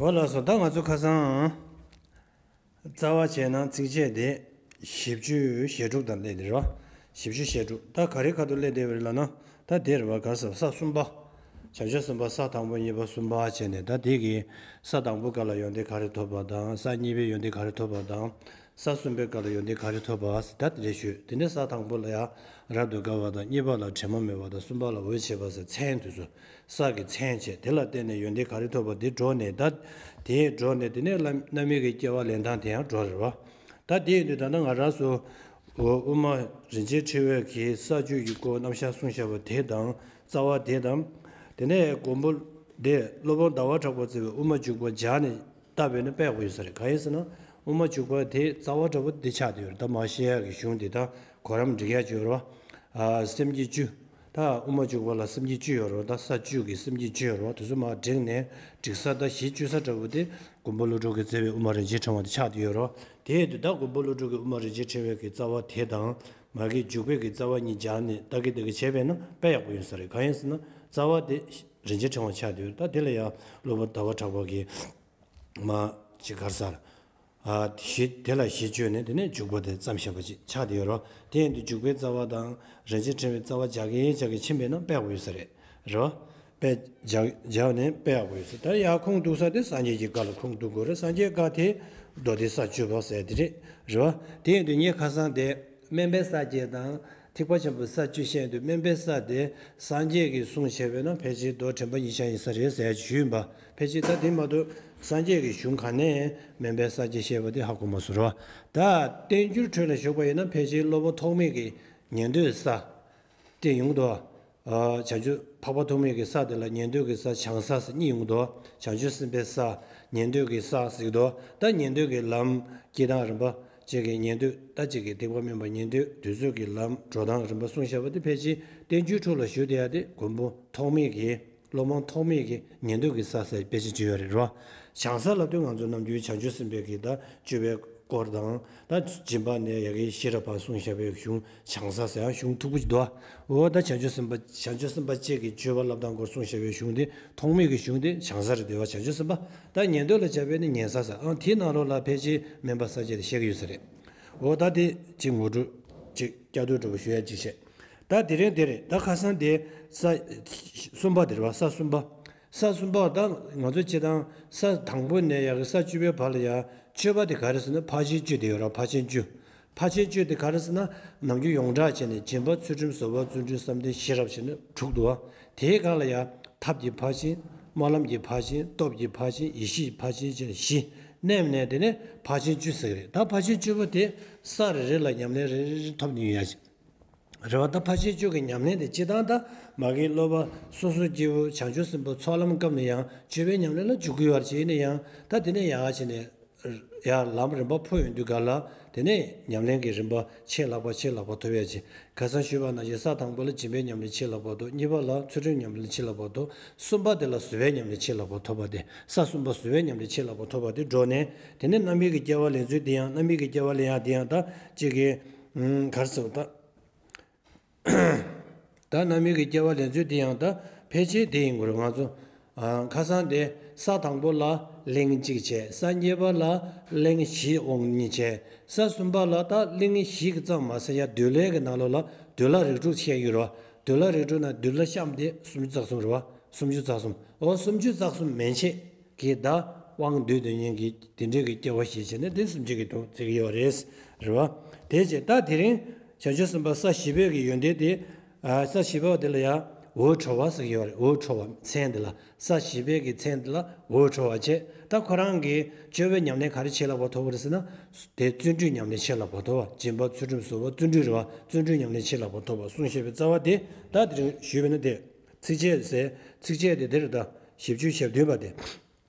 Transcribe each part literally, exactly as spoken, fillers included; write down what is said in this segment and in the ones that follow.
འོ་ལགས་སོ། ད་ང་ཚོ་ཁ་སང་རྩ་བ་བྱས་ན་ཚིགས་བཅད་དེ་བཞི་བཅུ་ཞེ་དྲུག་དང་སླེབས་དེ་རེད་བ། བཞི་བཅུ་ཞེ་དྲུག་ད་ག་རེ་ཁ་ཐུག་སླེབས་དེ་བ་རེད་ལབ་ན། ད་དེ་རེད་བ། ག་ས་ས་གསུམ་པ། བྱང་ཆུབ་སེམས་དཔའ་ས་དང་པོ་གཉིས་པ་གསུམ་པ་བྱས་ནས། ད་དེ་གི་ས་དང་པོ་སྐབས་ལ་ཡོན་ཏན་ག་རེ་ཐོབ་པ་དང་། ས་གཉིས་པའི་ཡོན་ཏན་ག་རེ་ཐོབ་པ་དང་། ས་གསུམ་པའི་སྐབས་ལ་ཡོན་ཏན་ག་རེ་ཐོབ་པ་ཟེར་ད་དེ་རེ་ཞུས། དེ་ནས་ས་དང་པོ་ལ་ཡང་རབ་ཏུ་དགའ་བ་དང་། གཉིས་པ་ལ་དྲན་པ་མེད་པ་དང་། གསུམ་པ་ལ་འོད་བྱེད་པ་ཟེར་མཚན་དེ་ཚོ། ས་གི་མཚན་བྱས། དེ་ལ་བརྟེན་ནས་ཡོན་ཏན་ག་རེ་ཐོབ་པ་དེ་འགྲོ་ནས། ད་དེ་འགྲོ་ནས་དེ་ནས་རྣམ་སྨིན་གྱི་སྐྱེ་བ་ལེན་སྟངས་དེ་ཡང་འགྲོ་རེད་བ། ད་དེ་ཡིན་དུས་ད་ལྟ་ང་རང་ཚོ་དབུ་མ་རིན་ཆེན་ཕྲེང་བའི་གི་ས་བཅུ་ཡི་སྐོར་རྣམ་གཞག་གསུངས་བཞག་པ་དེ་དང་། རྩ་བ་དེ་དང་། དེ་ནས་མགོན་པོ་དེ་སློབ་དཔོན་ཟླ་བ་གྲགས་པ་རྩེ་བའི་དབུ་མ་འཇུག་པ་སྦྱར་ནས་བཏབ་པས་ན་དཔེ་ཡག་པོ་ཡོད་ས་རེད། གང་ཡིན་ཟེར་ན། དབུ་མ་འཇུག་པ་དེ་རྩ་བ་འདྲ་པོ་འདི་ཆགས་བསྡད་ཡོད་རེད། ད་མར་བཤད་ཡག་གི་གཞུང་འདི་ད་གོ་རིམ་སྒྲིག་ཡག་ཅིག་ཡོད་རེད་བ། ཨ། སེམས་བསྐྱེད་བཅུ། ད་དབུ་མ་འཇུག་པ་ལ་སེམས་བསྐྱེད་བཅུ་ཡོད་རེད་བ། ད་ས་བཅུ་གི་སེམས་བསྐྱེད་བཅུ་ཡོད་རེད་བ། དེ་ཚོ་མར་བསྒྲིགས་ནས་སྒྲིག་ས་ད་གཞི་བཅུ་ས་འདྲ་པོ་དེ་མགོན་པོ་ཀླུ་སྒྲུབ་ཀྱིས་མཛད་པའི་དབུ་མ་རིན་ཆེན་ཕྲེང་བ་དེ་ཆགས་བསྡད་ཡོད་རེད་བ། དེ་ཡིན་དུས་ད་མགོན་པོ་ཀླུ་སྒྲུབ་ཀྱི་དབུ་མ་རིན་ཆེན་ཕྲེང་བའི་གི་རྩ་བ་དེ་དང་། མ་གི་འཇུག་པའི་གི་རྩ་བ་གཉིས་སྦྱར་ནས་ལྟ་གི་ལྟ་གི་བྱས་པས་ན་དཔེ་ཡག་པོ་ཡོད་ས་རེད། གང་ཡིན་ཟེར་ན། རྩ་བ་དེ་རིན་ཆེན་ཕྲེང་བ་ཆགས་བསྡད་ཡོད་རེད། ད་དེ་ལ་ཡང་སློབ་དཔོན་ཟླ་བ་གྲགས་པ་གིས། མ་གཅིག་ག་རེ་ཟེར། ཨ། གཞི་དེ་ལ་གཞི་བཅོལ་ནས་དེ་ནས་འཇུག་པ་དེ་བརྩམས་བཞག་པ་ཅིག་ཆགས་བསྡད་ཡོད་རེད། དེ་ཡིན་དུས་འཇུག་པའི་རྩ་བ་དང་རིན་ཆེན་ཕྲེང་བའི་རྩ་བ་སྦྱར་གིན་སྦྱར་གིན་ཕྱིན་པས་ན་དཔེ་ཡག་པོ་ཡོད་ས་རེད། རེད་བ། དཔེ་སྦྱར་སྦྱར་ནས་དཔེ་ཡག་པོ་ཡོད་ས། ད་ཡར་ཁུངས་གཏུགས་ས་དེ་སངས་རྒྱས་ཀྱི་བཀའ་ལ་ཁུངས་གཏུགས་དགོས་རེད། སངས་རྒྱས་བཀའ་དེ་མདོ་སྡེ་ས་བཅུ་པ་ཟེར་དེ་རེད། རེད་བ། དེ་ཡིན་དུས་ངས་ཁ་སང་དེ། སྨན་པའི་ས་བཅད་དང་། ཐེག་པ་ཆེན་པོའི་ས་བཅུ་བཤད་དུས། སྨན་པའི་ས་དེ་སངས་རྒྱས་ཀྱིས་གསུངས་བྱས་པས་ན་ཕལ་ཆེར་མདོ་དྲན་པ་ཉིད་ཀྱང་ཡིན་ས་རེད་ཟེར་ཞུས་ཡིན་པ། ཕལ་ཆེར་ད་དེ་མ་གཏོགས་སངས་རྒྱས་ཀྱི་གཞུང་གང་ནས་སྨན་པའི་ས་བཅད་བཤད་པ་དེ་ཧ་གོ་མ་སོང་ར། ད་བསྟན་འགྱུར་ཁྲོད་ལ་ཞུགས་པ་ཡིན་ན་ཕལ་ཆེར་སློབ་དཔོན་ཐོགས་མེད་ཀྱི་ཉན་ཐོས་ས་དེ་ཡོང་གི་འདུག། ཨ། བྱང་ཆུབ་འཕགས་པ་ཐོགས་མེད་ཀྱི་ས་དེ་ལ་ཉན་ཐོས་ཀྱི་ས་བྱང་ས་ཟེར་གཉིས་ཡོང་གི་འདུག། བྱང་ཆུབ་སེམས་དཔའི་ས། ཉན་ཐོས་ཀྱི་ས་ཟེར་གྱི་འདུག། ད་ཉན་ཐོས་ཀྱི་ལམ་སྐྱེ་སྟངས་རིམ་པ་གཅིག་གི་ཉན་ཐོས། ད་གཅིག་གི་ཐེག་པ་དམན་པ་ཉན་ཐོས་དེ་ཚོ་གི་ལམ་འགྲོ་སྟངས་རིམ་པ་གསུངས་བཞག་པ་དེ་ཕལ་ཆེར་བསྟན་འགྱུར་ཁྲོད་ལ་ཞུགས་བསྡད་ཡ་དེ་མགོན་པོ་ཐོགས་མེད་ཀྱི། སློབ་དཔོན་ཐོགས་མེད་ཀྱི་ཉན་ཐོས་ཀྱི་ས་ཟེར་དཔེ་ཆ་ཅིག་ཡོད་རེད་རོ། བྱང་ས་ལབ་དུས་ང་ཚོ་ནམ་རྒྱུན་བྱང་ཆུབ་སེམས་དཔའི་གི་ད་སྤྱོད་པའི་སྐོར་དང་། ད་སྦྱིན་པ་ནས་ཡ་གི་ཤེས་རབ་བར་གསུངས་བཞག་པའི་གཞུང་བྱང་ས་ཟེར་ཡང་གཞུང་མཐུག་པོ་ཅིག་འདུག། འོ་ད་བྱང་ཆུབ་སེམས་དཔའ་བྱང་ཆུབ་སེམས་དཔའ་བཅས་ཀྱི་སྤྱོད་པ་བསླབ་སྟངས་སྐོར་གསུངས་བཞག་པའི་གཞུང་དེ་ཐོགས་མེད་ཀྱི་གཞུང་དེ་བྱང་ས་རེད་འདུག་བ། བྱང་ཆུབ་སེམས་དཔའ། ད་ཉན་ཐོས་ལ་བྱ་བའི་ནི་ཉན་ས་ཟེར། ཨང་དེའི་ནང་ལོགས་ལ་ཕལ་ཆེར་སྨན་པ་ས་བཅད་དེ་བཤད་ཀྱི་ཡོད་ས་རེད། འོ་ད་དེ་ཅིག་ངོ་སྤྲོད་ཅིག་བསྐྱར་ཟློས་འདྲ་པོ་ཞུ་ཡ་ཅིག་བཤད། ད་དེ་རིང་དེ་རེད། ད་ཁ་སང་དེ་ས་གསུམ་པ་དེ་རེད་བ། ས་གསུམ་པ། ས་གསུམ་པ་ད་ང་ཚོ་སྤྱིར་བཏང་ས་དང་པོ་ནས་ཡ་གི་ས་བཅུ་པའི་བར་ལ་ཡ་སྤྱོད་པ་དེ་ག་རེ་ཟེར་ན་ཕར་ཕྱིན་བཅུ་དེ་ཡོད་ར། ཕར་ཕྱིན་བཅུ། ཕར་ཕྱིན་བཅུ་དེ་ག་རེ་ཟེར་ན་ནམ་རྒྱུན་ཡོངས་གྲགས་བྱས་ནས་སྦྱིན་པ་ཚུལ་ཁྲིམས་བཟོད་པ་བརྩོན་འགྲུས་བསམ་གཏན་ཤེས་རབ་བྱས་ནས་དྲུག་འདུག་བ། དེའི་སྒང་ལ་ཡ་ཐབས་ཀྱི་ཕར་ཕྱིན། སྨོན་ལམ་གྱི་ཕར་ཕྱིན། སྟོབས་ཀྱི་ཕར་ཕྱིན། ཡེ་ཤེས་ཀྱི་ཕར་ཕྱིན་བཅས་བཞི་མནན་ནས་དེ་ནས་ཕར་ཕྱིན་བཅུ་ཟེར་གི་རེད། ད་ཕར་ཕྱིན་བཅུ་པོ་དེ་ས་རེ་རེ་ལ་ཉམས་ལེན་རེ་རེ་རེ་ཐོབ་ནས་ཡོང་ཡ་ཅིག་རེད་བ། ད་ཕར་ཕྱིན་བཅུ་གི་ཉམས་ལེན་དེ་སྤྱིར་བཏང་ད་མ་གི་སློབ་པ་སོ་སོ་སྐྱེ་བོ་བྱང་ཆུབ་སེམས་དཔའ་ཚོགས་ལམ་སྐབས་ནས་ཡང་སྤྱོད་པའི་ཉམས་ལེན་ལ་འཇུག་གི་ཡོད་རེད། ཅེས་ནས་ཡང་ད་དེ་ནས་ཡང་བྱས་ནས་ཡང་ལམ་རིམ་པ་འཕོ་ཡོང་དུས་ག་ལ་དེ་ནས་ཉམས་ལེན་གྱི་རིམ་པ་ཆེས་ལྷག་པ་ཆེས་ལྷག་པ་ཐོབ་ཡ་ཅིག། ཁ་སང་ཞུས་པ་ནང་བཞིན་ས་དང་པོ་ལ་སྦྱིན་པའི་ཉམས་ལེན་ཆེས་ལྷག་པ་ཐོབ། གཉིས་པ་ལ་ཚུལ་ཁྲིམས་ཉམས་ལེན་ཆེས་ལྷག་པ་ཐོབ། གསུམ་པ་དེ་ལ་བཟོད་པའི་ཉམས་ལེན་ཆེས་ལྷག་པ་ཐོབ་པ་དེ། ས་གསུམ་པ་བཟོད་པའི་ཉམས་ལེན་ཆེས་ལྷག་པ་ཐོབ་པ་དེ་འགྲོ་ནས། དེ་ནས་རྣམ་སྨིན་གྱི་སྐྱེ་བ་ལེན་ཚུལ་དེ་ཡང་། རྣམ་སྨིན་གྱི་སྐྱེ་བ་ལེན་ཡག་དེ་ཡང་ད་གཅིག་གི་ག་རེ་ཟེར་བ་ད། ད་རྣམ་སྨིན་གྱི་སྐྱེ་བ་ལེན་ཚུལ་དེ་ཡང་ད་ཕལ་ཆེར་དེ་ཡིན་དགོས་རེད། ང་ཚོ་ཁ་སང་དེ་ས་དང་པོ་ལ་གླེང་གཅིག་བྱས། ས་གཉིས་པ་ལ་གླེང་བཞི་འོང་གཉིས་བྱས། ས་གསུམ་པ་ལ་ད་གླེང་བཞི་གི་ཙམ་མ་ཟད་ཡ་འདུལ་བའི་གི་ནང་ལོགས་ལ་འདུལ་བ་རིགས་དྲུག་བཤད་ཡོད་རེད་བ། འདུལ་བ་རིགས་དྲུག་ནང་འདུལ་བ་གཤམ་དེ་སུམ་ཅུ་རྩ་གསུམ་རེད་བ། སུམ་ཅུ་རྩ་གསུམ། འོ་སུམ་ཅུ་རྩ་གསུམ་མན་ཆད་ཀྱི་ད་དབང་སྡུད་དོན་གཉེར་གྱི་དེ་འདྲའི་གི་སྐྱེ་བ་ཞེས་བྱས་ནས་དེ་སུམ་ཅུ་གི་དོན་བརྩི་གི་ཡོད་རེད། རེད་བ། དེ་བྱས་ད་དེ་རིང་བྱང་ཆུབ་སེམས་དཔའ་ས་བཞི་པའི་གི་ཡོན་ཏན་དེ། ས་བཞི་པ་དེ་ལ་ཡང་འོད་འཕྲོ་བ་ཟེར་གི་ཡོད་རེད། འོད་འཕྲོ་བ་མཚན་དེ་ལ། ས་བཞི་པའི་གི་མཚན་དེ་ལ་འོད་འཕྲོ་བ་བྱས། ད་ཁོ་རང་གི་སྤྱོད་པའི་ཉམས་ལེན་ག་རེ་ཆེས་ལྷག་པ་ཐོབ་པ་རེད་ཟེར་ན། དེ་བརྩོན་འགྲུས་ཉམས་ལེན་ཆེས་ལྷག་པ་ཐོབ་པ། སྦྱིན་པ་ཚུལ་ཁྲིམས་བཟོད་པ་བརྩོན་འགྲུས་རེད་བ། བརྩོན་འགྲུས་ཉམས་ལེན་ཆེས་ལྷག་པ་ཐོབ་པ་གསུངས་བཞག་པའི་རྩ་བ་དེ། ད་དེ་རིང་ཞུས་པ་ཡིན་ན་དེ། ཚིགས་བཅད་ཟེར། ཚིགས་བཅད་དེ་དེ་རེད། ད་བཞི་བཅུ་ཞེ་བདུན་པ་དེ།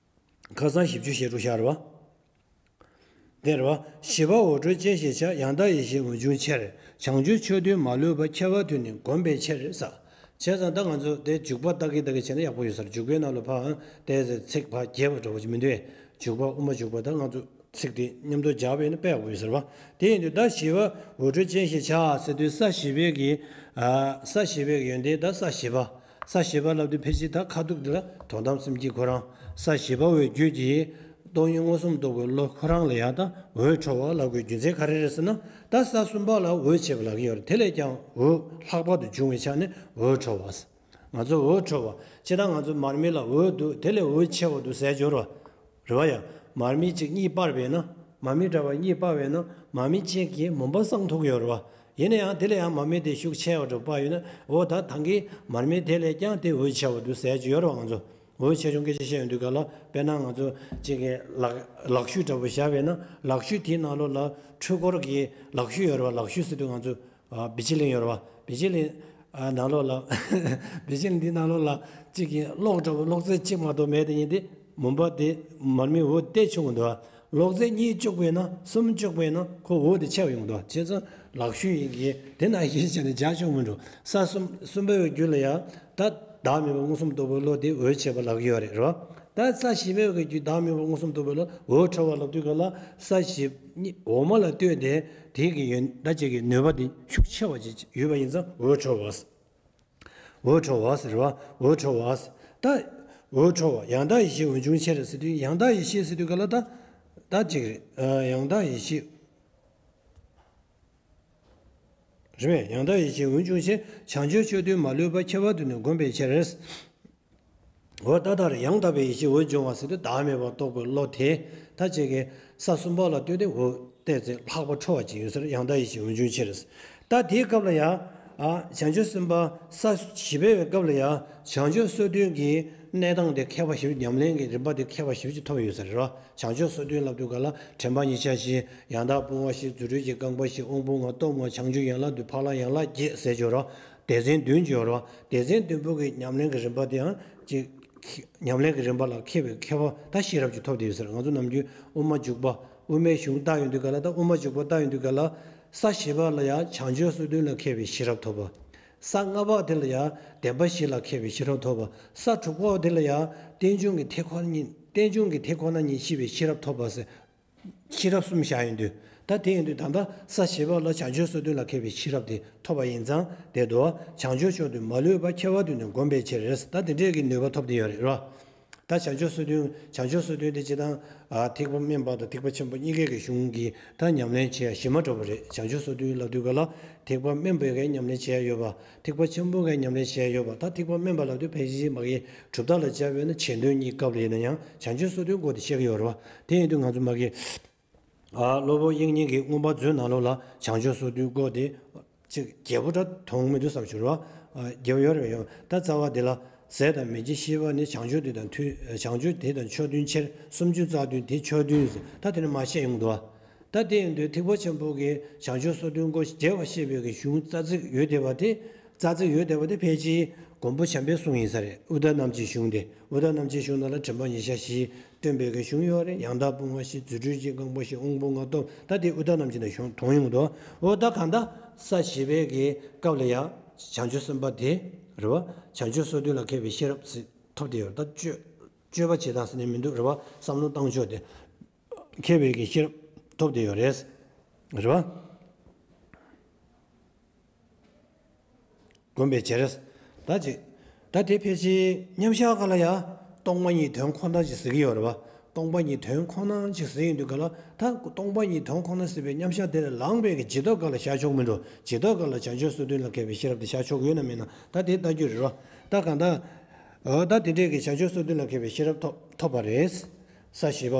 ཁ་སང་བཞི་བཅུ་ཞེ་དྲུག་བཞག་རེད་བ། དེ་རེད་བ། ཞི་བ་འོད་འཕྲོ་ཅན་ཞེས་བྱ། ཡང་དག་ཡེ་ཤེས་འོད་འབྱུང་ཕྱིར། བྱང་ཆུབ་ཕྱོགས་མཐུན་མ་ལུས་པ། ཁྱད་པར་དུ་ནི་བསྒོམས་པའི་ཕྱིར་ཟེར། བྱས་ཙང་ད་ང་ཚོ་དེ་འཇུག་པ་ལྟ་གི་ལྟ་གི་བྱས་ན་ཡག་པོ་ཡོད་ས་རེད། འཇུག་པའི་ནང་ལ་ཕར་ཏོག་ཙམ་ཚིག་ཕར་རྒྱས་པ་འདྲ་པོ་ཅིག་མི་འདུག་གས། འཇུག་པ་དབུ་མ་འཇུག་པ་ད་ང་ཚོ་ཚིག་དེ་མཉམ་དུ་སྦྱར་བས་ན་དཔེ་ཡག་པོ་ཡོད་ས་རེད་བ། དེ་ཡིན་དུས་ད་ཞི་བ་འོད་འཕྲོ་ཅན་ཞེས་བྱ་ཟེར་དུས་ས་བཞི་པའི་གི། ས་བཞི་པའི་གི་ཡོན་ཏན་ད་ས་བཞི་པ། ས་བཞི་པ་ལབ་དུས་ཕལ་ཆེར་ད་ཁ་ཐུག་དེ་ལ་དོན་དམ་སེམས་བསྐྱེད་ཁོ་རང་། ས་བཞི་པ་བའི་རྒྱུད་ཀྱི་སྟོང་ཉིད་མངོན་སུམ་རྟོགས་པའི་བློ་ཁོ་རང་ལ་ཡང་ད་འོད་འཕྲོ་བ་ལབ་དགོས་རྒྱུ་མཚན་ག་རེ་རེད་ཟེར་ན། ད་ས་གསུམ་པ་ལ་འོད་ཆེ་བ་ལབ་ཀྱི་ཡོད་རེད། དེ་ལས་ཀྱང་འོད་ལྷག་པར་དུ་འབྱུང་བའི་ཆ་ནས་འོད་འཕྲོ་བ། ང་ཚོ་འོད་འཕྲོ་བ། སྤྱིར་བཏང་ང་ཚོ་མར་མེ་ལ་འོད་འདུག་དེ་ལས་འོད་ཆེ་བ་འདུག་ཟེར་སྦྱོར་བ། རེད་བ་ཡ། མར་མེ་གཅིག་གཉིས་སྤར་བས་ན། མར་མེ་འདྲ་བ་གཉིས་སྤར་བས་ན། མར་མེ་གཅིག་གིས་མུན་པ་སངས་ཐུབ་ཀྱི་ཡོད་རེད་བ། ཡིན་ན་ཡང་དེ་ལས་ཡང་མར་མེ་དེ་ཤུགས་ཆེ་བ་འདྲ་སྤར་ཡོད་ན། འོ་ད་ད་གིན་མར་མེ་དེ་ལས་ཀྱང་དེ་འོད་ཆེ་བ་འདུག་ཟེར་གྱི་ཡོད་རེད་བ། ང་ཚོ་འོད་ཆེ་ཆུང་སྐད་ཆ་བཤད་ཡོང་དུས་ག་ལ། དཔེར་ན་ང་ཚོ་གཅིག་གི་ལག་ལག་ཤུབས་འདྲ་པོ་བཞག་པས་ན། ལག་ཤུབས་དེའི་ནང་ལོགས་ལ་འཕྲུལ་འཁོར་གྱི་ལག་ཤུབས་ཡོད་རེད་བ། ལག་ཤུབས་ཟེར་དུས་ང་ཚོ་བི་ཇི་ལིང་ཡོད་རེད་བ། བི་ཇི་ལིང་ནང་ལོགས་ལ། བི་ཇི་ལིང་འདི་ནང་ལོགས་ལ་གཅིག་གི་གློག་འདྲ་པོ་གློག་རྫས་གཅིག་མ་གཏོགས་མེད་དེ་ཡིན་ཏེ། མུན་པ་དེ་མར་མེ་འོད་དེ་ཆུང་གི་འདུག་གློག་རྫས་གཉིས་བཅུག་པས་ན། གསུམ་བཅུག་པས་ན་ཁོ་འོད་དེ་ཆེ་བ་ཡོང་གི་འདུག་བྱས་ཙང་ལག་ཤུབས་ཡིན་གྱི་དེ་ན་ཡིན་བྱས་ནས་འཇགས་ཆོག་མི་འགྲོ། ས་གསུམ་གསུམ་པའི་རྒྱུད་ལ་ཡང་ད་བདག་མེད་པ་མངོན་སུམ་རྟོགས་པའི་བློ་དེ་འོད་ཆེ་བ་ལབ་ཀྱི་ཡོད་རེད། རེད་བ། ད་ས་བཞི་པའི་རྒྱུད་བདག་མེད་པ་མངོན་སུམ་རྟོགས་པའི་བློ་འོད་འཕྲོ་བ་ལབ་དུས་ག་ལ། ས་བཞི་གཉིས་འོག་མ་ལ་ལྟོས་ཏེ་དེ་གི་ཡོན་ད་ཅིག་གི་ནུས་པ་དེ་ཤུགས་ཆེ་བ་ཅིག་ཡོད་པ་ཡིན་ཙང་འོད་འཕྲོ་བ། འོད་འཕྲོ་བ་ཟེར་བ། འོད་འཕྲོ་བ་ཟེར། ད་འོད་འཕྲོ་བ། ཡང་དག་ཡེ་ཤེས་འོད་འབྱུང་ཕྱིར་ཟེར་དུས། ཡང་དག་ཡེ་ཤེས་ཟེར་དུས་ག་ལ་ད། ད་ཅིག་རེད། ཡང་དག་ཡེ་ཤེས། རེད་པས། ཡང་དག་ཡེ་ཤེས་འོད་འབྱུང་ཕྱིར། བྱང་ཆུབ་མཆོག་ཏུ་མ་ལུས་པ། ཁྱད་པར་དུ་ནི་བསྒོམ་པའི་ཕྱིར། འོ་ད་ལྟར་ཡང་དག་པའི་ཡེ་ཤེས་འོད་འབྱུང་བ་ཟེར་དུས། བདག་མེད་པ་རྟོགས་པའི་བློ་དེ་ད་ཅིག་གི་ས་གསུམ་པ་ལ་ལྟོས་ཏེ་འོད་ཏོག་ཙམ་ལྷག་པ་འཕྲོ་བ་ཅིག་ཡོད་ཟེར། ཡང་དག་ཡེ་ཤེས་འོད་འབྱུང་ཕྱིར། ད་དེའི་སྐབས་ལ་ཡང་། ཨ། བྱང་ཆུབ་སེམས་དཔའ་ས་བཞི་པའི་སྐབས་ལ་ཡང་བྱང་ཆུབ་སོ་བདུན་གྱི་གནས་སྟངས་དེ་མཁས་པ་ཞིབ། ཉམས་ལེན་གྱི་རིམ་པ་དེ་མཁས་པ་ཞིབ་ཅིག་ཐོབ་ཡོད་ཟེར་རོ། བྱང་ཆུབ་སོ་བདུན་ལབ་དུས་ག་ལ། དྲན་པ་ཉིད་ཆ་བཞི། ཡང་དག་སྤོང་བ་བཞི། རྫུ་འཕྲུལ་གྱི་རྐང་པ་བཞི། དབང་པོ་ལྔ། སྟོབས་ལྔ། བྱང་ཆུབ་ཡན་ལག་བདུན། འཕགས་ལམ་ཡན་ལག་བརྒྱད་ཟེར་ཡོད་རོ། སྡེ་ཚན་བདུན་ཡོད་རོ། སྡེ་ཚན་བདུན་པོ་གི་ཉམས་ལེན་གྱི་རིམ་པ་དེའང་ཅིག་ཉམས་ལེན་གྱི་རིམ་པ་ལ་མཁས་པའི་མཁས་པ་ད་ཤེས་རབ་ཅིག་ཐོབ་བསྡད་ཡོད་ཟེར། ང་ཚོ་ནམ་རྒྱུན་དབུ་མ་འཇུག་པ། དབུ་མའི་གཞུང་བལྟ་ཡོང་དུས་ག་ལ། ད་དབུ་མ་འཇུག་པ་བལྟ་ཡོང་དུས་ག་ལ། ས་བཞི་པ་ལ་ཡང་བྱང་ཆུབ་སོ་བདུན་ལ་མཁས་པའི་ཤེས་རབ་ཐོབ་པ། ས་ལྔ་པ་དེ་ལ་ཡང་བདེན་པ་བཞི་ལ་མཁས་པའི་ཤེས་རབ་ཐོབ་པ། ས་དྲུག་པ་དེ་ལ་ཡང་རྟེན་འབྱུང་གི་དེ་ཁོ་ན་ཉིད། རྟེན་འབྱུང་གི་དེ་ཁོ་ན་ཉིད་ཤེས་པའི་ཤེས་རབ་ཐོབ་པ་ཟེར། ཤེས་རབ་གསུམ་བཞག་ཡོང་དུས། ད་དེ་ཡིན་དུས་ད་ལྟ་ས་བཞི་པ་ལ་བྱང་ཆུབ་སོ་བདུན་ལ་མཁས་པའི་ཤེས་རབ་དེ་ཐོབ་པ་ཡིན་ཙང་། དེ་དུ་བྱང་ཆུབ་མཆོག་ཏུ་མ་ལུས་པ། ཁྱད་པར་དུ་ནི་བསྒོམ་པའི་ཕྱིར། ད་དེ་འདྲས་ཀྱི་ནུས་པ་ཐོབ་བསྡད་ཡོད་རེད་རོ། ད་བྱང་ཆུབ་སོ་བདུན། བྱང་ཆུབ་སོ་བདུན་དེ་སྤྱིར་བཏང་། ཨ། ཐེག་པ་དམན་པ་དང་ཐེག་པ་ཆེན་པོ་གཉིས་ཀའི་གི་གཞུང་གི་ད་ཉམས་ལེན་བྱེད་ཡ་གཞི་མ་འདྲ་པོ་རེད། བྱང་ཆུབ་སོ་བདུན་ལབ་དུས་ག་ལ། ཐེག་པ་དམན་པའི་གི་ཉམས་ལེན་བྱེད་ཡ་ཡོད་པ། ཐེག་པ་ཆེན་པོའི་གི་ཉམས་ལེན་བྱེད་ཡ་ཡོད་པ། ད་ཐེག་པ་དམན་པ་ལབ་དུས་ཕལ་ཆེར་མ་གི་གྲུབ་མཐའ་ལ་སྦྱར་བས་ན་ཆེས་མཐོའི་གཉིས་སྐབས་ལ་ཡིན་ན་ཡང་བྱང་ཆུབ་སོ་བདུན་སྐོར་དེ་བཤད་ཀྱི་ཡོད་རེད་བ། དེ་ཡིན་དུས་ང་ཚོ་མ་གི། ཨ། སློབ་དཔོན་དབྱིག་གཉེན་གྱི་མངོན་པ་མཛོད་ནང་ལོགས་ལ་བྱང་ཆུབ་སོ་བདུན་སྐོར་དེ་ཅིག་རྒྱས་པོ་འདྲ་མཐོང་མི་འདུག་བསམ་བྱུང་རོ། ཨ། རྒྱས་པོ་ཡོད་རེད་ཡོད། ད་རྩ་བ་དེ་ལ། ཟས་དང་མི་འཇིགས་ཤེས་པ་ནི། བྱང་ཆུབ་དེ་དང་མཐུན། བྱང་ཆུབ་དེ་དང་ཕྱོགས་མཐུན་ཕྱིར། སུམ་ཅུ་རྩ་བདུན་དེ་ཕྱོགས་མཐུན་ཟེར། ད་དེ་ནི་མ་བཤད་ཡོང་འདུག་ད་དེ་ཡིན་དུས་ཐེག་པ་ཆེན་པོ་གི་བྱང་ཆུབ་སོ་བདུན་སྐོར་རྒྱས་པར་བཤད་པའི་གི་གཞུང་རྩ་ཚིག་ཡོད་བསྡད་པ་དེ། རྩ་ཚིག་ཡོད་བསྡད་པ་དེ་ཕལ་ཆེར་མགོན་པོ་བྱམས་པའི་གསུང་ཡིན་ས་རེད། ཨུ་ཏྲ་རྣམ་འབྱེད་གཞུང་དེ། ཨུ་ཏྲ་རྣམ་འབྱེད་གཞུང་ནང་ལ་དྲན་པ་ཉིད་ཆ་བཞི། སྟོན་པའི་གི་གཞུང་ཡོད་རེད། ཡང་དག་སྤོང་བ་བཞི། རྫུ་འཕྲུལ་གྱི་རྐང་པ་བཞི། དབང་པོ་ལྔ། སྟོབས། ད་དེ་ཨུ་ཏྲ་རྣམ་འབྱེད་ནང་གཞུང་མཐོང་ཡོང་འདུག་འོ་ད་གང་ལྟར་ས་བཞི་པའི་གི་སྐབས་ལ་ཡང་བྱང་ཆུབ་སེམས་དཔའ་དེ་རེད་བ། བྱང་ཆུབ་སོ་བདུན་ལ་མཁས་པའི་ཤེས་རབ་ཟེར་ཐོབ་བསྡད་ཡོད་རེད། ད་སྤྱོད་སྤྱོད་པ་བྱེད་སྟངས་ཟེར་ནས་མི་འདུག་རེད་བ། བསམ་བློ་བཏང་ཕྱོགས་དེ། མཁས་པའི་གི་ཤེས་རབ་ཐོབ་བསྡད་ཡོད་རེད། རེད་བ། བསྒོམ་པའི་བྱེད་རེད། ད་ཅི། ད་དེ་ཕལ་ཆེར་མཉམ་བཞག་ག་ལ་ཡ། སྟོང་པ་ཉིད་དོན་ཁོ་ན་ཅིག་ཟེར་གྱི་ཡོད་རེད་བ། སྟོང་པ་ཉིད་དོན་ཁོ་ན་ཅིག་ཟེར་ཡོང་དུས་ག་ལ། ད་སྟོང་པ་ཉིད་དོན་ཁོ་ན་ཟེར་བའི་མཉམ་བཞག་དེ་ལས་ལངས་པའི་གི་རྗེས་ཐོབ་ག་ལ་བཞག་ཆོག་མི་འགྲོ། རྗེས་ཐོབ་ག་ལ་བྱང་ཆུབ་སོ་བདུན་ལ་མཁས་པའི་ཤེས་རབ་དེ་བཞག་ཆོག་ཡོད་ན་མེད་ན་ད་དེ་ལྟ་རྒྱུ་རེད་རོ། ད་གང་ལྟར། འོ་ད་དེ་འདྲས་ཀྱི་བྱང་ཆུབ་སོ་བདུན་ལ་མཁས་པའི་ཤེས་རབ་ཐོབ་ཐོབ་པ་རེད། ས་བཞི་པ།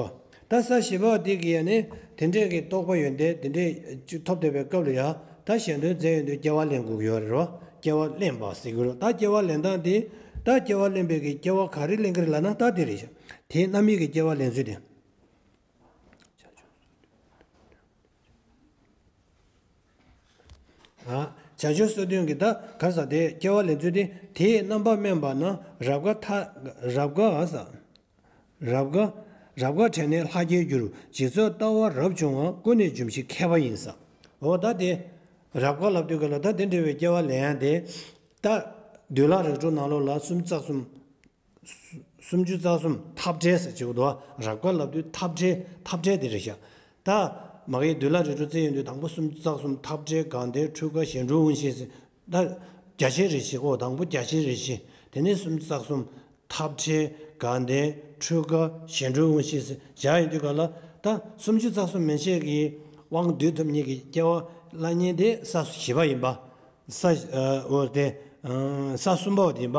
ད་ས་བཞི་པ་དེ་གི་ཡ་ནི་དེ་འདྲས་ཀྱི་རྟོགས་པ་ཡོན་ཏན་དེ་འདྲས་ཅིག་ཐོབ་བསྡད་པའི་སྐབས་ལ་ཡ། ད་གཞན་དོན་མཛད་ཡོང་དུས་སྐྱེ་བ་ལེན་དགོས་ཀྱི་ཡོད་རེད་རོ། སྐྱེ་བ་ལེན་པ་ཟེར་གྱི་རོ། ད་སྐྱེ་བ་ལེན་སྟངས་དེ། ད་སྐྱེ་བ་ལེན་པའི་གི་སྐྱེ་བ་ག་རེ་ལེན་གྱི་རེད་ལབ་ན་ད་དེ་རེད་ཤག་དེའི་རྣམ་སྨིན་གྱི་སྐྱེ་བ་ལེན་ཚུལ་དེ། ཨ། བྱང་ཆུབ་སོ་བདུན་གྱི་ད་ག་ས་དེ་སྐྱེ་བ་ལེན་ཚུལ་དེ། དེས་རྣམ་པར་སྨིན་པ་ན་རབ་དགའ་ཐ། རབ་དགའ་ས། རབ་དགའ། རབ་དགའ་དྲན་ནས་ལྷ་སྐྱེར་འགྱུར། འཇིག་ཚོགས་ལྟ་བ་རབ་བྱུང་བ། ཀུན་ནས་འབྱུང་བཞི་མཁས་པ་ཡིན་ས། འོ་ད་དེ། རབ་དགའ་ལབ་དུས་ག་ལ་ད་དེ་འདྲ་བའི་སྐྱེ་བ་ལེན་ཡ་དེ། ད། འདུལ་བ་རིགས་དྲུག་ནང་ལོགས་ལ་སུམ་ཅུ་རྩ་གསུམ། སུམ་ཅུ་རྩ་གསུམ་ཐབས་བྲལ་ཟེར་གྱི་འདུག་རབ་དགའ་ལབ་དུས་ཐབས་བྲལ་ཐབས་བྲལ་དེ་རེད་ཤག་ད། མ་གི་འདུལ་བ་རིགས་དྲུག་བཙལ་ཡོང་དུས་དང་པོ་སུམ་ཅུ་རྩ་གསུམ་ཐབས་བྲལ་དགའ་ལྡན་འཁྲུལ་དགའ་གཞན་གྲོལ་དབང་ཆེན་ཟེར། ད། རྒྱ་ཆེན་རེ་བཞི། ཨོ་དང་པོ་རྒྱ་ཆེན་རེ་བཞི། དེ་ནས་སུམ་ཅུ་རྩ་གསུམ། ཐབས་བྲལ། དགའ་ལྡན་འཕྲུལ་དགའ་གཞན་འཕྲུལ་དབང་བཞི་ཟེར་བཞག་ཡོང་དུས་ག་ལ། ད་སུམ་ཅུ་རྩ་གསུམ་མན་ཆད་ཀྱི་དབང་སྡུད་ཐུབ་མཁན་གྱི་སྐྱེ་བ་བླ་གཉན་དེ་ས་བཞི་པ་ཡིན་པ། ས་འོ་དེ་ས་གསུམ་པ་བ་དེ་ཡིན་པ།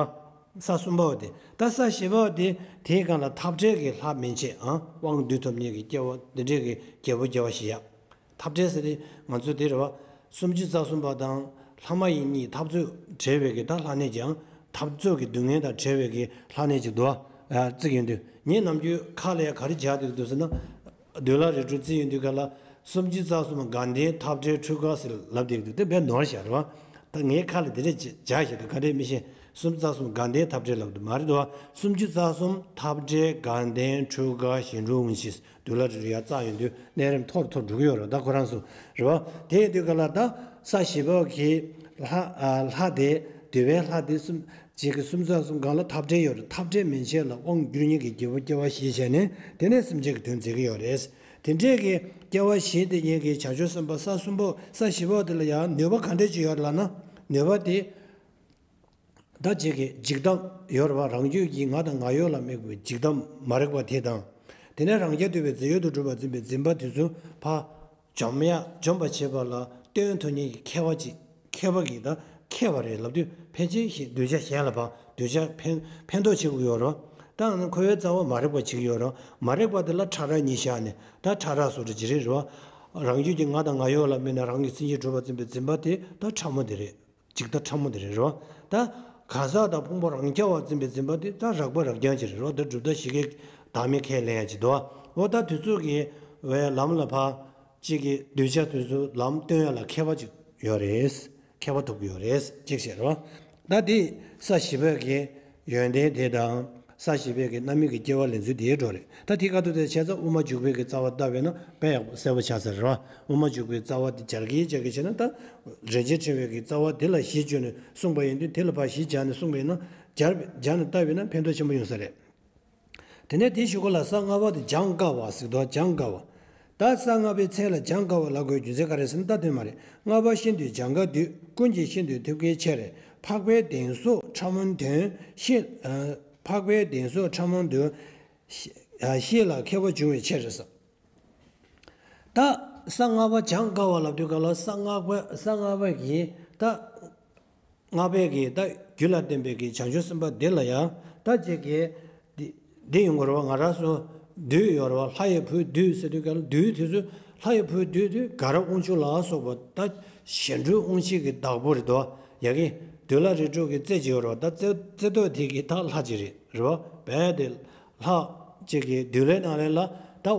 ས་གསུམ་པ་བ་དེ། ད་ས་བཞི་པ་བ་དེ་དེའི་སྒང་ལ་འཐབ་བྲལ་གྱི་ལྷ་མན་ཆད་ཨང་དབང་སྡུད་ཐུབ་མཁན་གྱི་སྐྱེ་བ་འདི་འདྲས་ཀྱི་རྒྱལ་པོ་སྐྱེ་བ་བཞི་ཡ། འཐབ་བྲལ་ཟེར་ཏེ་ང་ཚོ་དེ་རེད་བ། སུམ་ཅུ་རྩ་གསུམ་པ་དང་ལྷ་མ་ཡིན་གཉིས་འཐབ་རྩོད་བྲལ་བའི་གི་ད་ལྷ་གནས་ཀྱང་འཐབ་རྩོད་ཀྱི་སྡུག་བསྔལ་དང་བྲལ་བའི་གི་ལྷ་གནས་ཀྱི་འདུག་བ། བརྩིགས་ཡོང་དུས་ངས་ནམ་རྒྱུན་ཁ་ལ་ཡ་ག་རེ་བྱ་དུས་འདུག་ཟེར་ན། འདོད་ལྷ་རིགས་དྲུག་བརྩིགས་ཡོང་དུས་ག་ལ་སུམ་ཅུ་རྩ་གསུམ་དགའ་ལྡན་འཐབ་བྲལ་འཕྲུལ་དགའ་ཟེར་ལབ་བསྡད་འདུག་དེ་དཔེ་ནོར་བཞག་རེད་བ། ད་ངའི་ཁ་ལ་དེ་འདྲས་བྱ་བཞག་འདུག་ག་འདྲས་མི་ཤེས། སུམ་ཅུ་རྩ་གསུམ་དགའ་ལྡན་འཐབ་བྲལ་ལབ་འདུག་མ་རེད་འདུག་བ། སུམ་ཅུ་རྩ་གསུམ་འཐབ་བྲལ་དགའ་ལྡན་འཕྲུལ་དགའ་གཞན་འཕྲུལ་དབང་བཞི། འདོད་ལྷ་རིགས་དྲུག་ཡར་བརྩིགས་ཡོང་དུས་གནས་རིམ་མཐོ་རུ་མཐོ་རུ་འགྲོ་གི་ཡོད་རེད། ད་ཁོ་རང་ཚོ་རེད་བ། དེ་ཡིན་དུས་ག་ལ་ད་ས་བཞི་པ་གི་ལྷ་ཨ་ལྷ་དེ་འདོད་པའི་ལྷ་དེ་གསུམ་གཅིག་གི་སུམ་ཅུ་རྩ་གསུམ་སྒང་ལ་འཐབ་བྲལ་ཡོད་རེད། འཐབ་བྲལ་མན་ཆད་ལ་དབང་བསྒྱུར་མཁན་གྱི་རྒྱལ་པོ་སྐྱེ་བ་བཞི་བྱས་ནས་དེ་ནས་སེམས་ཅན་གྱི་དོན་མཛད་ཀྱི་ཡོད་རེད། དེ་འདྲས་ཀྱི་སྐྱེ་བ་བཞི་དེ་ཉིད་ཀྱི་བྱང་ཆུབ་སེམས་དཔའ་ས་གསུམ་པོ་ས་བཞི་པ་དེ་ལ་ཡང་ནུས་པ་ག་འདྲས་ཅིག་ཡོད་རེད་ལབ་ན། ནུས་པ་དེ། ད་ཅིག་གི་འཇིག་ལྟ་ཡོད་རེད་བ། རང་རྒྱུད་ཀྱི་ང་དང་ང་ཡོད་ལ་དམིགས་པའི་འཇིག་ལྟ་མ་རིག་པ་དེ་དང་། དེ་ནས་རང་རྐྱ་ཐུབ་པའི་རྫས་ཡོད་དུ་གྲུབ་པར་འཛིན་པའི་འཛིན་པ་དེ་ཚོ་ཕར་འཇོམས་ཡ་འཇོམས་པར་བྱེད་པ་ལ་བརྟེན་ཐུབ་མཁན་གྱི་མཁས་པ་ཅིག་མཁས་པ་གིས་ད་མཁས་པ་རེད་ལབ་དུས་ཕལ་ཆེར་ཞིག་གདུལ་བྱ་གཞན་ལ་ཕར་གདུལ་བྱ་ཕན་ཕན་ཐོགས་བྱེད་དགོས་ཡོད་རེད་བ། ད་ཁོ་བོའི་རྩ་བ་མ་རིག་པ་བྱེད་ཀྱི་ཡོད་རེད། མ་རིག་པ་དེ་ལ་ཕྲ་རགས་གཉིས་བཞག་ནས་ད་ཕྲ་རགས་བཟོ་འདྲ་ཅིག་རེད་རེད་བ། རང་རྒྱུད་ཀྱི་ང་དང་ང་ཡོད་ལ་དམིགས་ནས་རང་གི་སེམས་ཅན་གྲུབ་པར་འཛིན་པའི་འཛིན་པ་དེ་ད་ཕྲ་མོ་དེ་རེད། འཇིག་ལྟ་ཕྲ་མོ་དེ་རེད་རོ། ད་གང་ཟག་དང་ཕུང་པོ་རང་རྐྱ་བ་འཛིན་པའི་འཛིན་པ་དེ་ད་རགས་པ་རགས་རྐྱང་ཅིག་རེད་རོ། ད་གྲུབ་མཐའ་བཞི་གའི་བདག་མེད་ཁས་ལེན་ཡ་ཅིག་འདུག་འོ་ད་དེ་ཚོ་གི་བའི་ལམ་ལ་ཕར་གཅིག་གི་གདུལ་བྱ་དེ་ཚོ་ལམ་སྟོན་ཡ་ལ་མཁས་པ་ཅིག་ཡོད་རེད། མཁས་པ་ཐུག་གི་ཡོད་རེད་ཅིག་བཤད་རོ། ད་དེ་ས་བཞི་པའི་གི་ཡོན་ཏན་དེ་དང་ས་བཞི་པའི་གི་རྣམ་སྨིན་གྱི་སྐྱེ་བ་ལེན་ཚུལ་དེའི་འགྲོ་རེད། ད་དེ་ཁ་ཐུག་དེ་བྱས་ཙང་དབུ་མ་འཇུག་པའི་གི་རྩ་བ་བཏབ་པས་ན་དཔེ་ཡག་པོ་གསལ་པོ་ཆགས་ས་རེད་བ། དབུ་མ་འཇུག་པའི་རྩ་བ་དེ་སྦྱར་གི་སྦྱར་གི་བྱས་ན་ད་རིན་ཆེན་ཕྲེང་བའི་གི་རྩ་བ་དེ་ལ་གཞི་བཅོལ་ནས་གསུངས་པ་ཡིན་དུས་དེ་ལ་ཕར་གཞི་སྦྱར་ནས་གསུངས་པ་ཡིན་ན་སྦྱར་སྦྱར་ནས་བཏབ་པས་ན་ཕན་ཐོགས་ཆེན་པོ་ཡོང་ས་རེད། དེ་ནས་དེའི་གཞུག་གུ་ལ་ས་ལྔ་པ་དེ་སྦྱང་དཀའ་བ་ཟེར་འདུག་སྦྱང་དཀའ་བ། ད་ས་ལྔ་པའི་ཚེ་ལ་སྦྱང་དཀའ་བ་ལབ་དགོས་རྒྱུ་མཚན་ག་རེ་ཟེར་ན་ད་དོན་མ་རེད། ལྔ་པ་ཤིན་ཏུ་སྦྱང་དཀའ་དུས་ཀུན་གྱི་ཤིན་ཏུ་ཐེབས་དཀའི་ཕྱིར། འཕགས་པའི་གདེང་སོགས་ཕྲ་མོ་དོན་ཤེས། འཕགས་པའི་གདེང་སོགས་ཕྲ་མོ་དོན་ཤེས་ལ་མཁས་པ་འབྱུང་བའི་ཕྱིར་ཟེར། ད་ས་ལྔ་པ་སྦྱང་དཀའ་བ་ལབ་དུས་སྐབས་ལ་ས་ལྔ་པ་ས་ལྔ་པ་གིས་ད་ལྔ་པའི་གི་ད་རྒྱུད་ལ་བརྟེན་པའི་གི་བྱང་ཆུབ་སེམས་དཔའ་འདི་ལ་ཡང་ད་ཅིག་གི་འདི་འདི་ཡོང་གི་རེད་བ། ང་རང་ཚོ་བདུད་ཡོད་རེད་བ། ལྷ་ཡི་བུ་བདུད་ཟེར་དུས་སྐབས་ལ་བདུད་དེ་ཚོ་ལྷ་ཡི་བུ་བདུད་དེ་དགའ་རབ་དབང་ཕྱུག་ལ་སོགས་པ་ད་གཞན་འཕྲུལ་དབང་བཞི་གི་བདག་པོ་རེད་དོ། ཡ་གི་འདོད་ལྷ་རིགས་དྲུག་གི་རྩེ་གཅིག་ཡོད་རེད་བ། ད་རྩེ་རྩེ་ཏོག་དེ་གི་ད་ལྷ་གཅིག་རེད་རེད་བ། བས་དེ་ལྷ་གཅིག་གི་བདུད་ལྷའི་ནང་ལས་ལ་ད།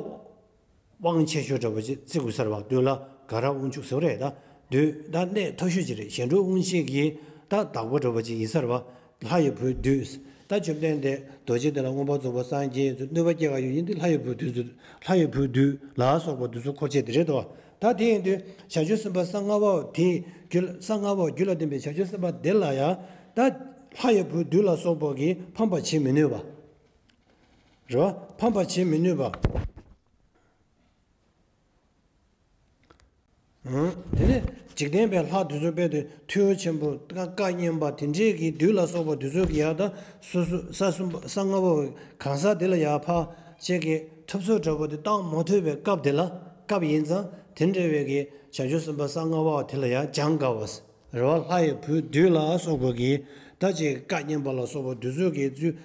དབང་ཆེ་ཤོས་འདྲ་པོ་ཅིག་བརྩི་དགོས་ས་རེད་བ། འདོད་ལྷ་དགའ་རབ་དབང་ཕྱུག་ཟེར་བ་རེད་ད། འདོད་ད་གནས་མཐོ་ཤོས་ཅིག་རེད། གཞན་འཕྲུལ་དབང་བཞི་གི་ད་བདག་པོ་འདྲ་པོ་ཅིག་ཡིན་ས་རེད་བ། ལྷ་ཡི་བུ་བདུད། ད་བཅོམ་ལྡན་འདས་རྡོ་རྗེ་གདན་ལ་མངོན་པར་རྫོགས་པར་སངས་རྒྱས་ཚུལ་གནོད་པ་སྐྱེལ་ག་ཡོད་ཡིན་དུས་ལྷ་ཡི་བུ་བདུད་ཚུལ་ལྷ་ཡི་བུ་བདུད་ལ་སོགས་པ་དེ་ཚོ་འཁོར་བཅས་དེ་རེད་དོ། ད་དེ་ཡིན་དུས་བྱང་ཆུབ་སེམས་དཔའ་ས་ལྔ་པ་དེ་རྒྱུད་ས་ལྔ་པ་རྒྱུད་ལ་ལྡན་པའི་བྱང་ཆུབ་སེམས་དཔའ་དེ་ལ་ཡང་ད་ལྷ་ཡི་བུ་བདུད་ལ་སོགས་པ་གིས་ཕམ་པ་བྱེད་མི་ནུས་པ། རེད་བ། ཕམ་པ་བྱེད་མི་ནུས་པ། དེ་ནས་འཇིག་རྟེན་པའི་ལྷ་དེ་ཚོ་དཔེ་དེ་ཐུ་བོ་ཆེན་པོ་བཀའ་བཀའ་གཉན་པ་དེ་འདྲས་ཀྱི་བདུད་ལ་སོགས་པ་དེ་ཚོ་གི་ཡར་ད་སོ་སོ་ས་གསུམ་པ་ས་ལྔ་པ་གང་ཟག་དེ་ལ་ཡར་ཕར་ཅིག་གི་ཐུབ་ཚོད་འདྲ་པོ་དེ་བཏང་མ་ཐུབ་པའི་སྐབས་དེ་ལ་སྐབས་ཡིན་ཙང་དེ་འདྲ་བའི་གི་བྱང་ཆུབ་སེམས་དཔའ་ས་ལྔ་པ་དེ་ལ་ཡར་སྦྱང་དཀའ་བ་རེད་བ། ལྷ་ཡི་བུ་བདུད་ལ་སོགས་པ་གི་ད་ཅིག་བཀའ་གཉན་པ་ལ་སོགས་པ་དེ་ཚོ་གི་ཚུལ།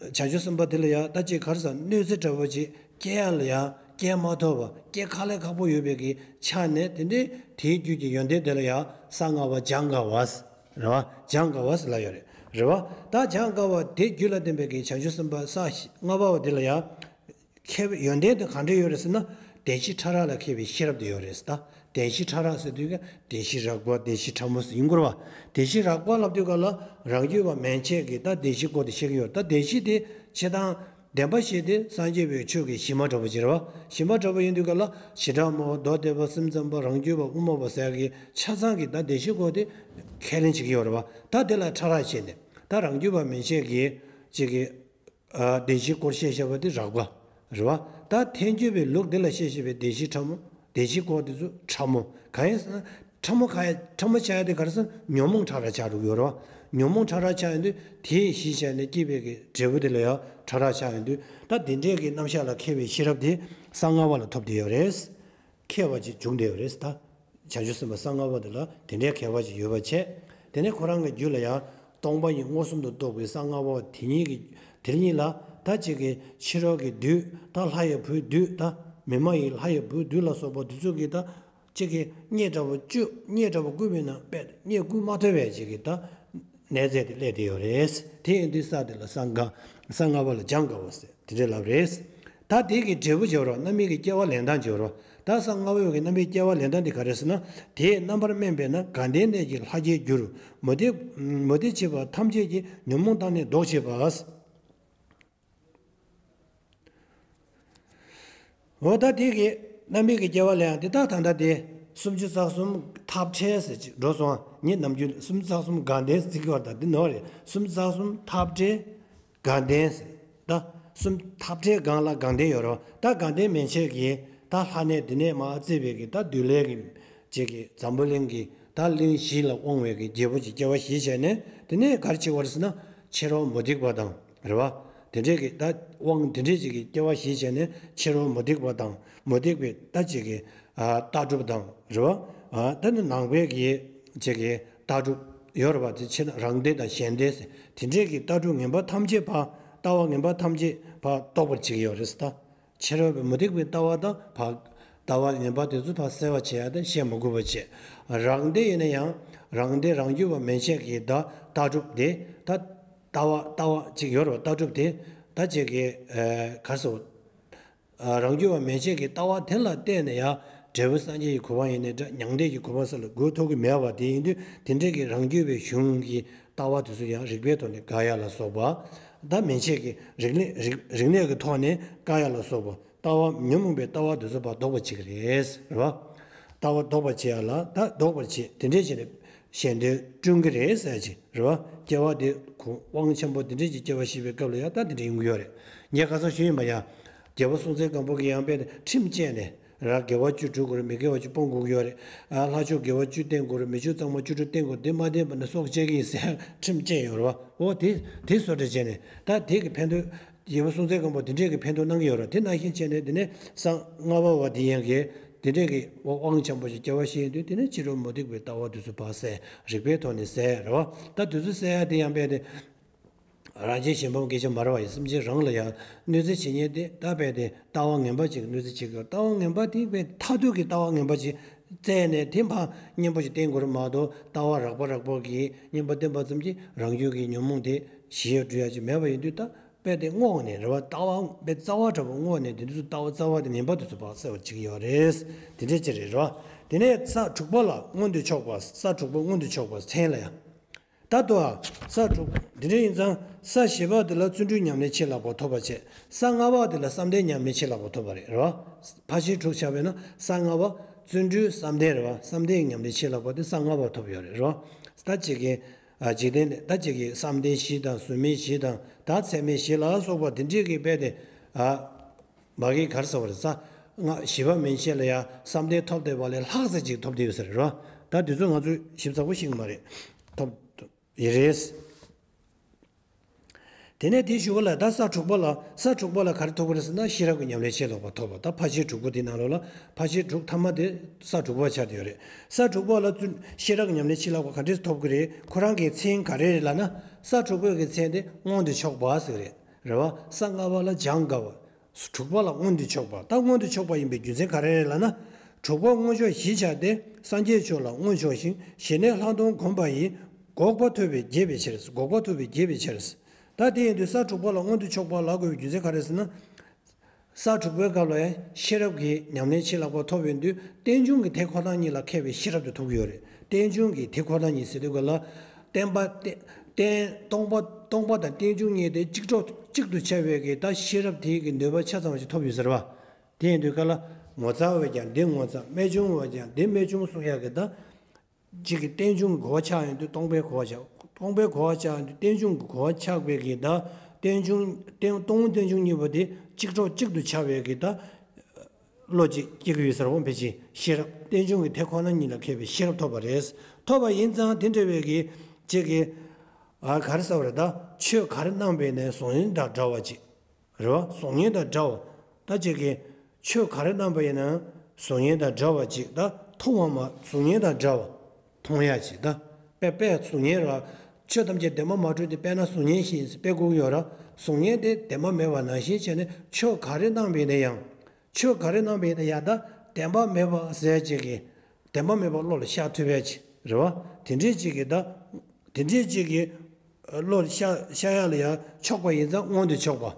བྱང་ཆུབ་སེམས་དཔའ་དེ་ལ་ཡང་ད་ཅིག་ག་རེ་ཟེར་གནོད་འཚེ་འདྲ་བོ་ཅིག་སྐྱེལ་ཡ་ལ་ཡང་སྐྱེལ་མ་ཐུབ་པ་སྐྱེལ་དཀའ་ལས་ཁག་པོ་ཡོད་པའི་གི་ཆ་ནས་དེ་འདྲའི་དེའི་རྒྱུད་ཀྱི་ཡོན་ཏན་དེ་ལ་ཡང་ས་ལྔ་པ་སྦྱང་དཀའ་བ་རེད་བ། སྦྱང་དཀའ་བ་ལབ་ཡོད་རེད་རེད་བ། ད་སྦྱང་དཀའ་བ་དེ་རྒྱུད་ལ་ལྡན་པའི་གི་བྱང་ཆུབ་སེམས་དཔའ་ས་ལྔ་པ་བ་དེ་ལ་ཡང་མཁས་པའི་ཡོན་ཏན་དེ་ག་འདྲ་ཡོད་རེད་ཟེར་ན་བདེན་བཞི་ཕྲ་རགས་ལ་མཁས་པའི་ཤེས་རབ་དེ་ཡོད་རེད་ད། བདེན་བཞི་ཕྲ་རགས་ཟེར་དུས་ཀྱང་བདེན་བཞི་རགས་པ་བདེན་བཞི་ཕྲ་མོ་ཟེར་ཡིན་དགོས་རེད་བ། བདེན་བཞི་རགས་པ་ལབ་དུས་ག་ལ་རང་རྒྱུད་པ་མན་ཆད་ཀྱིས་ད་བདེན་བཞིའི་སྐོར་དེ་བཤད་ཀྱི་ཡོད་རེད། ད་བདེན་བཞི་དེ་ཆེ་ཐང་བདེན་པ་བཞི་དེ་སངས་རྒྱས་པའི་ཆོས་ཀྱི་གཞི་མ་འདྲ་པོ་ཅིག་རེད་བ། གཞི་མ་འདྲ་པོ་ཡིན་དུས་ག་ལ་བྱེ་བྲག་སྨྲ་བ་མདོ་སྡེ་པ་སེམས་ཙམ་པ་རང་རྒྱུད་པ་དབུ་མ་པ་ཟེར་གྱི་ཆ་ཚང་གིས་ད་བདེན་བཞིའི་སྐོར་དེ་ཁས་ལེན་བྱེད་ཀྱི་ཡོད་རེད་བ། ད་དེ་ལ་ཕྲ་རགས་བྱས་ནས་ད་རང་རྒྱུད་པ་མན་ཆད་ཀྱིས་ཅིག་གི་བདེན་བཞིའི་སྐོར་བཤད་བཤད་པ་དེ་རགས་པ་རེད་བ། ད་ཐལ་འགྱུར་བའི་ལུགས་འདི་ལ་བཤད་བཤད་པའི་བདེན་བཞི་ཕྲ་མོ་བདེན་བཞིའི་སྐོར་དེ་ཚོ་ཕྲ་མོ་གང་ཡིན་ཟེར་ན། ཕྲ་མོ་ག་ཡ་ཕྲ་མོ་ཆགས་ཡ་དེ་ག་རེ་ཟེར་ན་ཉོན་མོངས་ཕྲ་རགས་ཆགས་འགྲོ་གི་ཡོད་རེད་བ། ཉོན་མོངས་ཕྲ་རགས་ཆགས་ཡོང་དུས་དེས་གཞི་བྱས་ནས་སྐྱེས་པའི་གི་འབྲས་བུ་དེ་ལ་ཡང་ཕྲ་རགས་ཆགས་ཡོང་དུས་ད་དེ་འདྲའི་གི་རྣམ་གཞག་ལ་མཁས་པའི་ཤེས་རབ་དེ་གསང་སྔགས་པ་ལ་ཐོབ་བསྡད་ཡོད་རེད། མཁས་པ་ཅིག་བྱུང་བསྡད་ཡོད་རེད་ད། བྱང་ཆུབ་སེམས་དཔའ་གསང་སྔགས་པ་དེ་ལ་དེ་འདྲའི་མཁས་པ་ཅིག་ཡོད་པ་བྱས། དེ་ནས་ཁོ་རང་གི་རྒྱུད་ལ་ཡང་སྟོང་པ་ཉིད་མངོན་སུམ་དུ་རྟོགས་པའི་གསང་སྔགས་པ་དེ་ཉིད་ཀྱི་དེ་ཉིད་ལ་ད་ཅིག་གི་ཕྱི་རོལ་གྱི་བདུད་ད་ལྷ་ཡི་བུའི་བདུད་ད་མི་མ་ཡིན་ལྷ་ཡི་བུའི་བདུད་ལ་སོགས་པ་དེ་ཚོ་གིས་ད་གཅིག་གིས་རྙེད་དྲག་པོ་བཅུ་རྙེད་དྲག་པོ་བརྐུས་པའི་ནང་པས་རྙེད་བརྐུས་མ་ཐུབ་པའི་གཅིག་གིས་ད་གནས་ཚད་དེ་སླེབས་བསྡད་ཡོད་རེད། དེ་ཡིན་དུས་ས་དེ་ལ་གསང་སྔགས་གསང་སྔགས་པ་ལ་སྦྱང་དཀའ་བ་ཟེར་དེ་འདྲའི་ལབ་རེད། ད་དེ་གི་འབྲས་བུ་བྱེད་རོགས་རྣམ་སྨིན་གྱི་སྐྱེ་བ་ལེན་སྟངས་བྱེད་རོགས། ད་གསང་སྔགས་པའི་གི་རྣམ་སྨིན་སྐྱེ་བ་ལེན་སྟངས་དེ་ག་རེ་ཟེར་ན། དེས་རྣམ་པར་སྨིན་པས་ན་དགའ་ལྡན་གནས་ཀྱི་ལྷ་སྐྱེར་འགྱུར། མུ་སྟེགས་མུ་སྟེགས་བྱེད་པ་ཐམས་ཅད་ཀྱི་ཉོན་མོངས་དང་ནི་ལྡོག་བྱེད་པ། འོ་ད་དེ་གི་རྣམ་སྨིན་གྱི་སྐྱེ་བ་ལེན་ཡང་དེ་ད་ད་ལྟ་དེ་སུམ་ཅུ་རྩ་གསུམ་འཐབ་བྲལ་ཟེར་ཅིག་འགྲོ་སོང་། ངས་ནམ་རྒྱུན་སུམ་ཅུ་རྩ་གསུམ་དགའ་ལྡན་ཟེར་གྱི་བར་ད་འདི་ནོར་རེད། སུམ་ཅུ་རྩ་གསུམ་འཐབ་བྲལ་དགའ་ལྡན་ཟེར། ད་སུམ་འཐབ་བྲལ་སྒང་ལ་དགའ་ལྡན་ཡོད་རེད་བ། ད་དགའ་ལྡན་མན་ཆད་ཀྱིས་ད་ལྷ་གནས་འདི་ནས་མར་བརྩིས་པའི་གི་ད་བདུད་ལས་ཀྱི་ཅིག་གི་འཛམ་བུ་གླིང་གི་ད་གླིང་བཞི་ལ་དབང་བའི་གི་རྒྱལ་པོ་ཅིག་སྐྱེ་བ་བཞེས་བྱས་ནས་དེ་ནས་ག་རེ་བྱེད་པ་རེད་ཟེར་ན་ཕྱི་རོལ་མུ་སྟེགས་པ་དང་རེད་བ། དེ་འདྲས་ཀྱི་ད་དབང་དེ་འདྲས་ཅིག་གི་སྐྱེ་བ་བཞེས་བྱས་ནས་ཕྱི་རོལ་མུ་སྟེགས་པ་དང་མུ་སྟེགས་པའི་ད་ཅིག་གི་ཨ་ལྟ་གྲུབ་དང་རེད་བ། ཨ་ད་ནི་ནང་པའི་གི་ཅིག་གི་ལྟ་གྲུབ་ཡོད་རེད་བ། དེ་ཕྱིར་ན་རང་སྡེ་དང་གཞན་སྡེ་ཟེར་དེ་འདྲས་ཀྱི་ལྟ་གྲུབ་ངན་པ་ཐམས་ཅད་ཕར་ལྟ་བ་ངན་པ་ཐམས་ཅད་ཕར་ལྡོག་པར་བྱེད་ཀྱི་ཡོད་རེད་ཟེར་ད། ཕྱི་རོལ་པའི་མུ་སྟེགས་པའི་ལྟ་བ་དང་ཕར་ལྟ་བ་ངན་པ་དེ་ཚོ་ཕར་སེལ་བ་བྱེད་ཡ་དང་བཤད་མི་དགོས་པ་བྱེད། རང་སྡེ་ཡིན་ན་ཡང་རང་སྡེ་རང་རྒྱུད་པ་མན་ཆད་ཀྱི་ད་ལྟ་གྲུབ་དེ་ད་ལྟ་བ་ལྟ་བ་ཅིག་ཡོད་རེད་བ། ལྟ་གྲུབ་དེ་ད་ཅིག་གི་ཨ་ག་རེ་ཟེར། ཨ་རང་རྒྱུད་པ་མན་ཆད་ཀྱི་ལྟ་བ་དེ་ལ་བརྟེན་ནས་ཡང་འབྲས་བུ་སངས་རྒྱས་ཀྱི་གོ་འཕང་ཡིན་ནའི་འདྲ། མྱང་འདས་ཀྱི་གོ་འཕང་ས་ལ་འགོད་ཐུབ་ཀྱི་མེད་པ་དེ་ཡིན་དུས་དེ་འདྲའི་གི་རང་རྒྱུད་པའི་གཞུང་གི་ལྟ་བ་དེ་ཚོ་ཡང་རིགས་པའི་ཐོག་ནས་བཀག་ཡ་ལ་སོགས་པ། ད་མན་ཆད་ཀྱི་རིག་གནས་རིག་རིག་གནས་ཀྱི་ཐོག་ནས་བཀག་ཡ་ལ་སོགས་པ་ལྟ་བ་ཉོན་མོངས་པའི་ལྟ་བ་དེ་ཚོ་ཕར་ལྡོག་པ་བྱེད་ཀྱི་རེད་ཟེར་བ། ལྟ་བ་ལྡོག་པ་བྱེད་ཡ་ལ་ད་ལྡོག་པར་བྱེད་དེ་འདྲས་བྱས་ནས་གཞན་དོན་བསྐྲུན་གྱི་རེད་ཟེར་ཅིག་རེད་བ། སྐྱེ་བ་དེ་གོ་དབང་ཆེན་པོ་དེ་འདྲས་ཀྱི་སྐྱེ་བ་བཞེས་པའི་སྐབས་ལ་ཡང་ད་དེ་འདྲས་ཡོང་གི་ཡོད་རེད། ངས་ཁ་སང་ཞུས་ཡིན་པ་ཡང་རྒྱལ་པོ་སྲོང་བཙན་སྒམ་པོ་གི་ཡང་དཔེ་ཁྲིམས་བཅད་ནས་ར་དགེ་བ་བཅུ་སྒྲུབ་དགོས་རེད། མི་དགེ་བ་བཅུ་སྤོང་དགོས་ཀྱི་ཡོད་རེད། ཨ་ལྷ་ཆོས་དགེ་བ་བཅུ་བསྟེན་དགོས་རེད། མི་ཆོས་གཙང་མ་བཅུ་དྲུག་བསྟེན་དགོས། དེ་མ་བསྟེན་པ་ན་སྲོག་བཅད་ཀྱི་ཡིན་ཟེར་ཁྲིམས་བཅད་ཡོད་རེད་བ། འོ་དེ་དེ་བཟོ་འདྲ་བྱས་ནས་ད་དེ་གི་ཕན་ཐོགས་རྒྱལ་པོ་སྲོང་བཙན་སྒམ་པོ་དེ་འདྲས་ཀྱི་ཕན་ཐོགས་གནང་གི་ཡོད་རེད། དེ་ནང་བཞིན་བྱས་ནས་དེ་ནས་གསང་སྔགས་པ་བ་དེ་ཡང་གི་དེ་འདྲས་ཀྱི་དབང་ཆེན་པོ་ཞིག་སྐྱེ་བ་བཞེས་ཡོང་དུས་དེ་ནས་ཕྱི་རོལ་མུ་སྟེགས་པའི་ལྟ་བ་དེ་ཚོ་ཕར་སེལ། རིགས་པའི་ཐོག་ནས་སེལ་རེད་བ། ད་དེ་ཚོ་སེལ་ཡ་དེ་ཡང་དཔེ་དེ། རང་རྒྱལ་གཞན་ཕམ་སྐད་ཆ་མ་རེད་བ་ཡིན། སེམས་ཅན་རང་ལ་ཡང་གནོད་འཚེ་བྱེད་མཁན་དེ་ད་རྦད་དེ་ལྟ་བ་ངན་པ་ཅིག་གནོད་འཚེ་བྱེད་དགོས། ལྟ་བ་ངན་པ་དེ་རྦད་མཐར་ཐུག་གི་ལྟ་བ་ངན་པ་ཅིག་བཙལ་ནས་དེ་ཕར་གཉེན་པོ་ཅིག་བསྟེན་དགོས་རེད་མ་གཏོགས་ལྟ་བ་རགས་པ་རགས་པ་གིས་གཉེན་པོ་བསྟེན་པ་ཙམ་གྱིས་རང་རྒྱུད་ཀྱི་ཉོན་མོངས་དེ་ཞི་ཡ་འགྲོ་ཡ་ཅིག་མེད་པ་ཡིན་དུས་ད་རྦད་དེ་སྔོག་ནས་རེད་བ། ལྟ་བ་རྦད་རྩ་བ་འདྲ་པོ་སྔོག་ནས་དེ་ཚོ་ལྟ་བ་རྩ་བ་དེ་ངན་པ་དེ་ཚོ་ཕར་སེལ་བ་བྱེད་ཀྱི་ཡོད་རེད། དེ་འདྲས་ཅིག་རེད་རེད་བ། དེ་ནས་ས་དྲུག་པ་ལ་མངོན་དུ་ཕྱོགས་པ། ས་དྲུག་པ་མངོན་དུ་ཕྱོགས་པ་མཚན་ལ་ཡང་། ད་དུ་ས་དྲུག་འདི་འདྲ་ཡིན་ཙང་ས་བཞི་པ་དེ་ལ་བརྩོན་འགྲུས་ཉམས་ལེན་ཆེས་ལྷག་པ་ཐོབ་པ་བྱས། ས་ལྔ་པ་དེ་ལ་བསམ་གཏན་ཉམས་ལེན་ཆེས་ལྷག་པ་ཐོབ་པ་རེད་རོ། ཕར་ཕྱིན་དྲུག་ཆགས་པས་ན་ས་ལྔ་པ་བརྩོན་འགྲུས་བསམ་གཏན་རེད་བ། བསམ་གཏན་ཉམས་ལེན་ཆེས་ལྷག་པ་དེ་ས་ལྔ་པ་ཐོབ་ཡོད་རེད་རོ། ད་ཅིག་གི་ཨ་འཇིག་རྟེན་ད་ཅིག་གི་བསམ་གཏན་བཞི་དང་གཟུགས་མེད་བཞི་དང་ད་ཚད་མེད་བཞི་ལ་སོགས་པ་དེ་འདྲས་ཀྱི་དཔེ་དེ་ཨ། མ་གི་གར་ཟེར་བ་རེད་ས། ང་བཞི་པ་མན་ཆད་ལ་ཡང་བསམ་གཏན་ཐོབ་བསྡད་པ་ལས་ལྷག་ཙམ་ཅིག་ཐོབ་བསྡད་ཡོད་ས་རེད་རོ། ད་དུས་ཚོད་ང་ཚོས་ཞིབ་ཚགས་པོ་ཤེས་ཀྱི་མ་རེད། ཐོབ་ཡི་རེད། དེ་ནས་དེའི་གཞུག་གུ་ལ་ད་ས་དྲུག་པ་ལ་ས་དྲུག་པ་ལ་ག་རེ་ཐོབ་ཀྱི་རེད་ཟེར་ན་ཤེས་རབ་ཀྱི་ཉམས་ལེན་ཆེས་ལྷག་པ་ཐོབ་པ། ད་ཕར་ཕྱིན་དྲུག་པོ་དེའི་ནང་ལོགས་ལ་ཕར་ཕྱིན་དྲུག་ཐ་མ་དེ་ས་དྲུག་པ་ཆགས་བསྡད་ཡོད་རེད། ས་དྲུག་པ་ལ་བརྩོན་ཤེས་རབ་ཀྱི་ཉམས་ལེན་ཆེས་ལྷག་པ་ག་འདྲས་ཐོབ་ཀྱི་རེད། ཁོ་རང་གི་མཚན་ག་རེ་རེད་ལབ་ན་ས་དྲུག་པའི་གི་མཚན་དེ་མངོན་དུ་ཕྱོགས་པ་ཟེར་གྱི་རེད། རེད་བ། ས་ལྔ་པ་ལ་སྦྱང་དཀའ་བ། དྲུག་པ་ལ་མངོན་དུ་ཕྱོགས་པ། ད་མངོན་དུ་ཕྱོགས་པ་ཡིན་པའི་རྒྱུ་མཚན་ག་རེ་རེད་ལབ་ན། དྲུག་པ་མངོན་ཕྱོགས་བཞི་ཆགས་ཏེ་སངས་རྒྱས་མཆོག་ལ་མངོན་ཕྱོགས་ཤིང་ཞི་གནས་ལྷག་མཐོང་བསྒོམ་པ་ཡིས་འགོག་པ་ཐུབ་པའི་རྒྱས་པའི་ཕྱིར། འགོག་པ་ཐུབ་པའི་རྒྱས་པའི་ཕྱིར། ད་དེ་ཡིན་དུས་ས་དྲུག་པ་ལ་མངོན་དུ་ཕྱོགས་པ་ལབ་དགོས་པའི་རྒྱུ་མཚན་ག་རེ་ཟེར་ན། ས་དྲུག་པའི་སྐབས་ལ་ཡང་ཤེས་རབ་ཀྱི་ཉམས་ལེན་ཆེས་ལྷག་པ་ཐོབ་ཡོང་དུས་རྟེན་འབྱུང་གི་དེ་ཁོ་ན་ཉིད་ལ་མཁས་པའི་ཤེས་རབ་དེ་ཐོབ་ཀྱི་ཡོད་རེད། རྟེན་འབྱུང་གི་དེ་ཁོ་ན་ཉིད་ཟེར་དུས་སྐབས་ལ། བརྟེན་པ་བརྟེན་བརྟེན་སྟོང་པ་སྟོང་པ་དང་རྟེན་འབྱུང་གཉིས་དེ་གཅིག་གྲོགས་གཅིག་ཏུ་ཆགས་པའི་གི་ད་ཤེས་རབ་དེའི་གི་ནུས་པ་ཆ་ཚང་བ་ཞིག་ཐོབ་ཡོད་ཟེར་བ། དེ་ཡིན་དུས་སྐབས་ལ་ངོ་མཚར་བས་ཀྱང་འདི་ངོ་མཚར། རྨད་བྱུང་བས་ཀྱང་འདི་རྨད་བྱུང་གསུང་ཡག་གི་ད། གཅིག་གི་རྟེན་འབྱུང་གི་གོ་བ་ཆགས་ཡོང་དུས་སྟོང་པའི་གོ་བ་ཆགས། སྟོང་པའི་གོ་བ་ཆགས་ཡོང་དུས་རྟེན་འབྱུང་གི་གོ་བ་ཆགས་པའི་གི་ད། རྟེན་འབྱུང་རྟེན་སྟོང་རྟེན་འབྱུང་གཉིས་པོ་དེ་གཅིག་གྲོགས་གཅིག་ཏུ་ཆགས་པའི་གི་ད། བློ་གཅིག་སྐྱེ་གི་ཡོད་ཟེར་བ་ཕལ་ཆེར་ཤེས་རབ་རྟེན་འབྱུང་གི་དེ་ཁོ་ན་ཉིད་ལ་མཁས་པའི་ཤེས་རབ་ཐོབ་པ་རེད། ཐོབ་པ་ཡིན་ཙང་དེ་འདྲ་བའི་གི་ཅིག་གི་ཨ་ག་རེ་ཟེར་བ་རེད། ད་ཆོས་ག་རེ་གནང་བས་ནས་གཟུགས་བརྙན་དང་འདྲ་བ་ཅིག་རེད་བ། གཟུགས་བརྙན་དང་འདྲ་བ། ད་ཅིག་གི་ཆོས་ག་རེ་གནང་བ་ཡིན་ན་གཟུགས་བརྙན་དང་འདྲ་བ་ཅིག་ད་མཐོང་བ་མ་གཟུགས་བརྙན་དང་འདྲ་བ། མཐོང་ཡ་ཅིག་ད་དཔེ་དཔེ་གཟུགས་བརྙན་ར། ཆོས་ཐམས་ཅད་བདེན་པར་མ་གྲུབ་སྟེ། དཔེར་ན་གཟུགས་བརྙན་བཞིན་ཟེར་དཔེ་བཀོད་ཀྱི་ཡོད་ར། གཟུགས་བརྙན་དེ་བདེན་པ་མེད་པ་ནང་བཞིན་བྱས་ནས་ཆོས་ག་རེ་གནང་བས་ན་ཡང་། ཆོས་ག་རེ་གནང་བས་ན་ཡང་ད་བདེན་པ་མེད་པ་ཟེར་ཅིག་གི་བདེན་པ་མེད་པ་བློ་ལ་ཤར་ཐུབ་ཡ་ཅིག་རེད་བ། དེ་འདྲས་ཅིག་གི་ད་དེ་འདྲས་ཅིག་གི་བློ་ལ་ཤར་ཤར་ཡ་ལ་ཡང་ཆོག་པ་ཡིན་ཙང་མངོན་དུ་ཕྱོགས་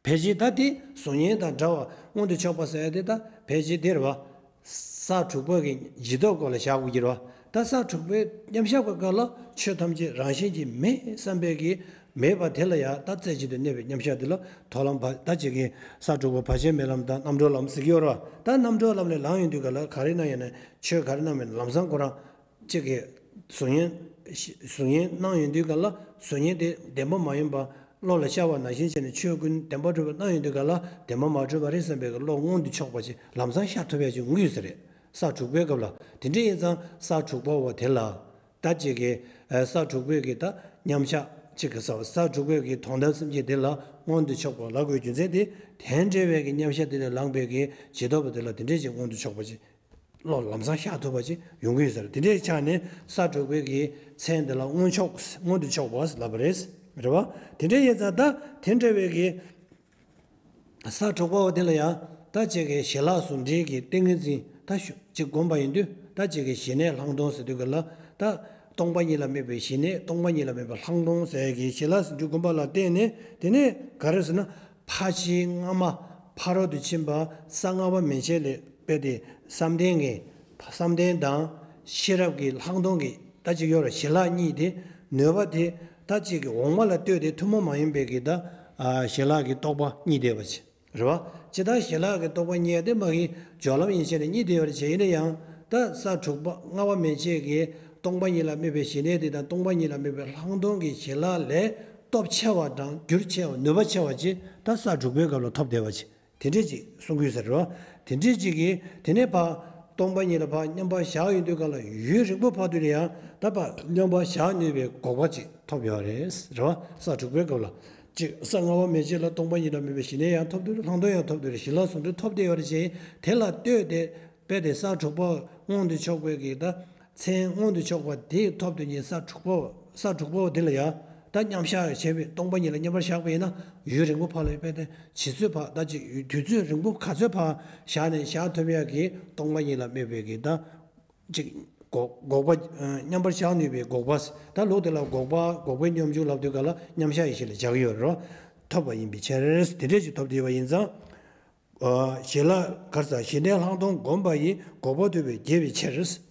པ། ཕལ་ཆེར་ད་དེ་གཟུགས་བརྙན་དང་འདྲ་བ་མངོན་དུ་ཕྱོགས་པ་ཟེར་ཡ་དེ་ད་ཕལ་ཆེར་དེ་རེད་བ། ས་དྲུག་པ་གི་འཇིག་ལྟ་སྐོར་ལ་བཞག་དགོས་ཀྱི་རེད་བ། ད་ས་དྲུག་པའི་མཉམ་བཞག་པའི་སྐབས་ལ་ཆོས་ཐམས་ཅད་རང་བཞིན་གྱིས་མེད་བསམ་པའི་གི་མེད་པ་དེ་ལ་ཡང་ད་རྩེ་གཅིག་ཏུ་གནས་པའི་མཉམ་བཞག་དེ་ལ་མཐོང་ལམ་བར་ད་ཅིག་གི་ས་དྲུག་པ་བར་ཆད་མེད་ལམ་དང་རྣམ་གྲོལ་ལམ་ཟེར་གྱི་ཡོད་རེད་བ། ད་རྣམ་གྲོལ་ལམ་ལ་ལངས་ཡོང་དུས་ག་ལ་ག་རེ་གནང་ཡོད་ན་ཆོས་ག་རེ་གནང་མེད་ན་ལམ་སང་ཁོ་རང་། གཅིག་གིས་གཟུགས་བརྙན་གཟུགས་བརྙན་གནང་ཡོང་དུས་ག་ལ་གཟུགས་བརྙན་དེ་བདེན་པ་མ་ཡིན་པ་བློ་ལ་ཤར་བ་ནང་བཞིན་བྱས་ནས་ཆོས་ཀུན་བདེན་པར་གྲུབ་པ་གནང་ཡོང་དུས་ག་ལ་བདེན་པ་མ་གྲུབ་པ་རེད་བསམ་པའི་བློ་མངོན་དུ་ཕྱོགས་པ་ཅིག་ལམ་སང་ཤར་ཐུབ་ཡ་ཅིག་ཡོང་གི་ཡོད་ས་རེད། ས་དྲུག་པའི་སྐབས་ལ་དེ་འདྲ་ཡིན་ཙང་ས་དྲུག་པ་བ་དེ་ལ་ད་གཅིག་གིས་ས་དྲུག་པའི་གི་ད་མཉམ་བཞག་གཅིག་གི་ས་ས་དྲུག་པའི་གི་དོན་དམ་སེམས་བསྐྱེད་དེ་ལ་མངོན་དུ་ཕྱོགས་པ་ལབ་དགོས་རྒྱུ་མཚན་དེ་དེ་འདྲ་བའི་གི་མཉམ་བཞག་དེ་ལས་ལངས་པའི་གི་ཇི་ལྟ་བ་དེ་ལ་དེ་འདྲ་ཅིག་མངོན་དུ་ཕྱོགས་པ་ཅིག་བློ་ལམ་སང་ཤར་ཐུབ་པ་ཅིག་ཡོང་གི་ཡོད་ས་རེད། དེ་འདྲའི་ཆ་ནས་ས་དྲུག་པའི་གི་མཚན་དེ་ལ་མངོན་ཕྱོགས་མངོན་དུ་ཕྱོགས་པ་ལབ་པ་རེད། རེད་བ། དེ་འདྲ་ཡིན་ཙང་ད་དེ་འདྲ་བའི་གི་ས་དྲུག་པ་བ་དེ་ལ་ཡང་ད་ཅིག་གི་ཞལ་ལག་ཟུང་འབྲེལ་གྱི་ཏིང་ངེ་འཛིན་ད་ཞུ་ཅིག་བསྒོམ་པ་ཡིན་དུས་ད་ཅིག་གི་ཞི་གནས་ལྷག་མཐོང་ཟེར་དུས་ག་ལ་ད་སྟོང་པ་ཉིད་ལ་དམིགས་པའི་ཞི་གནས་སྟོང་པ་ཉིད་ལ་དམིགས་པའི་ལྷག་མཐོང་ཟེར་གྱི་ཞལ་ལག་ཟུང་འབྲེལ་བསྒོམ་པ་ལ་བརྟེན་ནས་དེ་ནས་ག་རེ་ཟེར་ན། ཕ་ཕྱིའི་སྔ་མ་ཕ་རོལ་ཏུ་ཕྱིན་པ་ས་ལྔ་པ་མན་ཆད་ལས་སྤེལ་ཏེ་བསམ་གཏན་གྱི་བསམ་གཏན་དང་ཤེས་རབ་ཀྱི་ལྷག་མཐོང་གི་ད་ཅིག་ཡོད་རེད། ཞི་ལྷག་གཉིས་དེ་ནུས་པ་དེ་ད་ཅིག་གི་འོག་མ་ལ་ལྟོས་ཏེ་ཐུན་མོང་མ་ཡིན་པའི་གི་ད་ཞི་ལྷག་གི་རྟོགས་པ་གཉིས་བསྡད་པ་ཅིག་རེད་བ། ཇི་ལྟར་ཞི་ལྷག་གི་རྟོགས་པ་གཉིས་དེ་མ་གི་སྦྱོར་ལམ་ཡིན་ཕྱིར་གཉིས་བསྡད་པ་ཅིག་ཡིན་ན་ཡང་ད་ས་དྲུག་པ་ལྔ་པ་མན་ཆད་ཀྱི་སྟོང་པ་ཉིད་ལ་དམིགས་པའི་ཞི་གནས་དེ་དང་སྟོང་པ་ཉིད་ལ་དམིགས་པའི་ལྷག་མཐོང་གི་ཞི་ལྷག་ལས་སྟོབས་ཆེ་བ་དང་འགྱུར་ཆེ་བ་ནུས་པ་ཆེ་བ་ཅིག་ད་ས་དྲུག་པའི་སྐབས་ལ་ཐོབ་བསྡད་པ་ཅིག་དེ་འདྲས་ཅིག་གསུང་གི་ཡོད་ས་རེད་བ། དེ་འདྲས་ཅིག་གིས་དེ་ནས་ཕར་སྟོང་པ་ཉིད་ལ་ཕར་མཉམ་པར་བཞག་ཡོང་དུས་སྐབས་ལ་ཡུན་རིང་པོ་བར་དུ་ལ་ཡང་ད་ཕར་མཉམ་པར་བཞག་ནུས་པའི་འགོག་པ་ཅིག་ཐོབ་ཡོད་རེད་རེད་བ། ས་དྲུག་པའི་སྐབས་ལ་ཅིག་ས་ལྔ་པ་མན་ཆད་ལ་སྟོང་པ་ཉིད་ལ་དམིགས་པའི་ཞི་གནས་ཡང་ཐོབ་འདུག་ལྷག་མཐོང་ཡང་ཐོབ་འདུག་ཞི་ལྷག་ཟུང་འབྲེལ་ཐོབ་བསྡད་ཡོད་རེད་ཅེས་དེ་ལ་ལྟོས་ཏེ་དཔེ་དེ་ས་དྲུག་པ་མངོན་དུ་ཕྱོགས་པའི་གི་ད་མཚན་མངོན་དུ་ཕྱོགས་པ་དེའི་ཐོབ་ཏུ་ཉིད་ས་དྲུག་པ་ས་དྲུག་པ་དེ་ལ་ཡང་ད་མཉམ་བཞག་བྱས་པའི་སྟོང་པ་ཉིད་ལ་མཉམ་པར་བཞག་པ་ཡིན་ན་ཡུན་རིང་པོ་ཕར་ལ་དཔེ་དེ་ཇི་ཚོད་ཕར་ད་ཅིག་དུས་ཚོད་རིང་པོ་ག་ཚོད་ཕར་བཞག་ནས་བཞག་ཐུབ་ཡག་གི་སྟོང་པ་ཉིད་ལ་དམིགས་པའི་གི་ད་ཅིག་འགོག་འགོག་པ། མཉམ་པར་བཞག་ནུས་པའི་འགོག་པ། ད་ལུགས་དེ་ལ་འགོག་པ་འགོག་པའི་སྙོམས་འཇུག་ལབ་དུས་ག་ལ་མཉམ་བཞག་ཡེ་ཤེས་ལ་བཞག་གི་ཡོད་རེད། ཐོབ་པ་ཡིན་པའི་ཕྱིར། དེ་འདྲས་ཅིག་ཐོབ་བསྡད་པ་ཡིན་ཙང་། ཞི་ལྷག་ག་རེ་ཟ་ཞི་གནས་ལྷག་མཐོང་བསྒོམ་པ་ཡིས་འགོག་པ་ཐོབ་པའི་རྒྱས་པའི་ཕྱིར།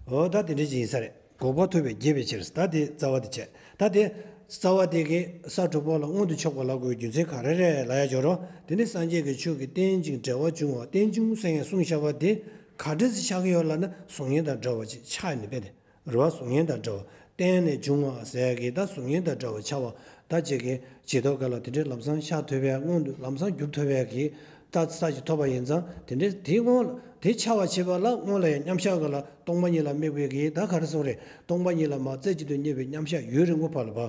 འོ་ད་དེ་འདྲ་ཅིག་ཡིན་ས་རེད། འགོག་པ་ཐོབ་པའི་རྒྱས་པའི་ཕྱིར། ད་དེ་རྩ་བ་དེ་བྱས། ད་དེ་རྩ་བ་དེ་གི་ས་དྲུག་པ་ལ་མངོན་དུ་ཕྱོགས་པ་ལབ་དགོས་རྒྱུ་མཚན་ག་རེ་རེད་ལབ་ཡ་འབྱོར་རོ། དེ་ནི་སངས་རྒྱས་ཀྱི་ཆོས་ཀྱི་རྟེན་ཅིང་འབྲེལ་བར་འབྱུང་བ་རྟེན་འབྱུང་ཟེར་ཡང་གསུངས་བཞག་པ་དེ་ག་འདྲ་ཞིག་ཆགས་ཀྱི་ཡོད་ལབ་ན་གཟུགས་བརྙན་དང་འདྲ་བ་ཅིག་ཆགས་ནས་པས་ཏེ། རེད་བ། གཟུགས་བརྙན་དང་འདྲ་བ། རྟེན་ནས་འབྱུང་བ་ཟེར་ཡ་གི་ད་གཟུགས་བརྙན་དང་འདྲ་བ་ཆགས་པ་ད་ཅིག་གི་ཇི་ལྟར་ག་ལ་དེ་འདྲའི་ལམ་སང་ཤར་ཐུབ་ཡ་མངོན་དུ་ལམ་སང་འགྱུར་ཐུབ་ཡ་གི་ད་ས་ཞིག་ཐོབ་པ་ཡིན་ཙང་དེ་འདྲའི་དེའི་སྔོན་ལ་དེ་འཆར་བ་བྱེད་པ་ལ་སྔོན་ལ་ཡང་མཉམ་བཞག་ག་ལ་སྟོང་པ་ཉིད་ལ་དམིགས་པའི་གི་ད་ག་རེ་ཟེར་རེད། སྟོང་པ་ཉིད་ལ་མ་རྩེ་གཅིག་ཏུ་གནས་པའི་མཉམ་བཞག་ཡུན་རིང་པོ་བར་ལ་བ་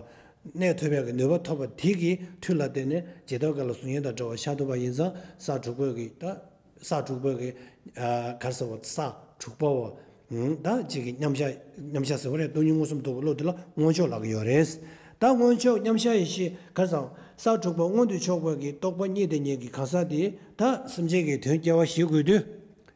གནས་ཐུབ་ཡ་གི་ནུས་པ་ཐོབ་པ་དེ་གི་མཐུ་ལ་བརྟེན་ནས་ཇི་ལྟར་ག་ལ་གཟུགས་བརྙན་དང་འདྲ་བ་ཤར་ཐུབ་པ་ཡིན་ཙང་ས་དྲུག་པོའི་གི་ད། ས་དྲུག་པོའི་གི་ཨ་ག་རེ་ཟེར་བ་ས་དྲུག་པ་བ། ཨུམ་ད་ཅིག་གི་མཉམ་བཞག་མཉམ་བཞག་ཟེར་བ་རེད། སྟོང་ཉིད་མངོན་སུམ་རྟོགས་པའི་བློ་དེ་ལ་མངོན་ཕྱོགས་ལབ་ཀྱི་ཡོད་རེད། ད་མངོན་ཕྱོགས་མཉམ་བཞག་ཡེ་ཤེས་ག་རེ་ཟེར་ས་དྲུག་པ་མངོན་དུ་ཕྱོགས་པ་གི་རྟོགས་པ་གཉིས་དེ་གཉིས་ཀྱི་གང་ཟག་དེ་ད་སེམས་ཅན་གྱི་དོན་སྐྱེ་བ་བཞེས་དགོས་དུས།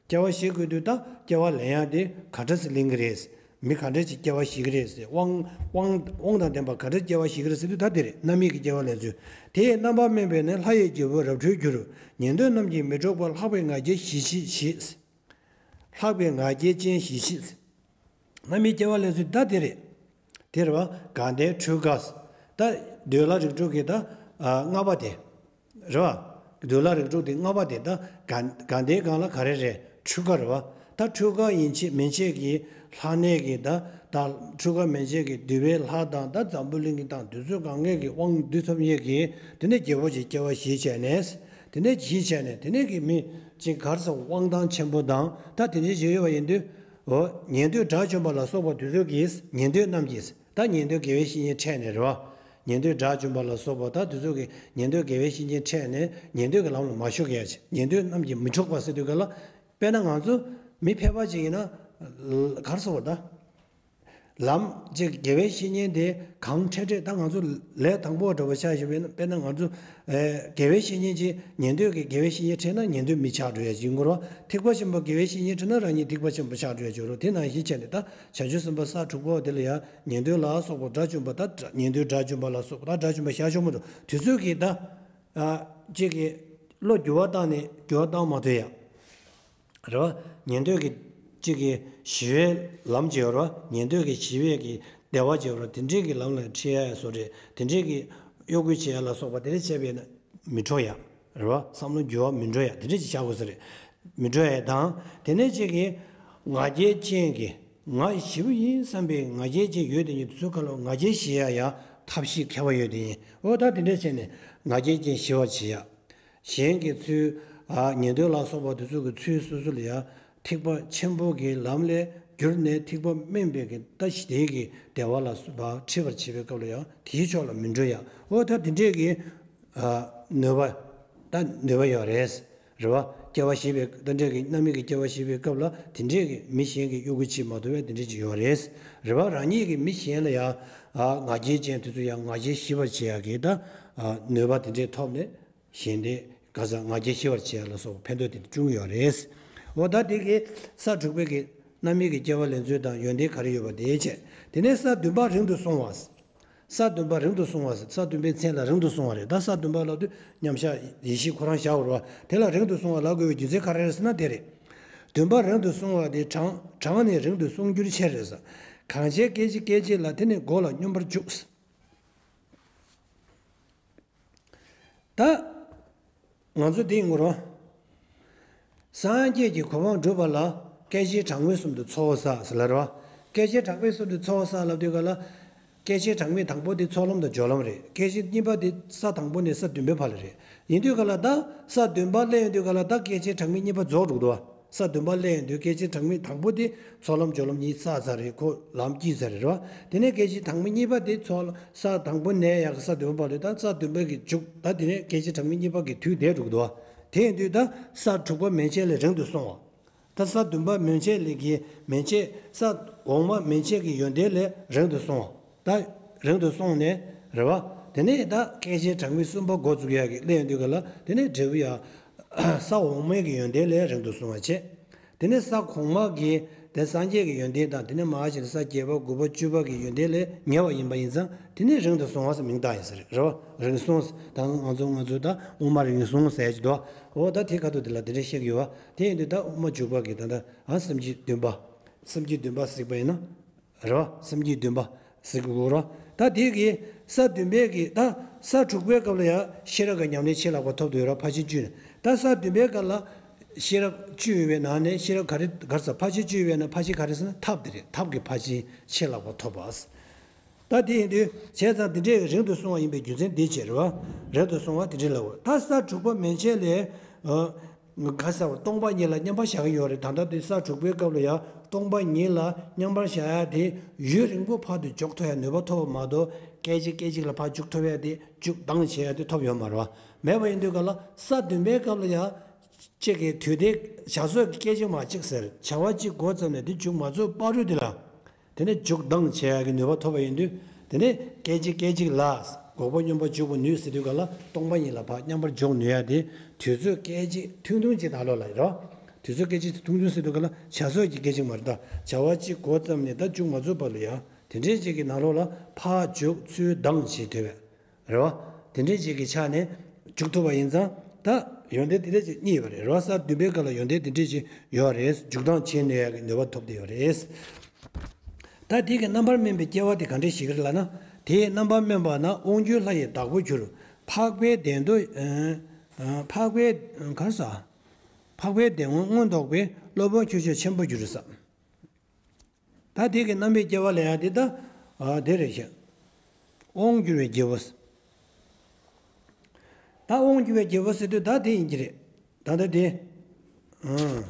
སྐྱེ་བ་བཞེས་དགོས་དུས་ད་སྐྱེ་བ་ལེན་ཡག་དེ་ག་འདྲ་སེ་ལེན་གི་རེད། མི་ག་འདྲ་ཅིག་སྐྱེ་བ་བཞེས་ཀྱི་རེད་ཟེར། དབང་དབང་དབང་དང་ལྡན་པ་ག་འདྲ་སྐྱེ་བ་བཞེས་ཀྱི་རེད་ཟེར་དུས་ད་དེ་རེད། རྣམ་སྨིན་གྱི་སྐྱེ་བ་ལེན་ཚུལ། དེས་རྣམ་པར་སྨིན་པས་ནི་ལྷ་ཡི་རྒྱལ་པོ་རབ་འཕྲོད་འགྱུར། ཉན་ཐོས་རྣམས་ཀྱིས་མི་འཕྲོགས་པར་ལྷག་པའི་ང་རྒྱལ་ཞི་ཞིང་ཞི། ལྷག་པའི་ང་རྒྱལ་ཅན་ཞི་ཞིང་ཞི། རྣམ་སྨིན་སྐྱེ་བ་ལེན་ཚུལ་ད་དེ་རེད། དེ་རེད་བ། དགའ་ལྡན་འཕྲུལ་དགའ། ད་འདོད་ལྷ་རིགས་དྲུག་གི་ད་ལྔ་པ་དེ། རེད་བ། འདོད་ལྷ་རིགས་དྲུག་དེ་ལྔ་པ་དེ་ད་དགའ་དགའ་ལྡན་སྒང་ལ་ག་རེ་རེད། འཕྲུལ་དགའ་རེད་བ། ད་འཕྲུལ་དགའ་ཡིན་ཕྱིར་མན་ཆད་ཀྱི་ལྷ་གནས་ཀྱི་ད་ད་འཕྲུལ་དགའ་མན་ཆད་ཀྱི་འདུལ་བའི་ལྷ་དང་ད་འཛམ་བུ་གླིང་གི་དང་དུས་ཚོད་གང་གས་ཀྱི་དབང་འདུས་ཐོབ་ཡས་ཀྱི་དེ་ནས་རྒྱལ་པོ་ཅིག་སྐྱེ་བ་བཞེས་བྱས་ནས་ དེ་ནས་གཞི་བྱས་ནས་དེ་ནས་ཀྱི་མི་གཅིག་ག་རེ་ཟེར་དབང་ཐང་ཆེན་པོ་དང་ད་དེ་འདྲའི་ཞིག་ཡོད་པ་ཡིན་དུས། འོ་ཉན་ཐོས་དགྲ་བཅོམ་པ་ལ་སོགས་པ་དེ་ཚོ་གིས་ཉན་ཐོས་རྣམས་ཀྱིས་ད་ཉན་ཐོས་དགེ་བའི་བཤེས་གཉེན་འཕྲད་ནས་རེད་བ། ཉན་ཐོས་དགྲ་བཅོམ་པ་ལ་སོགས་པ་ད་དེ་ཚོ་གིས་ཉན་ཐོས་དགེ་བའི་བཤེས་གཉེན་འཕྲད་ནས་ཉན་ཐོས་ཀྱི་ལམ་ལ་མ་ཞུགས་ཡ་ཅིག་ཉན་ཐོས་རྣམས་ཀྱིས་མི་འཁྲུགས་པ་ཟེར་དུས་ག་ལ། དཔེར་ན་ང་ཚོ་མི་ཕལ་པ་ཅིག་ཡིན་ན་ག་རེ་ཟེར་བ་ད། ལམ་གཅིག་དགེ་བའི་བཤེས་གཉེན་དེ་གང་འཕྲད་འཕྲད་ད་ང་ཚོ་ལས་དང་པོ་འགྲོ་བ་ཆ་བཞག་པ་ཡིན་ན་དཔེར་ན་ང་ཚོ་ཨེ་དགེ་བའི་བཤེས་གཉེན་གཅིག་ཉན་ཐོས་ཀྱི་དགེ་བའི་བཤེས་གཉེན་འཕྲད་ན་ཉན་ཐོས་མི་ཆགས་འགྲོ་ཡ་ཅིག་ཡིན་དགོས་རོ། ཐེག་པ་ཆེན་པོ་དགེ་བའི་བཤེས་གཉེན་འཕྲད་ན་རང་ཉིད་ཐེག་པ་ཆེན་པོ་ཆགས་འགྲོ་ཡ་ཅིག་ཡོད་རོ། དེ་ནང་བཞིན་བྱས་ནས་ད་བྱང་ཆུབ་སེམས་དཔའ་ས་དྲུག་པོ་དེ་ལ་ཡང་ཉན་ཐོས་ལ་སོགས་པ་དགྲ་བཅོམ་པ་ད་ཉན་ཐོས་དགྲ་བཅོམ་པ་ལ་སོགས་པ་ད་དགྲ་བཅོམ་པ་ཞལ་ཆུང་མོ་དང་དེ་ཚོས་ཀྱིས་ད་ཨ་གཅིག་གི་བློ་འགྱུར་བ་བཏང་ནས་འགྱུར་བ་བཏང་མ་ཐུབ་ཡ། རེད་བ། ཉན་ཐོས་ཀྱི་གཅིག་གི་ཞི་བའི་ལམ་ཅིག་ཡོད་རེད་བ། ཉན་ཐོས་ཀྱི་ཞི་བའི་གི་བདེ་བ་ཅིག་ཡོད་རེད་བ། དེ་འདྲས་ཀྱི་ལམ་ལ་ཁྲིད་ཡ་ཡ་བཟོ་རེད། དེ་འདྲས་ཀྱི་གཡོ་འགུལ་བྱེད་ཡ་ལ་སོགས་པ་དེ་འདྲས་བྱས་པས་ན་མི་འཕྲོ་ཡ། རེད་བ། བསམ་བློ་འགྱུར་བ་མི་འགྲོ་ཡ་དེ་འདྲས་ཅིག་བྱ་དགོས་ས་རེད། མི་འགྲོ་ཡ་དང་དེ་ནས་གཅིག་གི་ང་རྒྱལ་ཅན་གྱི་ང་ཞི་བ་ཡིན་བསམ་པའི་ང་རྒྱལ་ཅན་ཡོད་དེ་ཉིད་དུ་ཚུལ་ཁ་ལོ་ང་རྒྱལ་ཞི་ཡ་ཡ་ཐབས་ཤེས་མཁས་པ་ཡོད་དེ་ཡིན། འོ་ད་དེ་འདྲས་བྱས་ནས་ང་རྒྱལ་ཅན་ཞི་བར་བྱེད་ཡ། གཞན་གྱི་ཚུལ། ཨ་ཉན་ཐོས་ལ་སོགས་པ་དེ་ཚོ་གི་ཚུལ་སོ་སོ་ལ་ཡང་ཐེག་པ་ཆེན་པོ་གི་ལམ་ལས་བསྒྱུར་ནས་ཐེག་པ་དམན་པའི་གི་ད་ཞི་བདེ་གི་བདེ་བ་ལ་སོགས་པ་ཁྲིད་པར་བྱེད་པའི་སྐབས་ལ་ཡང་དེའི་ཕྱོགས་ལ་མི་འགྲོ་ཡ། འོ་ད་དེ་འདྲས་ཀྱི་ཨ་ནུས་པ་ད་ནུས་པ་ཡོད་རེད། རེད་བ། སྐྱེ་བ་བཞེས་པའི་ད་འདྲས་ཀྱི་རྣམ་སྨིན་གྱི་སྐྱེ་བ་བཞེས་པའི་སྐབས་ལ་དེ་འདྲས་ཀྱི་མི་གཞན་གྱི་གཡོ་འགུལ་བྱེད་མ་ཐུབ་པའི་དེ་འདྲས་ཅིག་ཡོད་རེད། རེད་བ། རང་ཉིད་ཀྱི་མི་གཞན་ལ་ཡང་ཨ་ང་རྒྱལ་ཅན་དེ་ཚོ་ཡང་ང་རྒྱལ་ཞི་བར་བྱེད་ཡ་གི་ད་ཨ་ནུས་པ་དེ་འདྲས་ཐོབ་ནས། གཞན་དེ་ག་ས་ང་རྒྱལ་ཞི་བར་བྱེད་ཡ་ལ་སོགས་ཕན་ཐོགས་དེ་འདྲ་བྱུང་ཡོད་རེད། འོ་ད་དེ་གི་ས་དྲུག་པའི་གི་རྣམ་སྨིན་གྱི་སྐྱེ་བ་ལེན་ཚུལ་དང་ཡོན་ཏན་ག་རེ་ཡོད་པ་དེ་བྱས། དེ་ནས་ས་བདུན་པ་རིང་དུ་སོང་བ། ས་བདུན་པ་རིང་དུ་སོང་བ། ས་བདུན་པའི་མཚན་ལ་རིང་དུ་སོང་བ་རེད། ད་ས་བདུན་པ་ལབ་དུས་མཉམ་གཞག་ཡེ་ཤེས་ཁོ་རང་བཞག་པ་རེད་བ། དེ་ལ་རིང་དུ་སོང་བ་ལབ་དགོས་པའི་རྒྱུ་མཚན་ག་རེ་རེད་ཟེར་ན་དེ་རེད། བདུན་པ་རིང་དུ་སོང་བ་དེ་གྲངས་གྲངས་ནི་རིང་དུ་སོང་འགྱུར་ཆེ་རེད་ཟེར། གང་བྱས་སྐད་ཅིག་སྐད་ཅིག་ལ་དེ་ནི་མགོ་ལ་སྙོམས་པར་འཇུག་ད། ང་ཚོ་འདི་ཡིན་དགོས་རོ། སངས་རྒྱས་ཀྱི་གོ་འཕང་སྒྲུབ་པ་ལ་སྐད་ཅིག་གྲངས་མེད་གསུམ་དུ་ཚོགས་བསགས་ཟེར་ལ་རོ། སྐད་ཅིག་གྲངས་མེད་གསུམ་དུ་ཚོགས་བསགས་ལབ་དུས་ག་ལ། སྐད་ཅིག་གྲངས་མེད་དང་པོ་དེ་ཚོགས་ལམ་དང་སྦྱོར་ལམ་རེད། སྐད་ཅིག་གཉིས་པ་དེ་ས་དང་པོ་ནས་ས་བདུན་པའི་བར་ལ་རེད། ཡིན་དུས་ག་ལ་ད་ས་བདུན་པ་སླེབས་ཡོང་དུས་ག་ལ་ད་སྐད་ཅིག་གྲངས་མེད་གཉིས་པ་རྫོགས་འགྲོ་གི་འདུག་བ། ས་བདུན་པ་སླེབས་ཡོང་དུས་སྐད་ཅིག་གྲངས་མེད་དང་པོ་དེ་ཚོགས་ལམ་སྦྱོར་ལམ་གཉིས་བསགས་ཚར་རེད། ཁོ་ལམ་དཀྱིལ་ཚར་རེད་རོ། དེ་ནས་སྐད་ཅིག་གྲངས་མེད་གཉིས་པ་དེ་ཚོགས་ལམ་ས་དང་པོ་ནས་ཡར་ས་བདུན་པ་ལ་ད་ས་བདུན་པ་གི་མཇུག་ད་དེ་ནས་སྐད་ཅིག་གྲངས་མེད་གཉིས་པ་གི་དུས་འདས་འགྲོ་གི་འདུག་བ། དེ་ཡིན་དུས་ད་ས་དྲུག་པ་མན་ཆད་ལས་རིང་དུ་སོང་བ། ད་ས་བདུན་པ་མན་ཆད་ལས་ཀྱི་མན་ཆད་ས་འོག་མ་མན་ཆད་ཀྱི་ཡོན་ཏན་ལས་རིང་དུ་སོང་བ། ད་རིང་དུ་སོང་ནས་རེད་བ། དེ་ནས་ད་སྐད་ཅིག་གྲངས་མེད་གསུམ་པ་འགོ་བཙུགས་ཡག་གི་སླེབས་ཡོང་དུས་ག་ལ་དེ་ནས་འབྲས་བུ་ཡང་ས་འོག་མའི་གི་ཡོན་ཏན་ལས་རིང་དུ་སོང་བ་བྱས། དེ་ནས་ས་གོང་མ་གི་དེ་སངས་རྒྱས་ཀྱི་ཡོན་ཏན་དང་དེ་ནས་མ་ཧཱ་ཤྲཱི་ས་བརྒྱད་པ་དགུ་པ་བཅུ་པ་གི་ཡོན་ཏན་ལས་ཉེ་བ་ཡིན་པ་ཡིན་ཙང་དེ་ནས་རིང་དུ་སོང་བ་ཟེར་མིང་བཏགས་ཡིན་ས་རེད་རེད་བ། རིང་སོང་ཟེར་ད་ང་ཚོ་ང་ཚོ་ད་དབུ་མ་རིང་སོང་ཟེར་གྱི་འདུག་འོ་ད་དེ་ཁ་ཐུག་དེ་ལ་དེ་འདྲ་བཤད་ཀྱི་ཡོད་བ། དེ་ཡིན་དུས་ད་དབུ་མ་འཇུག་པ་གི་ད་ད་ཨ་སེམས་བསྐྱེད་བདུན་པ། སེམས་བསྐྱེད་བདུན་པ་གཟིགས་པ་ཡིན་ན། རེད་བ། སེམས་བསྐྱེད་བདུན་པ་གཟིགས་དགོས་རོ། ད་དེ་གི་ས་བདུན་པའི་གི་ད་ས་དྲུག་པའི་སྐབས་ལ་ཡང་ཤེས་རབ་ཀྱི་ཉམས་ལེན་ཆེས་ལྷག་པ་ཐོབ་འདུག་རོ་ཕར་ཕྱིན་བཅུ་ནས། ད་ས་བདུན་པའི་སྐབས་ལ་ཤེས་རབ་བཅུ་ཡོད་པའི་ནང་ནས་ཤེས་རབ་ག་རེ་ག་རེ་ཟེར་ཕར་ཕྱིན་བཅུ་ཡོད་པའི་ནང་ཕར་ཕྱིན་ག་རེ་ཟེར་ན་ཐབས་དེ་རེད། ཐབས་ཀྱི་ཕར་ཕྱིན་ཆེས་ལྷག་པ་ཐོབ་པ། ད་དེ་ཡིན་དུས་བྱས་ཙང་དེ་འདྲའི་རིང་དུ་སོང་བ་ཡིན་པའི་རྒྱུ་མཚན་འདི་བྱས་རེད་བ། རིང་དུ་སོང་བ་དེ་འདྲའི་ལབ་དགོས། ད་ས་དྲུག་པ་མན་ཆད་ལས། ག་ཟེར་བ་སྟོང་པ་ཉིད་ལ་མཉམ་པར་བཞག་གི་ཡོད་རེད། ད་ལྟ་དེ་ས་དྲུག་པའི་སྐབས་ལ་ཡང་སྟོང་པ་ཉིད་ལ་མཉམ་པར་བཞག་ཡ་དེ་ཡུན་རིང་པོ་བར་དུ་འཇོག་ཐུབ་ཡ་ནུས་པ་ཐོབ་པ་མ་གཏོགས་སྐད་ཅིག་སྐད་ཅིག་ལ་ཕར་འཇུག་ཐུབ་ཡ་དེ་འཇུག་ལྡང་བྱེད་ཡ་དེ་ཐོབ་ཡོད་མ་རེད་བ། མེད་པ་ཡིན་དུས་ག་ལ་ས་བདུན་པའི་སྐབས་ལ་ཡང་གཅིག་གི་དུས་དེ་བྱ་སོགས་ཀྱི་སྐད་ཅིག་མ་གཅིག་ཟེར་བྱ་བ་གཅིག་འགོ་བརྩམས་ནས་དེ་མཇུག་མ་རྫོགས་བར་དུ་དེ་ལ། དེ་ནས་འཇུག་ལྡང་བྱེད་ཡག་གི་ནུས་པ་ཐོབ་པ་ཡིན་དུས། དེ་ནས་སྐད་ཅིག་སྐད་ཅིག་ལ་འགོག་པ་སྙོམས་པར་འཇུག་པར་ནུས་ཟེར་དུས་ག་ལ་སྟོང་པ་ཉིད་ལ་ཕར་མཉམ་པར་འཇོག་ནུས་ཡ་དེ་དུས་ཚོད་སྐད་ཅིག་ཐུང་ཐུང་ཅིག་ནང་ལོགས་ལ་རེད་བ། དུས་ཚོད་སྐད་ཅིག་ཐུང་ཐུང་ཟེར་དུས་ག་ལ་བྱ་སོགས་ཀྱི་སྐད་ཅིག་མ་རེད་ད། བྱ་བ་གཅིག་འགོ་བརྩམས་ནས་ད་མཇུག་མ་རྫོགས་བར་ལ་ཡ་དེ་འདྲའི་ཅིག་གི་ནང་ལོགས་ལ་ཕར་འཇུག་ཚུར་ལྡང་བྱེད་ཐུབ་པས། རེད་བ། དེ་འདྲའི་ཅིག་གི་ཆ་ནས་འཇུག་ཐུབ་པ་ཡིན་ཙང་ད་ཡོན་ཏན་དེ་འདྲ་ཅིག་རྙེད་པ་རེད། རེད་བ། ས་བདུན་པའི་སྐབས་ལ་ཡོན་ཏན་དེ་འདྲ་ཅིག་ཡོད་རེད། འཇུག་ལྡང་བྱེད་ནུས་ཡག་གི་ནུས་པ་ཐོབ་བསྡད་ཡོད་རེད། ད་དེ་གི་རྣམ་པར་སྨིན་པའི་སྐྱེ་བ་དེ་ག་འདྲ་ཞིག་རེད་ལབ་ན། དེའི་རྣམ་པར་སྨིན་པ་ན་དབང་སྒྱུར་ལྷ་ཡི་བདག་པོ་གྱུར། འཕགས་པའི་བདེན་མཐོ། འཕགས་པའི་ག་རེ་ཟ། འཕགས་པའི་བདེན་དབང་མངོན་རྟོགས་པའི་སློབ་དཔོན་ཁྱུ་མཆོག་ཆེན་པོ་གྱུར་ཟེར། ད་དེ་གི་རྣམ་པའི་སྐྱེ་བ་ལ་ཡང་དེ་ད་དེ་རེད་ཤག་དབང་སྒྱུར་བའི་རྒྱལ་པོ། ད་དབང་སྒྱུར་བའི་རྒྱལ་པོ་ཟེར་དུས་ད་དེ་ཡིན་གྱི་རེད། ད་ལྟ་དེ། ཨང་།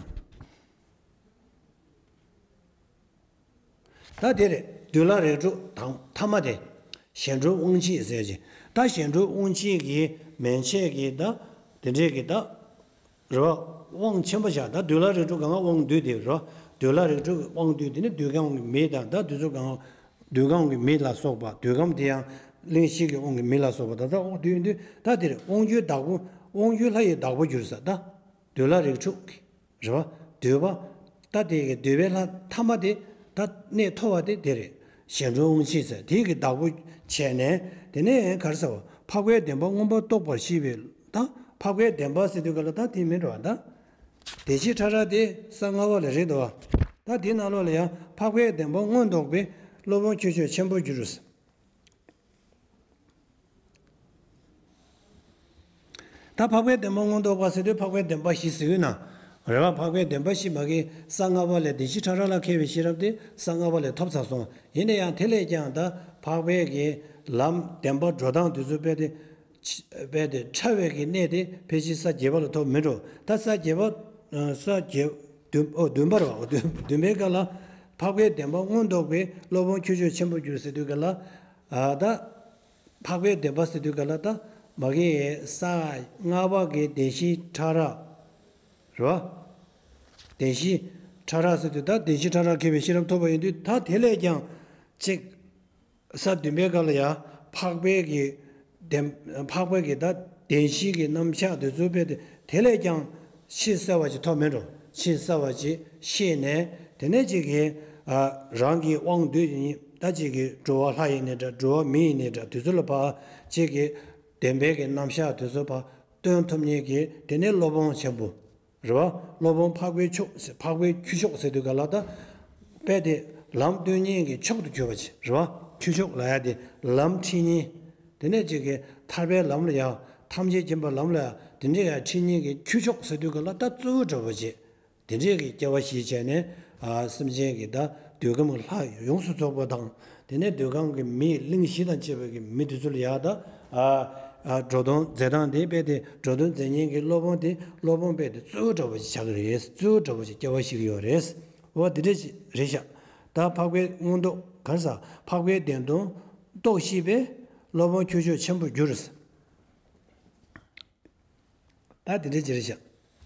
ད་དེ་རེད། བདུད་ལྷ་རིགས་དྲུག་དང་ཐ་མ་དེ། གཞན་འཕྲུལ་དབང་བྱེད་ཟེར་གྱི། ད་གཞན་འཕྲུལ་དབང་བྱེད་ཀྱི་མན་ཆད་ཀྱི་ད། དེ་འདྲས་ཀྱི་ད། རེད་བ། དབང་ཆེན་པོ་བཞག་ད་བདུད་ལྷ་རིགས་དྲུག་གང་དབང་བསྡུས་དེ་རེད་བ། བདུད་ལྷ་རིགས་དྲུག་གི་དབང་བསྡུས་དེ་ནི་བདུད་ཁམས་ཀྱི་མི་དང་ད་དེ་ཚོ་གང་། བདུད་ཁམས་ཀྱི་མི་ལ་སོགས་པ་བདུད་ཁམས་དེ་ཡང་གླིང་བཞི་གི་དབང་གི་མི་ལ་སོགས་པ་ད་ལྟ་དབང་བསྡུས་དུས་ད་དེ་རེད། དབང་བསྒྱུར་བདག་པོ། དབང་བསྒྱུར་ལྷ་ཡི་བདག་པོ་གྱུར་ས་ད། བདུད་ལྷ་རིགས་དྲུག་གི། རེད་བ། བདུད་པ། ད་དེ་གི་བདུད་པའི་ལྷ་ཐ་མ་དེ། ད་གནས་མཐོ་བ་དེ་དེ་རེད། གཞན་འཕྲུལ་དབང་བྱེད་ཟེར་དེ་གི་བདག་པོ་བྱས་ནས་དེ་ནས་ག་རེ་ཟེར་བ། འཕགས་པའི་བདེན་པ་མངོན་པར་རྟོགས་པར་བྱེད་པའི་ད་འཕགས་པའི་བདེན་པ་ཟེར་དུས་ག་ལ་ད་དེ་མིན་འགྲོ་བ་ད། བདེན་བཞི་ཕྲ་རགས་དེ་ས་ལྔ་པ་ལ་རེད་འདུག་བ། ད་དེའི་ནང་ལོགས་ལ་ཡང་འཕགས་པའི་བདེན་པ་མངོན་རྟོགས་པའི་སློབ་དཔོན་ཁྱུ་མཆོག་ཆེན་པོར་གྱུར། ད་འཕགས་པའི་བདེན་པ་མངོན་རྟོགས་པ་ཟེར་དུས་འཕགས་པའི་བདེན་པ་བཞི་ཟེར་གྱི་ན། རེད་བ། འཕགས་པའི་བདེན་པ་བཞི་མ་གི་ས་ལྔ་པ་ལས་བདེན་བཞི་ཕྲ་རགས་ལ་མཁས་པའི་ཤེས་རབ་དེ་ས་ལྔ་པ་ལས་ཐོབ་ཚར་སོང་། ཡིན་ན་ཡང་དེ་ལས་ཀྱང་ད་འཕགས་པའི་གི་ལམ་བདེན་པ་འགྲོ་སྟངས་དེ་ཚོ་དཔེ་དེ། དཔེ་དེ་ཕྲ་བའི་གི་གནས་དེ་ཕལ་ཆེར་ས་བརྒྱད་པ་ལ་ཐོབ་མི་འགྲོ། ད་ས་བརྒྱད་པ། ས་བརྒྱད། བདུན་ཨོ་བདུན་པ་རེད་བ། བདུན་བདུན་པའི་སྐབས་ལ། འཕགས་པའི་བདེན་པ་མངོན་རྟོགས་པའི་སློབ་དཔོན་ཁྱུ་མཆོག་ཆེན་པོར་གྱུར་ཟེར་དུས་སྐབས་ལ། ད། འཕགས་པའི་བདེན་པ་ཟེར་དུས་ག་ལ་ད་མ་གི་ས་ལྔ་པ་གི་བདེན་བཞི་ཕྲ་རགས། རེད་བ། བདེན་བཞི་ཕྲ་རགས་ཟེར་དུས་ད་བདེན་བཞི་ཕྲ་རགས་མཁས་པའི་ཤེས་རབ་ཐོབ་པ་ཡིན་དུས་ད་དེ་ལས་ཀྱང་གཅིག་ས་བདུན་པའི་སྐབས་ལ་ཡང་འཕགས་པའི་གི་བདེན་འཕགས་པའི་གི་ད་བདེན་བཞི་གི་རྣམ་གཞག་དེ་ཚོ་དཔེ་དེ་དེ་ལས་ཀྱང་ཆེས་གསལ་བ་ཅིག་ཐོབ་མེད་འགྲོ། ཆེས་གསལ་བ་ཅིག་ཤེས་ནས་དེ་ནས་ཅིག་གི་རང་གི་དབང་སྡུད་ཡིན་ད་ཅིག་གི་འགྲོ་བ་ལྷ་ཡིན་ནའི་འདྲ་འགྲོ་བ་མི་ཡིན་ནའི་འདྲ་དེ་ཚོ་ལ་ཕར་ཅིག་གི་བདེན་པའི་གི་རྣམ་གཞག་དེ་ཚོ་ཕར་སྟོན་ཐུབ་མཁན་གྱི་དེ་ནས་སློབ་དཔོན་ཆེན་པོ། རེད་བ། སློབ་དཔོན་འཕགས་པའི་མཆོག་འཕགས་པའི་ཁྱུ་མཆོག་ཟེར་དུས་ག་ལ་ད། དཔེ་དེ་ལམ་སྟོན་མཁན་གྱི་མཆོག་ཏུ་གྱུར་པ་ཅིག་རེད་བ། ཁྱུ་མཆོག་ལབ་ཡ་དེ་ལམ་ཁྲིད་མཁན། དེ་ནས་ཅིག་གི་ཐར་པའི་ལམ་ལ་ཡ། ཐམས་ཅད་མཁྱེན་པའི་ལམ་ལ་ཡ་དེ་འདྲའི་ཡ་ཁྲིད་མཁན་གྱི་ཁྱུ་མཆོག་ཟེར་དུས་ག་ལ་ད་གཙོ་བོ་འདྲ་པོ་ཅིག་དེ་འདྲའི་གི་སྐྱེ་བ་བཞེས་བྱས་ནས་ཨ་སེམས་ཅན་གྱི་ད་འདོད་ཁམས་ལྷ་ཡོངས་སུ་རྫོགས་པ་དང་དེ་ནས་འདོད་ཁམས་ཀྱི་མི་གླིང་བཞི་དང་བཅས་པའི་གི་མི་དེ་ཚོ་ལ་ཡ་ད་ཨ་ཨ་འགྲོ་དོན་མཛད་སྟངས་དེ་དཔེ་དེ་འགྲོ་དོན་མཛད་མཁན་གྱི་སློབ་དཔོན་དེ་སློབ་དཔོན་དཔེ་དེ་གཙོ་བོ་འདྲ་པོ་ཞིག་ཆགས་ཀྱི་རེད། གཙོ་བོ་འདྲ་པོ་ཞིག་སྐྱེ་བ་བཞེས་ཀྱི་ཡོད་རེད། འོ་དེ་འདྲ་ཞིག་རེད་ཤག་ད་འཕགས་པའི་མངོན་རྟོགས་ག་རེ་ཟ་འཕགས་པའི་བདེན་དོན་རྟོགས་ཤེས་པས་སློབ་དཔོན་ཁྱུ་མཆོག་ཆེན་པོར་གྱུར། ད་དེ་འདྲ་ཅིག་རེད་ཤག་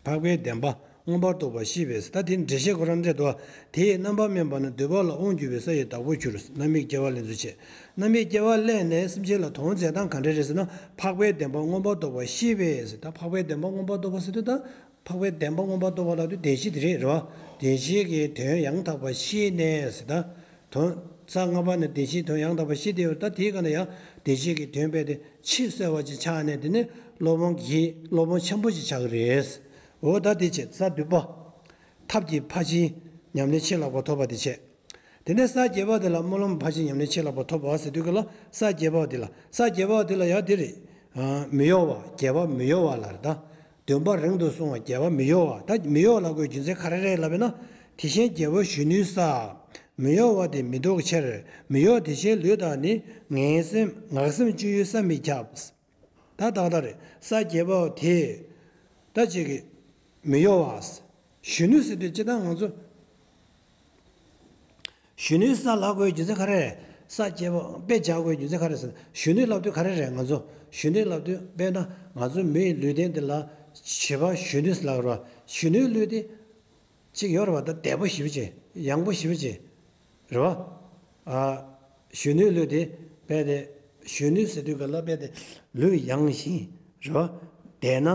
འཕགས་པའི་བདེན་པ་མངོན་པར་རྟོགས་པར་ཤེས་པས་ཟེར། ད་དེ་འགྲེལ་བཤད་ཁོ་རང་འདྲ་འདུག་དེ་ཡི་རྣམ་པར་སྨིན་པ་ནི་འདོད་པ་ལ་དབང་བསྒྱུར་བའི་ས་ཡི་བདག་པོར་གྱུར། རྣམ་སྨིན་སྐྱེ་བ་ལེན་ཚུལ་བྱས། རྣམ་སྨིན་སྐྱེ་བ་ལེན་ནས་སེམས་ཅན་ལ་དོན་མཛད་སྟངས་ག་འདྲ་རེད་ཟེར་ན། འཕགས་པའི་བདེན་པ་མངོན་པར་རྟོགས་པར་ཤེས་པས་ཟེར། ད་འཕགས་པའི་བདེན་པ་མངོན་པར་རྟོགས་པ་ཟེར་དུས་ད་འཕགས་པའི་བདེན་པ་མངོན་པར་རྟོགས་པ་ལབ་དུས་བདེན་བཞི་དེ་རེད། རེད་བ། བདེན་བཞི་གི་དོན་ཡང་དག་པར་ཤེས་ནས་ཟེར་ད། དོན། ས་ལྔ་པ་ནི་བདེན་བཞིའི་དོན་ཡང་དག་པར་ཤེས་ཏེ་ཡོད། ད་དེའི་སྒང་ལ་ཡང་བདེན་བཞི་གི་དོན་དཔེ་དེ་ཆེས་གསལ་བ་ཅིག་ཆགས་ནས་དེ་ནི་སློབ་དཔོན་གྱི་སློབ་དཔོན་ཆེན་པོ་ཞིག་ཆགས་ཀྱི་རེད། འོ་ད་དེ་བྱས་ས་བདུན་པ། ཐབས་ཀྱིས་ཕར་ཕྱིན་ཉམས་ལེན་ཆེས་ལྷག་པ་ཐོབ་པ་དེ་བྱས། དེ་ནས་ས་བརྒྱད་པ་དེ་ལ་སྨོན་ལམ་ཕར་ཕྱིན་ཉམས་ལེན་ཆེས་ལྷག་པ་ཐོབ་པ་ཟེར་དུས་སྐབས་ལ་ས་བརྒྱད་པ་དེ་ལ་ས་བརྒྱད་པ་དེ་ལ་ཡང་དེ་རེད། མི་གཡོ་བ། བརྒྱད་པ་མི་གཡོ་བ་ལ་རེད་ད། འདུན་པ་རིང་དུ་སོང་བ་བརྒྱད་པ་མི་གཡོ་བ། ད་མི་གཡོ་ལབ་དགོས་རྒྱུ་མཚན་ག་རེ་རེད་ལབ་པས་ན། དེ་བཞིན་རྒྱལ་པོ་གཞོན་ནུའི་ས། མི་གཡོ་བ་དེ་མི་ལྡོག་ཕྱིར། མི་གཡོ་དེ་བཞིན་ལུས་དང་ནི། ངན་སེམས་ངག་སེམས་བཅུ་ཡིས་བསམ་མི་ཁྱབ། ད་ཏག་ཏག་རེད། ས་བརྒྱད་པ་དེ། ད་ཅིག་གི་མི་གཡོ་བ། གཞོན་ནུ་ཟེར་དུས་སྤྱིར་བཏང་ང་ཚོ། གཞོན་ནུའི་ས་ལབ་དགོས་རྒྱུ་མཚན་ག་རེ་རེད། ས་བརྒྱད་པ་དཔེ་བཞག་དགོས་རྒྱུ་མཚན་ག་རེ་རེད་ཟེར་ན། གཞོན་ནུ་ལབ་དུས་ག་རེ་རེད་ང་ཚོ། གཞོན་ནུ་ལབ་དུས་དཔེར་ན་ང་ཚོ་མི་ཡི་ལུས་རྟེན་འདི་ལ་བྱིས་པ་གཞོན་ནུ་ལབ་རེད་བ། གཞོན་ནུའི་ལུས་དེ་གཅིག་ཡོད་རེད་བ། ད་བདེ་པོ་ཞེ་པོ་ཅིག་ཡང་པོ་ཞེ་པོ་ཅིག་རེད་བ། ཨ། གཞོན་ནུའི་ལུས་དེ་དཔེ་དེ། གཞོན་ནུ་ཟེར་དུས་ག་ལ་དཔེ་དེ་ལུས་ཡང་ཞིང་རེད་བ། བསྡད་ན་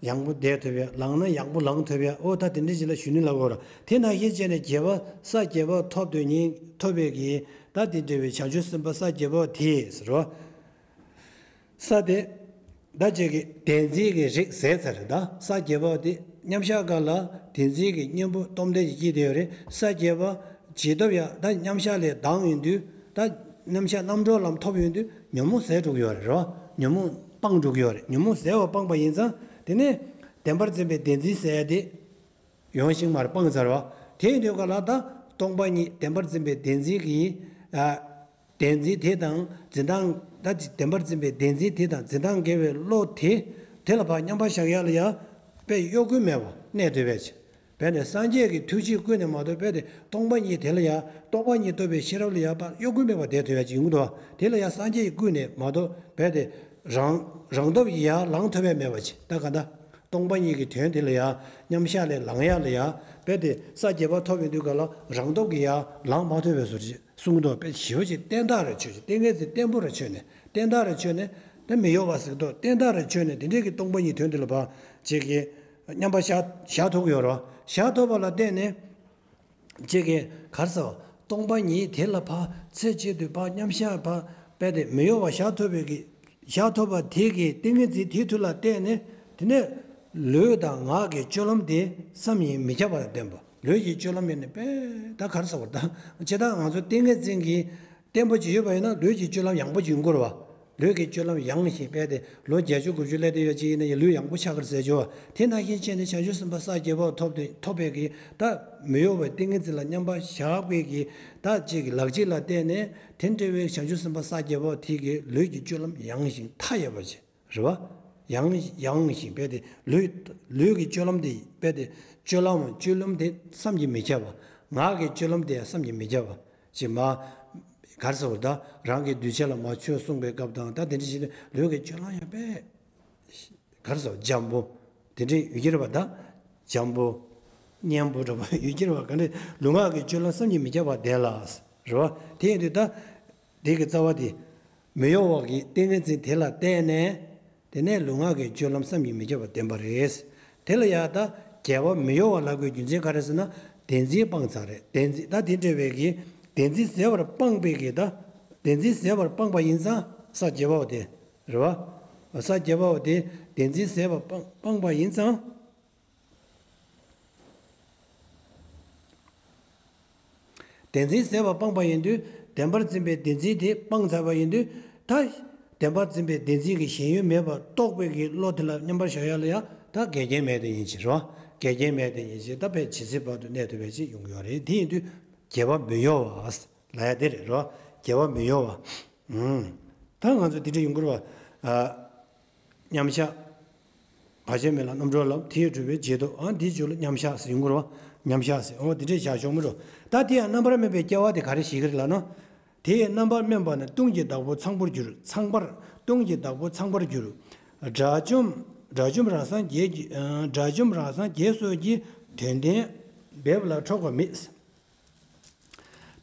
ཡང་པོ་བསྡད་ཐུབ་ཡ། ལངས་ན་ཡང་པོ་ལངས་ཐུབ་ཡ། ཨོ་ད་དེ་འདྲ་ཞིག་ལ་གཞོན་ནུ་ལབ་དགོས་རེད། དེ་ནང་བཞིན་བྱས་ནས་རྒྱལ་བ་ས་བརྒྱད་པ་ཐོབ་འདོད་མཁན་ཐོབ་པའི་གི་ད་དེ་འདྲ་བའི་བྱང་ཆུབ་སེམས་དཔའ་ས་བརྒྱད་པ་དེ་ཟེར་བ། ས་དེ། ད་ཅིག་གི་བདེན་འཛིན་གྱི་རིགས་ཟད་ཚར་རེད་ད། ས་བརྒྱད་པ་དེ་མཉམ་གཞག་སྒང་ལ་བདེན་འཛིན་གྱི་གཉེན་པོ་སྟོབས་ལྡན་ཞིག་སྐྱེས་བསྡད་ཡོད་རེད། ས་བརྒྱད་པ་བྱེད་ཐབས་ཡང་ད་མཉམ་གཞག་ལས་ལྡང་ཡོང་དུས་ད་མཉམ་གཞག་རྣམ་གྲོལ་ལམ་ཐོབ་ཡོང་དུས་ཉོན་མོངས་ཟད་འགྲོ་གི་ཡོད་རེད་རོ། ཉོན་མོངས་སྤངས་འགྲོ་གི་ཡོད་རེད། ཉོན་མོངས་ཟད་པ་སྤངས་པ་ཡིན་ཙང་དེ་ནས་བདེན་པར་འཛིན་པའི་བདེན་འཛིན་ཟེར་ཡ་དེ་ཡོང་ཞིག་མར་སྤངས་ཚར་བ། དེ་ཡིན་དུས་ག་ལ་ད་སྟོང་པ་ཉིད་བདེན་པར་འཛིན་པའི་བདེན་འཛིན་གྱི་ཨ། བདེན་འཛིན་དེ་དང་འཛིན་སྟངས་ད་ཅི་བདེན་པར་འཛིན་པའི་བདེན་འཛིན་དེ་དང་འཛིན་སྟངས་འགལ་བའི་བློ་དེ་ དེ་ལ་ཕར་མཉམ་པར་བཞག་ཡ་ལ་ཡ་དཔེ་གཡོ་འགུལ་མེད་པ་གནས་ཐུབ་པའི་ཕྱིར། དཔེ་ནི་སངས་རྒྱས་ཀྱི་ཐུགས་རྗེས་ཀུན་ནས་མ་གཏོགས་དཔེ་དེ་སྟོང་པ་ཉིད་དེ་ལ་ཡ་རྟོགས་པ་ཉིད་རྟོགས་པའི་ཤེས་རབ་ལ་ཡ་ཕར་གཡོ་འགུལ་མེད་པར་བསྡད་ཐུབ་ཡ་ཅིག་ཡོང་གི་འདུག་བ། དེ་ལ་ཡ་སངས་རྒྱས་ཀྱིས་ཀུན་ནས་མ་གཏོགས་དཔེ་དེ་རང་རང་སྟོབས་ཀྱིས་ཡར་ལངས་ཐུབ་པ་མེད་པ་ཅིག་ད་ག་འདྲ། སྟོང་པ་ཉིད་ཀྱི་དོན་དེ་ལ་ཡ་མཉམ་བཞག་ལས་ལངས་ཡ་ལ་ཡ་དཔེ་དེ་ས་བརྒྱད་པ་ཐོབ་ཡོང་དུས་ག་ལ་རང་སྟོབས་ཀྱིས་ཡར་ལངས་མ་ཐུབ་པའི་བཟོ་ཅིག་གསུངས་འདུག་དཔེ་ཞི་བ་ཅིག་བརྟན་ཐག་རེ་ཆོད་ཅིག་ཏིང་ངེ་འཛིན་བརྟན་པོ་རེ་ཆོད་ནས་བརྟན་ཐག་རེ་ཆོད་ནས་ད་མི་གཡོ་བ་ཟེར་གི་འདུག་བརྟན་ཐག་རེ་ཆོད་ནས་དེ་འདྲའི་གི་སྟོང་པ་ཉིད་དོན་དེ་ལ་ཕར་ཅིག་གི་མཉམ་པར་བཞག་བཞག་ཐུབ་ཀྱི་ཡོད་རེད་བ། བཞག་ཐུབ་པ་ལ་བརྟེན་ནས་ཅིག་གི་ག་རེ་ཟེར་བ་སྟོང་པ་ཉིད་དེ་ལ་ཕར་ཚེ་གཅིག་ཏུ་ཕར་མཉམ་བཞག་ཕར་དཔེ་དེ་མི་གཡོ་བ་བཞག་ཐུབ་པའི་གི་བཞག་ཐུབ་པ་དེ་གི་ཏིང་ངེ་འཛིན་དེའི་མཐུ་ལ་བརྟེན་ནས་དེ་ནས་ལུས་དང་ངག་གི་སྤྱོད་ལམ་དེ་བསམ་ཡས་མི་ཁྱབ་པ་དང་ལྡན་པ། ལུས་ཀྱི་སྤྱོད་ལམ་ཡིན་ནི་དཔེ་ད་ག་རེ་ཟེར་བ་ད་ཇི་ལྟར་ང་ཚོ་ཏིང་ངེ་འཛིན་གྱི་བརྟན་པོ་ཅིག་ཡོད་པ་ཡིན་ན་ལུས་ཀྱི་སྤྱོད་ལམ་ཡང་པོ་ཅིག་ཡོང་གི་རེད་བ། ལུས་ཀྱི་སྤྱོད་ལམ་ཡང་ཞིང་དཔེ་དེ་ལོ་བརྒྱད་ཅུ་དགུ་བཅུ་སླེབས་བསྡད་ཡོད་ཅིག་ཡིན་ན་ཡང་ལུས་ཡང་པོ་ཆགས་ཀྱི་རེད་ཟེར་ཆོག་བ། དེ་ནང་བཞིན་བྱས་ནས་བྱང་ཆུབ་སེམས་དཔའ་ས་བརྒྱད་པ་ཐོབ་སྟེ་ཐོབ་པའི་གི་ད་མི་གཡོ་བའི་ཏིང་ངེ་འཛིན་ལ་མཉམ་པར་བཞག་པའི་གི་ད་ཅིག་གི་ལག་རྗེས་ལ་བརྟེན་ནས་དེ་འདྲ་བའི་བྱང་ཆུབ་སེམས་དཔའ་ས་བརྒྱད་པ་དེ་གི་ལུས་ཀྱི་སྤྱོད་ལམ་ཡང་ཞིང་མཐའ་ཡས་པ་ཅིག་རེད་བ། ཡང་ཡང་ཞིང་དཔེ་དེ་ལུས་ལུས་ཀྱི་སྤྱོད་ལམ་དེ་དཔེ་དེ་སྤྱོད་ལམ་སྤྱོད་ལམ་དེ་བསམ་གྱིས་མི་ཁྱབ་པ། ངག་གི་སྤྱོད་ལམ་དེ་ཡང་བསམ་གྱིས་མི་ཁྱབ་པ། ཅེས་མ། ག་རེ་ཟེར་བ་ད་རང་གི་གདུལ་བྱ་ལ་མ་ཆོས་གསུངས་པའི་སྐབས་དང་ད་དེ་འདྲ་ཞིག་ནས་ལུས་ཀྱི་སྤྱོད་ལམ་ཡང་དཔེ། ག་རེ་ཟེར་བ་འཇམ་པོ། དེ་འདྲ་ཡོད་ཀྱི་རེད་བ་ད། འཇམ་པོ། མཉེན་པོ་འདྲ་པོ་ཡོད་ཀྱི་རེད་བ་ག་འདྲ་ལུས་ངག་གི་སྤྱོད་ལམ་བསམ་གྱིས་མི་ཁྱབ་པ་དེ་ལ། རེད་བ། དེ་ཡིན་དུས་ད། དེ་གི་རྩ་བ་དེ། མི་གཡོ་བ་གི་ཏིང་ངེ་འཛིན་དེ་ལ་བརྟེན་ནས། དེ་ནས་ལུས་ངག་གི་སྤྱོད་ལམ་བསམ་གྱིས་མི་ཁྱབ་པ་ལྡན་པ་རེད། དེ་ལ་ཡང་ད་བརྒྱད་པ་མི་གཡོ་བ་ལབ་དགོས་རྒྱུ་མཚན་ག་རེ་ཟེར་ན། བདེན་འཛིན་སྤངས་ཚར་རེད། བདེན་འཛིན་ད་དེ་འདྲ་བའི་གི་བདེན་འཛིན་ཟད་པར་སྤངས་པའི་གི་ད། བདེན་འཛིན་ཟད་པར་སྤངས་པ་ཡིན་ཙང་ས་བརྒྱད་པའོ་དེ། རེད་བ། ས་བརྒྱད་པའོ་དེ་བདེན་འཛིན་ཟད་པར་སྤངས་སྤངས་པ་ཡིན་ཙང་། བདེན་འཛིན་ཟད་པ་སྤངས་པ་ཡིན་དུས་བདེན་པར་འཛིན་པའི་བདེན་འཛིན་དེ་སྤངས་ཚར་བ་ཡིན་དུས་ད། བདེན་པར་འཛིན་པའི་བདེན་འཛིན་གྱི་ཞེན་ཡུལ་མེད་པར་རྟོགས་པའི་གི་བློ་དེ་ལ་མཉམ་པར་བཞག་ཡ་ལ་ཡང་ད་འགལ་རྐྱེན་མེད་དེ་ཡིན་ཕྱིར་རོ། འགལ་རྐྱེན་མེད་དེ་ཡིན་ཕྱིར་ད་དཔེ་ཇི་སྲིད་བར་དུ་གནས་ཐུབ་པའི་ཆེད་ཡོང་གི་ཡོད་རེད། དེ་ཡིན་དུས་བརྒྱད་པ་མི་གཡོ་བ་ལ་ཡ་དེ་རེད་རོ། བརྒྱད་པ་མི་གཡོ་བ། ཨུམ། ད་ང་ཚོ་དེ་འདྲ་ཡོང་གི་རེད་བ། མཉམ་བཞག་བར་ཆད་མེད་ལ་རྣམ་གྲོལ་ལམ་དེས་གྲུབ་པའི་རྗེས་ཐོབ་ཨ་འདིའི་རྗེས་ལ་མཉམ་བཞག་ཟེར་ཡོང་གི་རེད་བ། མཉམ་བཞག་ཟེར་འོ་དེ་འདྲས་བཞག་ཆོག་མི་འགྲོ། ད་དེ་ཡང་རྣམ་པར་སྨིན་པའི་སྐྱེ་བ་དེ་ག་རེ་ཞིག་རེད་ལབ་ན། དེ་ཡི་རྣམ་པར་སྨིན་པ་ནི་སྟོང་གི་བདག་པོ་ཚངས་པར་འགྱུར། ཚངས་པར་སྟོང་གི་བདག་པོ་ཚངས་པར་འགྱུར། དགྲ་བཅོམ་དགྲ་བཅོམ་རང་སངས་རྒྱས་ཀྱི་དགྲ་བཅོམ་རང་སངས་རྒྱས་སོགས་ཀྱི་དོན་བསྟན་འབེབས་ལ་འཕྲོག་པ་མེད།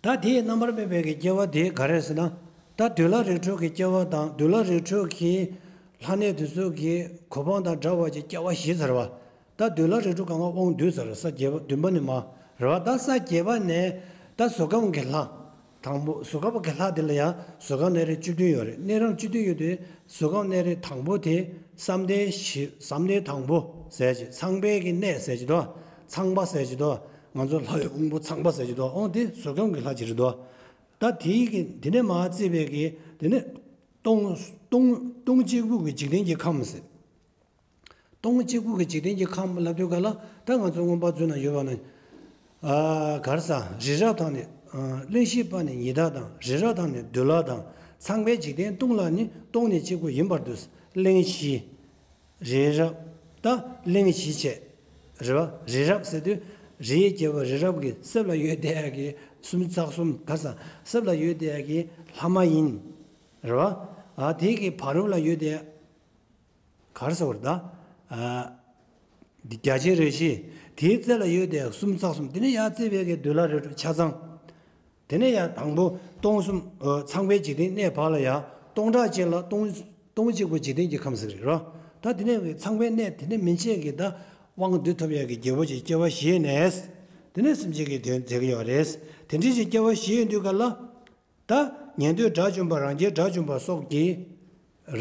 ད་དེའི་རྣམ་པར་སྨིན་པའི་གི་སྐྱེ་བ་དེ་ག་རེ་ཟེར་ན། ད་འདོད་ལྷ་རིགས་དྲུག་གི་སྐྱེ་བ་དང་འདོད་ལྷ་རིགས་དྲུག་གི་ལྷ་གནས་དེ་ཚོ་གི་གོ་འཕང་དང་འདྲ་བ་ཅིག་སྐྱེ་བ་བཞེས་ཚར་བ། ད་འདོད་ལྷ་རིགས་དྲུག་གང་ག་དབང་བསྡུས་ཚར་ས་བརྒྱད་པ་བདུན་པ་ནི་མ་རེད་བ། ད་ས་བརྒྱད་པ་ནས་ད་གཟུགས་ཁམས་ཀྱི་ལྷ། དང་པོ་གཟུགས་ཁམས་ཀྱི་ལྷ་དེ་ལ་ཡང་གཟུགས་ཁམས་གནས་རིགས་བཅུ་བདུན་ཡོད་རེད། གནས་རིམ་བཅུ་བདུན་ཡོད་དུས་གཟུགས་ཁམས་གནས་རིགས་དང་པོ་དེ་བསམ་གཏན་བཞི་བསམ་གཏན་དང་པོ་ཟེར་གྱི་ཚངས་པའི་གི་གནས་ཟེར་གྱི་དོ། ཚངས་པ་ཟེར་གྱི་དོ། ང་ཚོ་ལྷ་ཡི་དབང་པོ་ཚངས་པ་ཟེར་གྱི་དོ། འོང་དེ་གཟུགས་ཁམས་ཀྱི་ལྷ་ཅིག་རེད་དོ། ད་དེའི་གི་དེ་ནས་མར་བརྩིས་པའི་གི་དེ་ནས་སྟོང་སྟོང་སྟོང་གཅིག་པུ་གི་འཇིག་རྟེན་གྱི་ཁམས་ཟེར། སྟོང་གཅིག་པུ་གི་འཇིག་རྟེན་གྱི་ཁམས་ལབ་དུས་ག་ལ་ད་ང་ཚོ་མངོན་པ་མཛོད་ན་ཡོད་པ་ན། ཨ་གར་ས་རི་རབ་དང་ནི་ཨ་གླིང་བཞི་པ་ནི་ཉི་ཟླ་དང་། རི་རབ་དང་ནི་འདོད་ལྷ་དང་། ཚངས་པའི་འཇིག་རྟེན་སྟོང་ལ་ནི། སྟོང་ནི་གཅིག་པུ་ཡིན་པར་འདོད། གླིང་བཞི། རི་རབ། ད་གླིང་བཞི་བྱས། རེད་བ། རི་རབ་ཟེར་དུས་རིའི་རྒྱལ་པོ་རི་རབ་ཀྱི་གསེབ་ལ་ཡོད་བསྡད་ཡ་གི་སུམ་ཅུ་རྩ་གསུམ་ག་ས་གསེབ་ལ་ཡོད་བསྡད་ཡ་གི་ལྷ་མ་ཡིན། རེད་བ། ཨ་དེ་གི་བར་རོ་ལ་ཡོད་བསྡད་ཡ་ག་རེ་ཟེར་བ་རེད་ད། ཨ་རྒྱ་ཆེན་རེ་བཞི། དེའི་རྩེ་ལ་ཡོད་བསྡད་ཡ་སུམ་ཅུ་རྩ་གསུམ། དེ་ནས་ཡར་བརྩིས་པའི་གི་འདོད་ལྷ་རི་རབ་ཆ་ཚང་། དེ་ནས་ཡང་དང་པོ་སྟོང་གསུམ་ཨོ་ཚངས་པའི་འཇིག་རྟེན་གནས་བར་ལ་ཡང་སྟོང་ཕྲག་གཅིག་ལ་སྟོང་སྟོང་གཅིག་པུ་འཇིག་རྟེན་གྱི་ཁམས་ཟེར་རེད་རོ། ད་དེ་ནས་ཚངས་པའི་གནས་དེ་ནས་མན་ཆད་ཀྱི་ད་དབང་སྡུད་ཐུབ་ཡག་གི་རྒྱལ་པོ་ཅིག་སྐྱེ་བ་བཞེས་ནས། དེ་ནས་སེམས་ཅན་གྱི་དོན་མཛད་ཀྱི་ཡོད་རེད། དེ་འདྲའི་ཅིག་སྐྱེ་བ་བཞེས་ཡོང་དུས་ག་ལ། ད་ཉན་ཐོས་དགྲ་བཅོམ་པ་རང་རྒྱལ་དགྲ་བཅོམ་པ་སོགས་ཀྱིས།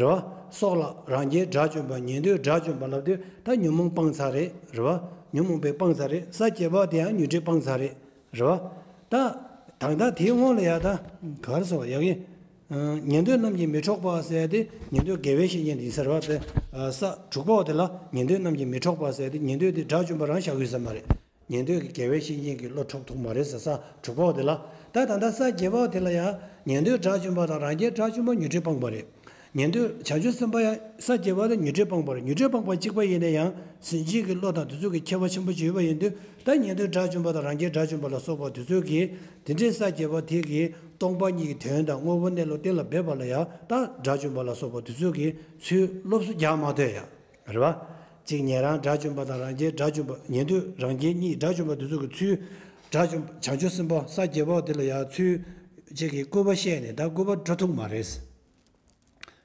རེད་བ། སོགས་ལ་རང་རྒྱལ་དགྲ་བཅོམ་པ་ཉན་ཐོས་དགྲ་བཅོམ་པ་ལབ་དུས་ད་ཉོན་མོངས་སྤངས་ཚར་རེད། རེད་བ། ཉོན་མོངས་པའི་སྤངས་ཚར་རེད། ས་བརྒྱད་པ་དེ་ཡང་ཉོན་སྒྲིབ་སྤངས་ཚར་རེད། རེད་བ། ད་དང་ད་དེའི་སྔོན་ལ་ཡ་ད་ག་རེ་ཟེར་བ་ཡག་གི་ཉན་ཐོས་རྣམས་ཀྱིས་མི་འཕྲོགས་པ་ཟེར་ཏེ་ཉན་ཐོས་དགེ་བའི་བཤེས་གཉེན་དེ་ཟེར་བ་དེ། ས་དྲུག་པའོ་དེ་ལ་ཉན་ཐོས་རྣམས་ཀྱིས་མི་འཕྲོགས་པ་ཟེར་ཏེ་ཉན་ཐོས་དེ་དགྲ་བཅོམ་པ་རང་བཞག་ཡོད་ས་མ་རེད། ཉན་ཐོས་ཀྱི་དགེ་བའི་བཤེས་གཉེན་གྱི་བློ་འཕྲོག་ཐུབ་མ་རེད་ཟེར་ས་དྲུག་པའོ་དེ་ལ། ད་ད་ལྟ་ས་བརྒྱད་པའོ་དེ་ལ་ཡང་ཉན་ཐོས་དགྲ་བཅོམ་པ་དང་རང་རྒྱལ་དགྲ་བཅོམ་པ་ཉོན་སྒྲིབ་སྤངས་པ་རེད། ཉན་ཐོས་བྱང་ཆུབ་སེམས་དཔའ་ཡང་ས་བརྒྱད་པ་དང་ཉོན་སྒྲིབ་སྤངས་པ་རེད། ཉོན་སྒྲིབ་སྤངས་པ་གཅིག་པ་ཡིན་ན་ཡང་ཟིན་བྲིས་ཀྱི་བློ་དང་དེ་ཚོ་གི་ཁྱད་པར་ཆེན་པོ་ཅིག་ཡོད་པ་ཡིན་དུས། ད་ཉན་ཐོས་དགྲ་བཅོམ་པ་དང་རང་རྒྱལ་དགྲ་བཅོམ་པ་ལ་སོགས་པ་དེ་ཚོ་གིས་དེ་འདྲའི་ས་བརྒྱད་པ་དེ་གིས་སྟོང་པ་ཉིད་ཀྱི་དོན་དང་དངོས་པོ་གནས་ལུགས་གཏན་ལ་འབེབས་པ་ལ་ཡང་ད་དགྲ་བཅོམ་པ་ལ་སོགས་པ་དེ་ཚོ་གིས་ཚུར་སློབ་གསོ་རྒྱག་མ་ཐུབ་ཡ། རེད་བ། གཅིག་ཉན་རང་དགྲ་བཅོམ་པ་དང་རང་རྒྱལ་དགྲ་བཅོམ་པ། ཉན་ཐོས་རང་རྒྱལ་གཉིས་དགྲ་བཅོམ་པ་དེ་ཚོ་གིས་ཚུར་དགྲ་བཅོམ་བྱང་ཆུབ་སེམས་དཔའ་ས་བརྒྱད་པ་དེ་ལ་ཡང་ཚུར་གཅིག་གིས་སྐུར་པ་བཤད་ནས་ད་སྐུར་པ་འགྲོ་ཐུབ་མ་རེད།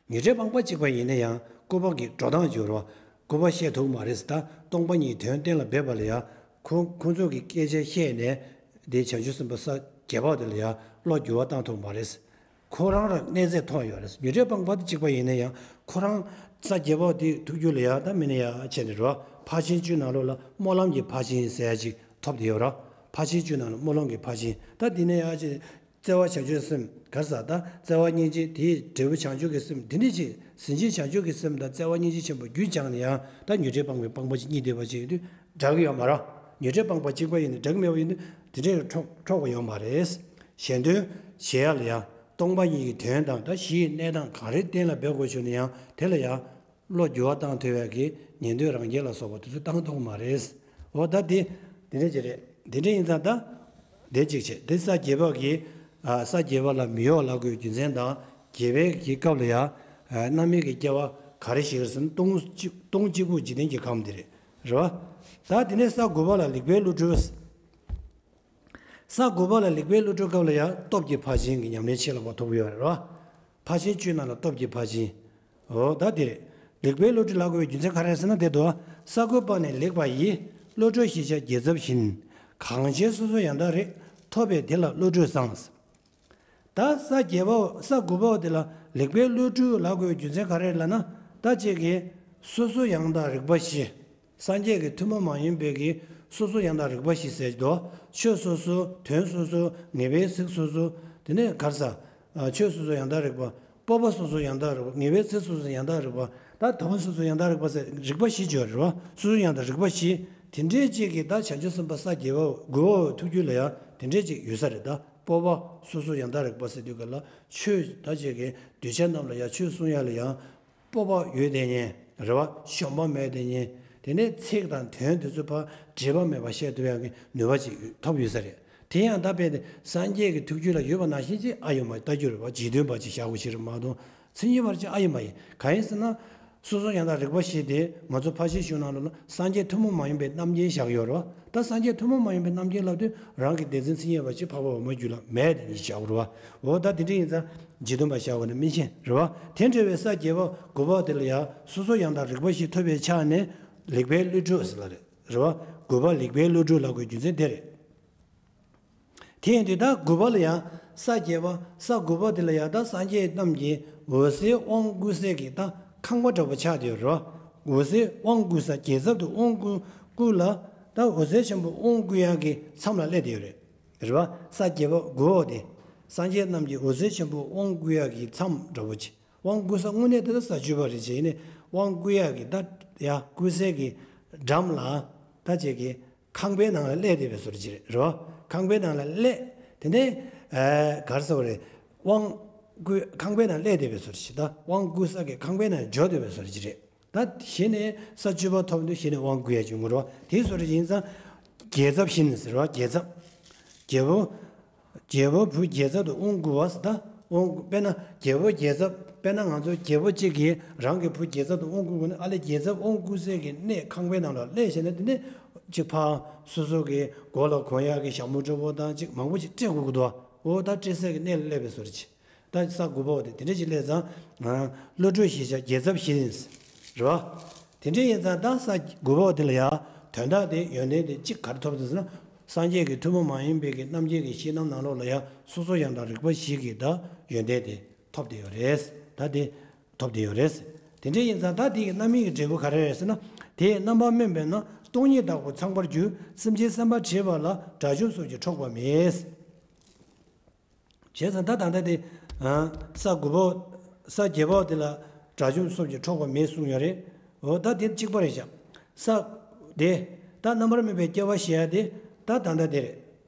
ཉོན་སྒྲིབ་སྤངས་པ་གཅིག་པ་ཡིན་ན་ཡང་སྐུར་པ་གི་འགྲོ་སྟངས་སྦྱོར་བ། སྐུར་པ་བཤད་ཐུབ་མ་རེད། ད་སྟོང་པ་ཉིད་དོན་གཏན་ལ་འབེབས་པ་ལ་ཡང་ཁོ་ཁོང་ཚོ་གི་སྐད་ཆ་བཤད་ནས་དེ་བྱང་ཆུབ་སེམས་དཔའ་ས་བརྒྱད་པ་དེ་ལ་ཡང་བློ་འགྱུར་བ་བཏང་ཐུབ་མ་རེད། ཁོ་རང་རང་གནས་ཚད་མཐོང་ཡོད་རེད། ཉོན་སྒྲིབ་སྤངས་པ་དེ་གཅིག་པ་ཡིན་ན་ཡང་ཁོ་རང་ས་བརྒྱད་པ་དེ་ཐུགས་རྒྱུད་ལ་ཡང་ད་མི་ནི་ཡང་བྱས་ནས་རོ། ཕར་ཕྱིན་བཅུ་ནང་ལོགས་ལ་སྨོན་ལམ་གྱི་ཕར་ཕྱིན་ཟེར་ཡ་ཅིག་ཐོབ་བསྡད་ཡོད་རོ། ཕར་ཕྱིན་བཅུ་ནང་ལ་སྨོན་ལམ་གྱི་ཕར་ཕྱིན། ད་འདི་ནས་ཡང་ཅིག་བརྩེ་བ་བྱང་ཆུབ་སེམས་ག་རེ་ཟེར། ད་བརྩེ་བ་སྙིང་རྗེ་དེའི་འབྲས་བུ་བྱང་ཆུབ་ཀྱི་སེམས་འདི་འདྲ་ཅིག་ཟིན་བྲིས་བྱང་ཆུབ་ཀྱི་སེམས་དང་བརྩེ་བ་སྙིང་རྗེ་ཆེན་པོ་རྒྱུན་བསྐྱངས་ནས་ཡང་ད་ཉོན་སྒྲིབ་སྤངས་པའི་སྤངས་པ་ཅིག་གཉིས་བསྡད་པ་ཅིག་ཡོད་དུས་འདྲ་གི་ཡོད་མ་རེད། ཉོན་སྒྲིབ་སྤངས་པ་གཅིག་པ་ཡིན་ན་འདྲ་གི་མེད་པ་ཡིན་དུས་དེ་འདྲའི་འཕྲོག་འཕྲོག་པ་ཡོད་མ་རེད། གཞན་དོན་བྱེད་ཡ་ལ་ཡང་སྟོང་པ་ཉིད་ཀྱི་དོན་དང་ད་གཞིའི་གནས་སྟངས་ག་རེ་གཏན་ལ་འབེབས་དགོས་བྱུང་ན་ཡང་དེ་ལ་ཡང་བློ་འགྱུར་བ་བཏང་ཐུབ་ཡ་གི་ཉན་ཐོས་རང་རྒྱལ་ལ་སོགས་པ་དེ་ཚོ་བཏང་ཐུབ་ཀྱི་མ་རེད། འོ་ད་དེ་དེ་འདྲ་ཅིག་རེད། དེ་འདྲ་ཡིན་ཙང་ད་དེ་གཅིག་བྱས་དེ་ས་བརྒྱད་པ་གི་ཨ་ས་བརྒྱད་པ་ལ་མི་གཡོ་ལབ་དགོས་རྒྱུ་མཚན་དང་། བརྒྱད་པའི་གི་སྐབས་ལ་ཡང་ཨ་རྣམ་སྨིན་གྱི་སྐྱེ་བ་ག་རེ་ཞིག་རེད་ཟེར་ན་སྟོང་སྟོང་གཅིག་པུ་འཇིག་རྟེན་གྱི་ཁམས་དེ་རེད། རེད་བ། ད་དེ་ནས་ས་དགུ་པ་ལ་ལེགས་པའི་བློ་གྲོས། ས་དགུ་པ་ལ་ལེགས་པའི་བློ་གྲོས་སྐབས་ལ་ཡང་སྟོབས་ཀྱི་ཕར་ཕྱིན་གྱི་ཉམས་ལེན་ཆེས་ལྷག་པ་ཐོབ་ཡོད་རེད་བ། ཕར་ཕྱིན་བཅུའི་ནང་ལ་སྟོབས་ཀྱི་ཕར་ཕྱིན། འོ་ད་དེ་རེད། ལེགས་པའི་བློ་གྲོས་ལབ་དགོས་པའི་རྒྱུ་མཚན་ག་རེ་རེད་ཟེར་ན་དེ་འདུག་ས་དགུ་པ་ནས་ལེགས་པ་ཡི། བློ་གྲོས་ཞེས་བྱ་རྒྱལ་ཚབ་བཞིན། གང་ཕྱིར་སོ་སོ་ཡང་དག་རིག་ཐོབ་པས་དེ་ལ་བློ་གྲོས་བཟང་། ད་ས་བརྒྱད་པ་ས་དགུ་པ་དེ་ལ་ལེགས་པའི་བློ་གྲོས་ལབ་དགོས་རྒྱུ་མཚན་ག་རེ་ལབ་ན། ད་ཅིག་གིས་སོ་སོ་ཡང་དག་རིག་པ་བཞི། སངས་རྒྱས་ཀྱི་ཐུན་མོང་མ་ཡིན་པའི་གི་སོ་སོ་ཡང་དག་རིག་པ་བཞི་ཟེར་གྱི་འདུག་ཆོས་སོ་སོ། དོན་སོ་སོ། ངེས་པའི་ཚིག་སོ་སོ། དེ་ནས་ག་རེ་ཟེར། ཆོས་སོ་སོ་ཡང་དག་རིག་པ། སྤོབས་པ་སོ་སོ་ཡང་དག་རིག་པ། ངེས་པའི་ཚིག་སོ་སོ་ཡང་དག་རིག་པ། ད་དོན་སོ་སོ་ཡང་དག་རིག་པ་ཟེར་རིག་པ་བཞི་བརྗོད་རེད་བ། སོ་སོ་ཡང་དག་རིག་པ་བཞི། དེ་འདྲའི་ཅིག་གི་ད་བྱང་ཆུབ་སེམས་དཔའ་ས་བརྒྱད་པ་དགུ་པ་ཐུགས་རྒྱུད་ལ་ཡང་དེ་འདྲའི་ཅིག་ཡོད་ས་རེད་ད། སྤོབས་པ་སོ་སོ་ཡང་དག་རིག་པ་ཟེར་དུས་ག་ལ་ཆོས་ད་ཅིག་གི་གདུལ་བྱ་རྣམས་ལ་ཡང་ཆོས་གསུང་ཡ་ལ་ཡང་སྤོབས་པ་ཡོད་དེ་ཉན་རེད་བ། ཞོམ་པ་མེད་དེ་ཉན། དེ་ནས་ཚིག་དང་དོན་དེ་ཚོ་ཕར་འདྲེས་པ་མེད་པ་བཤད་ཐུབ་ཡ་གི་ནུས་པ་ཅིག་ཐོབ་ཡོད་ས་རེད། དེ་ཡང་ད་དཔེ་དེ་སངས་རྒྱས་ཀྱི་ཐུགས་རྒྱུད་ལ་ཡོད་པ་ནང་བཞིན་ཅིག་ཨ་ཡོད་མ་ལྟ་རྒྱུ་རེད་བ། རྗེས་མཐུན་པ་ཅིག་བཞག་དགོས་ཤེས་རེད་མ་གཏོགས་མཚན་ཉིད་པ་ཅིག་ཨ་ཡོད་མ་ཡིན། གང་ཡིན་ཟེར་ན། སོ་སོ་ཡང་དག་རིག་པ་བཞི་དེ་ང་ཚོ་ཕར་ཕྱིན་བཅུ་ནང་ལོགས་ལ་སངས་རྒྱས་ཐུན་མོང་མ་ཡིན་པའི་རྣམ་མཁྱེན་བཞག་ཡོད་རེད་བ། ད་སངས་རྒྱས་ཐུན་མོང་མ་ཡིན་པའི་རྣམ་མཁྱེན་ལབ་དུས་རང་གི་བདེན་འཛིན་མཚན་ཉིད་པ་ཅིག་འཕགས་པ་འོག་མའི་རྒྱུད་ལ་མེད་དེ་ཉིད་བཞག་རེད་བ། འོ་ད་དེ་འདྲ་ཡིན་ཙང་རྗེས་མཐུན་པ་བཞག་པ་ནི་སྨིན་མཁྱེན་རེད་བ། དེ་འདྲ་བའི་ས་བརྒྱད་པ་དགུ་པ་དེ་ལ་ཡང་སོ་སོ་ཡང་དག་རིག་པ་བཞི་ཐོབ་པའི་ཆ་ནས་ལེགས་པའི་བློ་གྲོས་ཟེར་ལ་རེད་རེད་བ། དགུ་པ་ལེགས་པའི་བློ་གྲོས་ལབ་དགོས་རྒྱུ་མཚན་དེ་རེད། དེ་ཡིན་དུས་ད་དགུ་པ་ལ་ཡང་ས་བརྒྱད་པ་ས་དགུ་པ་དེ་ལ་ཡང་ད་སངས་རྒྱས་རྣམས་ཀྱི་འོད་ཟེར་དབང་བསྐུར་སའི་གི་ད་ཁང་པ་འདྲ་པོ་ཆགས་བསྡད་ཡོད་རེད་བ། འོད་ཟེར་དབང་བསྐུར་ས་རྒྱལ་ཚབ་ཏུ་དབང་བསྐུར་བསྐུར་ལ་ད་འོད་ཟེར་ཆེན་པོ་དབང་བསྐུར་ཡག་གི་མཚམས་ལ་སླེབས་བསྡད་ཡོད་རེད། རེད་བ། ས་བརྒྱད་པ་དགུ་པ་དེ་སངས་རྒྱས་རྣམས་ཀྱི་འོད་ཟེར་ཆེན་པོ་དབང་བསྐུར་ཡག་གི་མཚམས་འདྲ་པོ་ཆེ། དབང་བསྐུར་ས་དངོས་གནས་དེ་ད་ས་བཅུ་པ་རེད་བྱས་ནས་དབང་བསྐུར་ཡག་གི་ད་ཡ་བསྐུར་སའི་གི་འགྲམ་ལ་ད་ཅིག་གི་ཁང་པའི་ནང་ལ་སླེབས་བསྡད་པའི་བཟོ་འདྲ་ཅིག་རེད་རོ། ཁང་པའི་ནང་ལ་སླེབས། དེ་ནས་ཨ་ག་རེ་ཟེར་བ་རེད། དབང་བསྐུར་ཁང་པའི་ནང་སླེབས་བསྡད་པའི་བཟོ་འདྲ་ཅིག་ད་དབང་བསྐུར་ས་གི་ཁང་པའི་ནང་འབྱོར་བསྡད་པའི་བཟོ་འདྲ་ཅིག་རེད། ད་གཞི་ནས་ས་བཅུ་པ་ཐོབ་དུས་གཞི་ནས་དབང་བསྐུར་ཡ་བྱུང་གི་རོ། དེའི་བཟོ་འདྲ་ཅིག་ཡིན་ཙང་རྒྱལ་ཚབ་བཞིན་ཟེར་བ་རྒྱལ་ཚབ། རྒྱལ་པོ། རྒྱལ་པོ་བུ་རྒྱལ་ཚབ་ཏུ་དབང་བསྐུར་བ་ཟེར་ད། དབང་དཔེར་ན་རྒྱལ་པོ་རྒྱལ་ཚབ་དཔེར་ན་ང་ཚོ་རྒྱལ་པོ་གཅིག་གིས་རང་གི་བུ་རྒྱལ་ཚབ་ཏུ་དབང་བསྐུར་དགོས་ན་ཨ་ལས་རྒྱལ་ཚབ་དབང་བསྐུར་སའི་གི་གནས་ཁང་པའི་ནང་ལ་སླེབས་བྱས་ན་དེ་ནས་གཅིག་ཕར་སོ་སོ་གི་མགོ་ལ་གོན་ཡག་གི་ཞྭ་མོ་འདྲ་པོ་དང་གཅིག་མང་པོ་ཅིག་སྤྲད་དགོས་ཀྱི་འདུག་འོ་ད་སྤྲད་སའི་གི་གནས་ལ་སླེབས་པའི་བཟོ་འདྲ་ཅིག་ད་ས་དགུ་པ་བ་དེ་དེ་འདྲ་ཅིག་སླེབས་ཙང་། བློ་གྲོས་ཞེས་བྱ་རྒྱལ་ཚབ་བཞིན། རེད་བ། དེ་འདྲ་ཡིན་ཙང་ད་ས་དགུ་པ་བ་དེ་ལ་ཡང་དོན་དག་དེ་ཡོན་ཏན་དེ་གཅིག་ག་རེ་ཐོབ་འདུག་ཟེར་ན། སངས་རྒྱས་ཀྱི་ཐུན་མོང་མ་ཡིན་པའི་གི་རྣམ་མཁྱེན་གྱི་ཤེས་རྣམ་ནང་ལོགས་ལ་ཡང་སོ་སོ་ཡང་དག་རིག་པ་བཞི་གི་ད་ཡོན་ཏན་དེ་ཐོབ་བསྡད་ཡོད་རེད། ད་དེ་ཐོབ་བསྡད་ཡོད་རེད། དེ་འདྲ་ཡིན་ཙང་ད་དེ་གི་རྣམ་སྨིན་གྱི་འབྲས་བུ་ག་རེ་རེད་ཟེར་ན། དེས་རྣམ་པར་སྨིན་པས་ན་སྟོང་ཉིད་བདག་པོ་ཚངས་པར་འགྱུར། སེམས་ཅན་བསམ་པ་བྲལ་བ་ལ་དགྲ་བཅོམ་སོགས་ཀྱིས་འཕྲོག་པ་མེད། བྱས་ཙང་ད་ད་ལྟ་དེ། ཨ། ས་དགུ་པ། ས་བརྒྱད་པ་དེ་ལ་དགྲ་བཅོམ་སོགས་ཀྱིས་འཕྲོག་པ་མེད་གསུངས་ཡོད་རེད། འོ་ད་དེ་གཅིག་པ་རེད་ཤག་ས། དེ། ད་རྣམ་པར་སྨིན་པའི་སྐྱེ་བ་ཞེས་ཡ་དེ། ད་ད་ལྟ་དེ་རེད།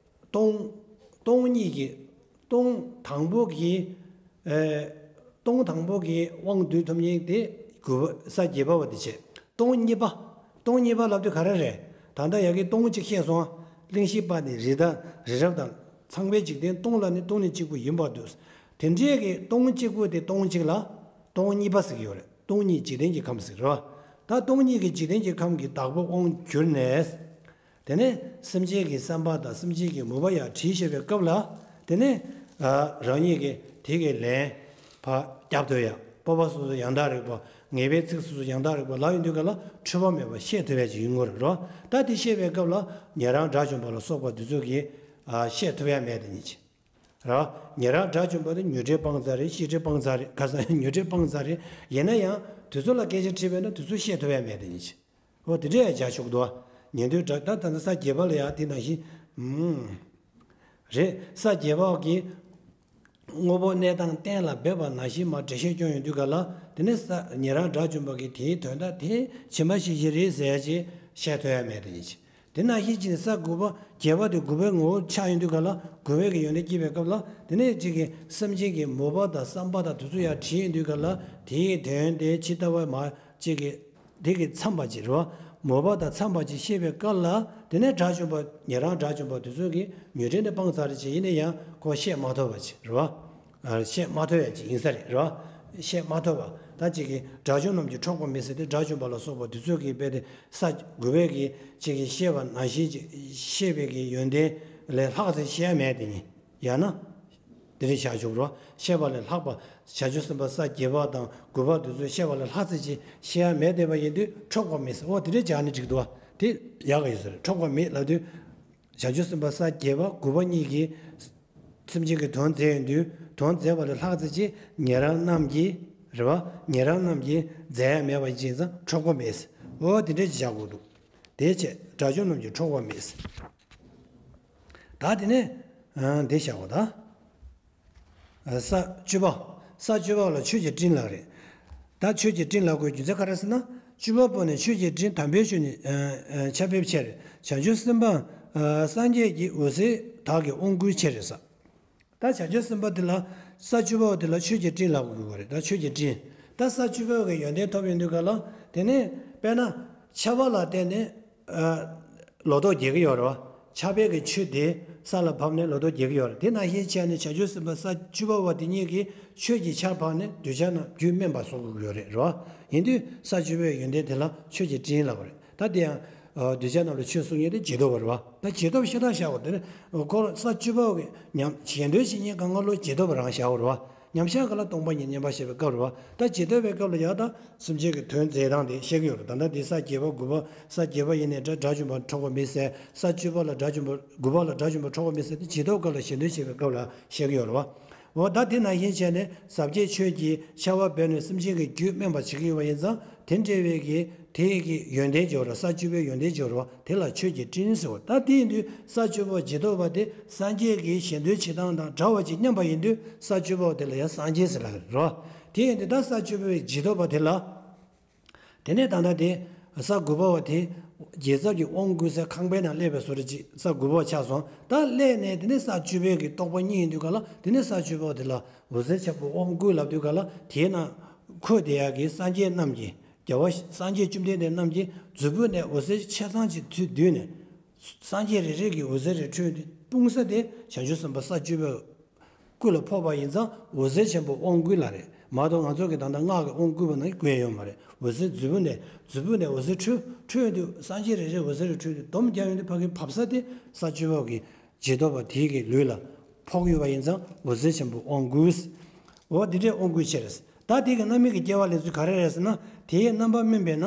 སྟོང་། སྟོང་ཉིད་ཀྱི། སྟོང་དང་པོ་གི། ཨེ། སྟོང་དང་པོ་གི་དབང་སྡུད་ཐུབ་མཁན་དེ་དགུ་པ་ས་བརྒྱད་པ་བ་དེ་བྱས། སྟོང་གཉིས་པ། སྟོང་གཉིས་པ་ལབ་དུས་ག་རེ་རེད། ད་ལྟ་ཡ་གི་སྟོང་གཅིག་བཤད་སོང་། གླེང་གཞི་པ་ནི་རི་དྭགས་རི་རབ་དང་ཚངས་པའི་འཇིག་རྟེན་སྟོང་ལ་ནི་སྟོང་ཉིད་གཅིག་པུ་ཡིན་པར་འདོད། དེ་འདྲའི་གི་སྟོང་གཅིག་པུ་དེ་སྟོང་གཅིག་ལ་སྟོང་གཉིས་པ་ཟེར་གྱི་ཡོད་རེད། སྟོང་ཉིད་འཇིག་རྟེན་གྱི་ཁམས་ཟེར་རོ། ད་སྟོང་ཉིད་ཀྱི་འཇིག་རྟེན་གྱི་ཁམས་ཀྱི་བདག་པོ་དབང་གྱུར་ནས། དེ་ནས་སེམས་ཅན་གྱི་བསམ་པ་དང་སེམས་ཅན་གྱི་མོས་པ་ཡར་དྲིས་བྱེད་པའི་སྐབས་ལ། དེ་ནས་ཨ་རང་ཉིད་ཀྱིས་དེ་གི་ལན་ཕར་རྒྱབ་ཐུབ་ཡ། སྤོབས་པ་སོ་སོ་ཡང་དག་རིག་པ། ངེས་པའི་ཚིག་སོ་སོ་ཡང་དག་རིག་པ་ལབ་ཡོང་དུས་ག་ལ་འཁྲུལ་པ་མེད་པ་བཤད་ཐུབ་ཡ་ཅིག་ཡིན་དགོས་རེད་རོ། ད་དེ་བཤད་པའི་སྐབས་ལ་ཉན་རང་དགྲ་བཅོམ་པ་ལ་སོགས་པ་འདི་ཚོ་གིས་ཨ་བཤད་ཐུབ་ཡ་མེད་དེ་ཉིད་ཅིག་རོ། ཉན་རང་དགྲ་བཅོམ་པ་དེ་མྱུར་འབྲེལ་སྤང་ཚར་རེད། ཤེས་འབྲེལ་སྤང་ཚར་རེད། ཁ་སང་མྱུར་འབྲེལ་སྤང་ཚར་རེད། ཡིན་ན་ཡང་དེ་ཚོ་ལ་སྐད་ཆ་དྲིས་པས་ན་དེ་ཚོ་བཤད་ཐུབ་ཡ་མེད་དེ་ཉིད་ཅིག་འོ་དེ་འདྲ་ཡང་བྱ་ཆོག་འདུག་ཉན་ཐོས་དགྲ་ད་ད་ལྟ་ས་བརྒྱད་པ་ལ་ཡང་དེ་ནང་བཞིན། ཨུམ། རེད། ས་བརྒྱད་པ་གི་དངོས་པོ་གནས་སྟངས་གཏན་ལ་འབེབས་པ་ནང་བཞིན་མར་འགྲེལ་བཤད་སྐྱོན་ཡོང་དུས་ག་ལ། དེ་ནས་ས་ཉན་རང་དགྲ་བཅོམ་པ་གིས་དེའི་དོན་དག་དེ་ཕྱི་མ་ཤེས་བཞིན་རེད་ཟེར་ཡ་ཅིག་བཤད་ཐུབ་ཡ་མེད་དེ་ཉིད་ཅིག་དེ་ནང་བཞིན་ཅིག་ནས་ས་དགུ་པ་བརྒྱད་པ་དེ་དགུ་པའི་ངོ་བོ་ཆགས་ཡོང་དུས་ག་ལ། དགུ་པའི་གི་ཡོན་ཏན་སྐྱེས་པའི་སྐབས་ལ། དེ་ནས་ཅིག་གི་སེམས་ཅན་གྱི་མོས་པ་དང་བསམ་པ་དང་དེ་ཚོ་ཡར་དྲིས་ཡོང་དུས་ག་ལ། དེའི་དོན་དེ་ཇི་ལྟ་བ་མ་ཅིག་གི་དེ་གི་མཚམས་པ་ཅིག་རེད་བ། མོས་པ་དང་འཚམས་པ་ཅིག་བཤད་པའི་སྐབས་ལ། དེ་ནས་དགྲ་བཅོམ་པ་ཉན་རང་དགྲ་བཅོམ་པ་དེ་ཚོ་གིས་མྱུར་འབྲེལ་དེ་སྤངས་ཚར་རེད་ཅེས་ཡིན་ན་ཡང་ཁོ་བཤད་མ་ཐུབ་པ་ཅིག་རེད་བ། ཨ་བཤད་མ་ཐུབ་ཡ་ཅིག་ཡིན་ས་རེད་རེད་བ། བཤད་མ་ཐུབ་པ། ད་ཅིག་གིས་དགྲ་བཅོམ་རྣམས་ཀྱིས་འཕྲོག་པ་མེད་ཟེར་ཏེ་དགྲ་བཅོམ་པ་ལ་སོགས་པ་དེ་ཚོ་གིས་རྦད་དེ་ས་དགུ་པའི་གི་ཅིག་གིས་བཤད་པ་ནང་བཞིན་ཅིག་བཤད་པའི་གི་ཡོན་ཏན་ལས་ལྷག་ཙམ་བཤད་ཡ་མེད་དེ་ཉིད། ཡང་ན། དེ་རིང་བྱ་ཆོག་རོ། བཤད་པ་ལས་ལྷག་པ། བྱང་ཆུབ་སེམས་དཔའ་ས་བརྒྱད་པ་དང་དགུ་པ་དེ་ཚོས་བཤད་པ་ལས་ལྷག་ཙམ་ཅིག་བཤད་ཡ་མེད་བསྡད་པ་ཡིན་དུས་འཕྲོག་པ་མེད་ཟེར། འོ་དེ་འདྲས་སྦྱར་ནས་འགྲིག་འདུག་བ། དེ་ཡག་ག་ཡོད་ས་རེད། འཕྲོག་པ་མེད་ལབ་དུས། བྱང་ཆུབ་སེམས་དཔའ་ས་བརྒྱད་པ་དགུ་པ་གཉིས་ཀྱིས་སེམས་ཅན་གྱི་དོན་མཛད་ཡོང་དུས་དོན་མཛད་པ་ལས་ལྷག་ཙམ་ཅིག་ཉན་རང་རྣམས་ཀྱིས་རེད་བ། ཉན་རང་རྣམས་ཀྱིས་མཛད་ཡ་མེད་པ་ཡིན་ཙང་འཕྲོག་པ་མེད་ཟེར། འོ་དེ་འདྲས་ཅིག་བྱ་དགོས་འདུག་དེའི་ཕྱིར་དགྲ་བཅོམ་རྣམས་ཀྱིས་འཕྲོག་པ་མེད་ཟེར། ད་དེ་ནས་ཨ་འདི་བཞག་གོ་ད། ཨ་ས་བཅུ་པ། ས་བཅུ་པ་ལ་ཆོས་ཀྱི་སྤྲིན་ལབ་རེད། ད་ཆོས་ཀྱི་སྤྲིན་ལབ་དགོས་རྒྱུ་མཚན་ག་རེ་ཟེར་ན། བཅུ་པ་པོ་ནས་ཆོས་ཀྱི་སྤྲིན་དམ་པའི་ཆོས་ནི་ཨ་ཨ་ཁྱབ་པའི་ཕྱིར། བྱང་ཆུབ་སེམས་དཔའ་ཨ་སངས་རྒྱས་ཀྱི་འོད་ཟེར་དག་གི་དབང་བསྐུར་ཕྱིར་རེད་ས། ད་བྱང་ཆུབ་སེམས་དཔའ་དེ་ལ་ས་བཅུ་པ་པོ་དེ་ལ་ཆོས་ཀྱི་སྤྲིན་ལབ་དགོས་ཀྱི་ཡོད་རེད། ད་ཆོས་ཀྱི་སྤྲིན། ད་ས་བཅུ་པ་པོ་གི་ཡོན་ཏན་ཐོབ་ཡོང་དུས་ག་ལ། དེ་ནས་དཔེར་ན་ཆར་པ་ལ་བརྟེན་ནས། ལོ་ཏོག་རྒྱས་ཀྱི་ཡོད་རེད་བ། ཆར་པའི་གི་ཆུ་དེ་ས་ལ་བབས་ནས་ལོ་ཏོག་རྒྱས་ཀྱི་ཡོད་རེད། དེ་ནང་བཞིན་བྱས་ནས་བྱང་ཆུབ་སེམས་དཔའ་ས་བཅུ་པ་པོ་དེ་ཉིད་ཀྱིས་ཆོས་ཀྱི་ཆར་འབབ་ནས་གདུལ་བྱ་རྣམས་རྒྱུད་སྨིན་པ་བཟོ་དགོས་ཀྱི་ཡོད་རེད་རེད་བ། ཡིན་དུས་ས་བཅུ་པའི་ཡོན་ཏན་དེ་ལ་ཆོས་ཀྱི་སྤྲིན་ལབ་པ་རེད། ད་དེ་ཡང་གདུལ་བྱ་རྣམས་ལ་ཆོས་གསུང་མཁན་དེ་རྗེས་ཐོབ་པ་རེད་བ། ད་རྗེས་ཐོབ་ཤ་སྟག་བཞག་པ་དེ་ནི་ཁོ་ས་བཅུ་པ་པོ་གི་ཉམས་གཞན་དོན་བྱེད་མཁན་གང་ག་ལོ་རྗེས་ཐོབ་པ་རང་བཞག་པ་རེད་བ། མཉམ་གཞག་ག་ལ་སྟོང་པ་ཉིད་མཉམ་པར་བཞག་པའི་སྐབས་རེད་བ། ད་ཇི་ལྟ་བའི་སྐབས་ལ་ཡང་ད་སེམས་ཅན་གྱི་དོན་མཛད་སྟངས་དེ་བཤད་ཀྱི་ཡོད་རེད། ད་ལྟ་འདི་ས་བརྒྱད་པ་དགུ་པ་ས་བརྒྱད་པ་ཡིན་ནའི་དགྲ་དགྲ་བཅོམ་པ་འཕྲོག་པ་མེད་ཟེར། ས་བཅུ་པ་ལ་དགྲ་བཅོམ་པ་དགུ་པ་ལ་དགྲ་བཅོམ་པ་འཕྲོག་པ་མེད་ཟེར་དེ་ཇི་ལྟ་བའི་སྐབས་ལ་གཞན་དོན་བྱེད་པའི་སྐབས་ལ་བཤད་ཀྱི་ཡོད་རེད་བ། འོ་ད་དེ་ནང་བཞིན་བྱས་ནས་ཟབ་རྒྱས་ཆོས་ཀྱི་ཆར་པ་འབབ་ནས་སེམས་ཅན་གྱི་རྒྱུད་སྨིན་པ་བྱེད་ཀྱི་ཡོད་པ་ཡིན་ཙང་དེ་འདྲ་བའི་གི་དེ་གི་ཡོན་ཏན་སྦྱོར་བ། ས་བཅུ་པའི་ཡོན་ཏན་སྦྱོར་བ་དེ་ལ་ཆོས་ཀྱི་སྤྲིན་ཟེར་བ། ད་དེ་ཡིན་དུས་ས་བཅུ་པ་ཇི་ལྟ་བ་དེ་སངས་རྒྱས་ཀྱི་གཞན་དོན་བྱེད་སྟངས་དང་འདྲ་བ་ཅིག་སྙམ་པ་ཡིན་དུས་ས་བཅུ་པ་དེ་ལ་ཡང་སངས་རྒྱས་ཟེར་ལབ་ཀྱི་རེད། དེ་ཡིན་དུས་ད་ས་བཅུ་པའི་ཇི་ལྟ་བ་དེ་ལ། དེ་ནས་ད་ལྟ་དེ་ས་དགུ་པ་བ་དེ་རྒྱལ་ཚབ་ཀྱི་དབང་བསྐུར་སའི་ཁང་པའི་ནང་སླེབས་པའི་བཟོ་འདྲ་ཅིག་ས་དགུ་པ་བ་ཆགས་སོང་། ད་སླེབས་ནས་དེ་ནས་ས་བཅུ་པའི་གི་རྟོགས་པ་རྙེད་ཡིན་དུས་ག་ལ་དེ་ནས་ས་བཅུ་པ་བ་དེ་ལ་འོད་ཟེར་ཆེན་པོ་དབང་བསྐུར་ལབ་དུས་ག་ལ་དེའི་ནང་འཁོད་བསྡད་ཡག་གི་སངས་རྒྱས་རྣམས་ཀྱིས། རྒྱལ་བ་སངས་རྒྱས་བཅོམ་ལྡན་འདས་རྣམས་ཀྱིས་མཛུབ་བུ་ནས་འོད་ཟེར་ཆ་ཚང་ཅིག་ཚུར་བསྡུས་ནས། སངས་རྒྱས་རེ་རེ་གི་འོད་ཟེར་རེ་འཕྲོས་ཏེ་སྤུངས་ས་དེ་བྱང་ཆུབ་སེམས་དཔའ་ས་བཅུ་པའི་སྐུ་ལ་ཕོག་པ་ཡིན་ཙང་འོད་ཟེར་ཆེན་པོ་དབང་བསྐུར་ལ་རེད་མ་གཏོགས་ང་ཚོ་གི་ད་ལྟ་སྔགས་ཀྱི་དབང་བསྐུར་བ་ནང་དགོས་ཡ་ཡོད་མ་རེད། འོད་ཟེར་མཛུབ་བུ་ནས་མཛུབ་བུ་ནས་འོད་ཟེར་འཕྲོས་འཕྲོས་དུས་སངས་རྒྱས་རེ་རེ་འོད་ཟེར་རེ་འཕྲོས་ཏེ་སྡོམ་རྒྱག་ཡོང་དུས་ཕ་གི་བབས་ས་དེ་ས་བཅུ་པ་གི་ཇི་ལྟ་བ་དེའི་གི་ལུས་ལ་ཕོག་ཡོད་པ་ཡིན་ཙང་འོད་ཟེར་ཆེན་པོ་དབང་བསྐུར། འོ་འདི་འདྲའི་དབང་བསྐུར་ཆེ་རེད། ད་དེ་གི་རྣམ་སྨིན་གྱི་སྐྱེ་བ་ལེན་ཚུལ་ག་རེ་རེད་ཟེར་ན། དེའི་རྣམ་པར་སྨིན་པས་ན་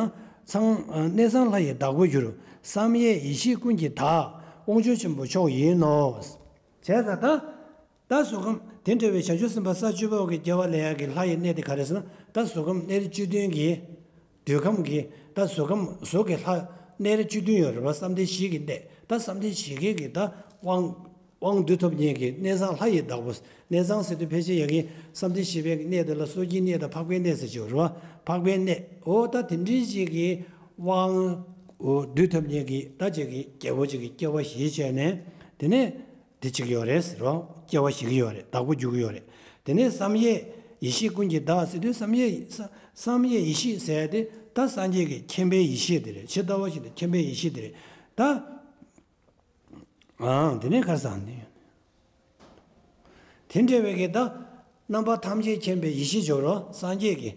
ཚངས་གནས་བཟང་ལྷ་ཡི་བདག་པོར་གྱུར། བསམ་ཡས་ཡེ་ཤེས་ཀུན་གྱི་བདག་དབང་ཕྱུག་ཆེན་པོ་མཆོག་ཡིན་ནོ། བྱས་ཙང་ད། ད་གཟུགས་ཁམས་དེ་འདྲ་བའི་བྱང་ཆུབ་སེམས་དཔའ་ས་བཅུ་པ་གི་སྐྱེ་བ་ལེན་ཡག་གི་ལྷ་ཡི་གནས་དེ་ག་རེ་ཟེར་ན། ད་གཟུགས་ཁམས་གནས་རིས་བཅུ་བདུན་གྱི། འདོད་ཁམས་ཀྱི་ད་གཟུགས་ཁམས་གཟུགས་ཀྱི་ལྷ་གནས་རིས་བཅུ་བདུན་ཡོད་རེད་བ། བསམ་གཏན་བཞི་གི་གནས། ད་བསམ་གཏན་བཞི་གི་གི་ད་དབང་དབང་སྡུད་ཐུབ་མཁན་གྱི་གནས་བཟང་ལྷ་ཡི་བདག་པོ། གནས་བཟང་ཟེར་དུས་ཕལ་ཆེར་ཡ་གི་བསམ་གཏན་བཞི་པའི་གནས་དེ་ལ་སོ་སྐྱེའི་གནས་དང་འཕགས་པའི་གནས་ཟེར་གྱི་ཡོད་རེད་བ། འཕགས་པའི་གནས། འོ་ད་དེ་འདྲའི་ཞིག་གི་དབང་འོ་སྡུད་ཐུབ་མཁན་གྱི་ད་ཅིག་གི་རྒྱལ་པོ་ཅིག་གི་སྐྱེ་བ་བཞེས་བྱས་ནས་དེ་ནས་འདི་བྱེད་ཀྱི་ཡོད་རེད་ཟེར་རོ། སྐྱེ་བ་བཞེས་ཀྱི་ཡོད་རེད། བདག་པོ་འཇུག་གི་ཡོད་རེད། དེ་ནས་བསམ་ཡས་ ཡེ་ཤེས་ཀུན་གྱི་བདག་ཟེར་དུས་བསམ་ཡས་བསམ་ཡས་ཡེ་ཤེས་ཟེར་ཡ་དེ་ད་སངས་རྒྱས་ཀྱི་མཁྱེན་པའི་ཡེ་ཤེས་དེ་རེད། ཇི་ལྟ་བ་བཞིན་དུ་མཁྱེན་པའི་ཡེ་ཤེས་དེ་རེད་ད། ཨང་། དེ་ནས་ག་རེ་ཟེར་ནས། དེ་འདྲ་བའི་གི་ད་རྣམ་པ་ཐམས་ཅད་མཁྱེན་པའི་ཡེ་ཤེས་སྦྱོར་རོ། སངས་རྒྱས་ཀྱི་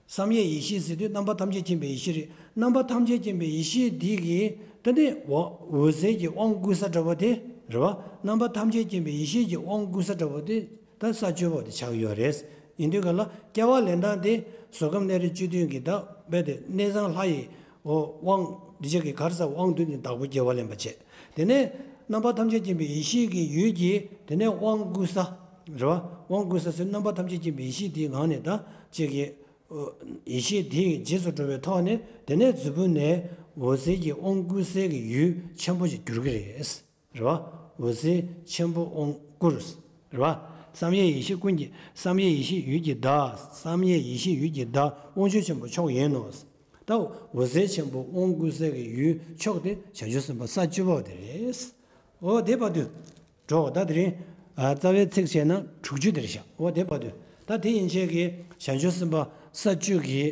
བསམ་ཡས་ཡེ་ཤེས་ཟེར་དུས་རྣམ་པ་ཐམས་ཅད་མཁྱེན་པའི་ཡེ་ཤེས་རེད། རྣམ་པ་ཐམས་ཅད་མཁྱེན་པའི་ཡེ་ཤེས་འདི་གི་ད་ནི་འོད་ཟེར་གྱི་དབང་བསྐུར་ས་འདྲ་བོ་དེ་རེད་བ། རྣམ་པ་ཐམས་ཅད་མཁྱེན་པའི་ཡེ་ཤེས་ཀྱི་དབང་བསྐུར་ས་འདྲ་བོ་དེ་ད་ས་བཅུ་པོ་དེ་ཆགས་ཡོད་རེད། ཡིན་དུས་ག་ལ་སྐྱེ་བ་ལེན་སྟངས་དེ་གཟུགས་ཁམས་གནས་རིགས་བཅུ་བདུན་གྱི་ད་རྦད་དེ་གནས་ཚང་ལྷ་ཡི་འོ་དབང་འདི་ཆ་གི་ག་རེ་ཟེར་དབང་བསྡུས་ནས་བདག་པོ་སྐྱེ་བ་ལེན་པ་བྱས། དེ་ནས་རྣམ་པ་ཐམས་ཅད་མཁྱེན་པའི་ཡེ་ཤེས་ཀྱི་ཡུལ་གྱི་དེ་ནས་དབང་བསྐུར་ས་རེད་བ། དབང་བསྐུར་ས་ཟེར་རྣམ་པ་ཐམས་ཅད་མཁྱེན་པའི་ཡེ་ཤེས་དེའི་ངང་ནས་ད་ཅིག་གི་ཡེ་ཤེས་དེའི་རྗེས་སུ་འགྲོ་བའི་ཐོག་ནས་དེ་ནས་མཛོད་སྤུ་ནས་འོད་ཟེར་གྱི་དབང་བསྐུར་སའི་གི་ཡུལ་ཆེན་པོ་ཞིག་འགྱུར་གྱི་རེད། རེད་བ། འོད་ཟེར་ཆེན་པོ་དབང་བསྐུར། རེད་བ། བསམ་ཡས་ཡེ་ཤེས་ཀུན་གྱི་བསམ་ཡས་ཡེ་ཤེས་ཡུལ་གྱི་བདག་བསམ་ཡས་ཡེ་ཤེས་ཡུལ་གྱི་བདག་དབང་ཕྱུག་ཆེན་པོ་མཆོག་ཡིན་ནོ། ད་འོད་ཟེར་ཆེན་པོ་དབང་བསྐུར་སའི་གི་ཡུལ་མཆོག་དེ་བྱང་ཆུབ་སེམས་དཔའ་ས་བཅུ་པ་དེ་རེད། འོ་དེ་བར་དུ། འགྲོ་ད་དེ་རིང་། རྩ་བའི་ཚིགས་བྱས་ན་དྲུག་ཅུ་དེ་རེད་ཤག་འོ་དེ་བར་དུ། ད་དེ་ཡན་ཆད་ཀྱི་བྱང་ཆུབ་སེམས་དཔའ་ས་བཅུ་གི་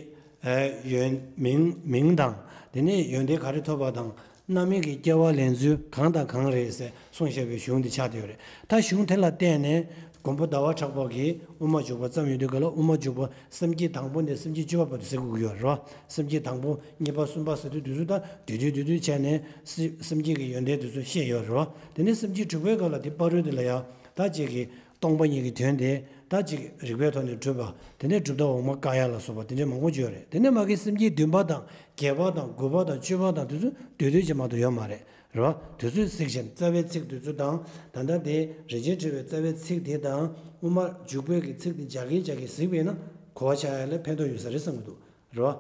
ཡོན་མིང་མིང་དང་། དེ་ནས་ཡོན་ཏན་ག་རེ་ཐོབ་པ་དང་། རྣམ་སྨིན་གྱི་སྐྱེ་བ་ལེན་ཚུལ་གང་དང་གང་རེད་ཟེར་གསུངས་བཞག་པའི་གཞུང་འདི་ཆགས་བསྡད་ཡོད་རེད། ད་གཞུང་དེ་ལ་བརྟེན་ནས་མགོན་པོ་ཟླ་བ་གྲགས་པ་གིས་དབུ་མ་འཇུག་པ་བརྩམས་ཡོང་དུས་ག་ལ་དབུ་མ་འཇུག་པ་སེམས་བསྐྱེད་དང་པོ་ནས་སེམས་བསྐྱེད་བཅུ་པ་བར་དུ་ཟེར་དགོས་ཀྱི་ཡོད་རེད་བ། སེམས་བསྐྱེད་དང་པོ་གཉིས་པ་གསུམ་པ་ཟེར་དུས་དུས་ཚོད་ད་དུས་དུས་དུས་དུས་བྱས་ནས་སེ་སེམས་བསྐྱེད་ཀྱི་ཡོན་ཏན་དེ་ཚོ་བཤད་ཡོད་རེད་བ། དེ་ནས་སེམས་བསྐྱེད་དྲུག་པའི་སྐབས་ལ་དེ་བར་དོ་དེ་ལ་ཡང་ད་ཅིག་གི་སྟོང་པ་ཉིད་ཀྱི་དོན་དེ་ད་ཅིག་རིགས་པའི་ཐོག་ནས་གྲུབ་པ། དེ་ནས་གྲུབ་མཐའ་འོག་མ་བཀག་ཡ་ལ་སོགས་པ་དེ་འདྲའི་མང་པོ་ཅིག་ཡོད་རེད། དེ་ནས་མ་གི་སེམས་བསྐྱེད་བདུན་པ་དང་བརྒྱད་པ་དང་དགུ་པ་དང་བཅུ་པ་དང་དེ་ཚོ་དུས་དུས་ཅིག་མ་གཏོགས་ཡོད་མ་རེད། རེད་བ། དུས་ཚོད་གཟིགས་ཤིང་རྩ་བའི་ཚིག་དུས་ཚོད་དང་། ད་ལྟ་དེ་རིན་ཆེན་ཕྲེང་བའི་རྩ་བའི་ཚིག་དེ་དང་དབུ་མ་འཇུག་པའི་གི་ཚིག་དེ་སྦྱར་གིན་སྦྱར་གིན་གཟིགས་པས་ན་གོ་བ་ཆགས་ཡ་ལ་ཕན་ཐོགས་ཡོད་ས་རེད་བསམ་གྱི་འདུག་རེད་བ།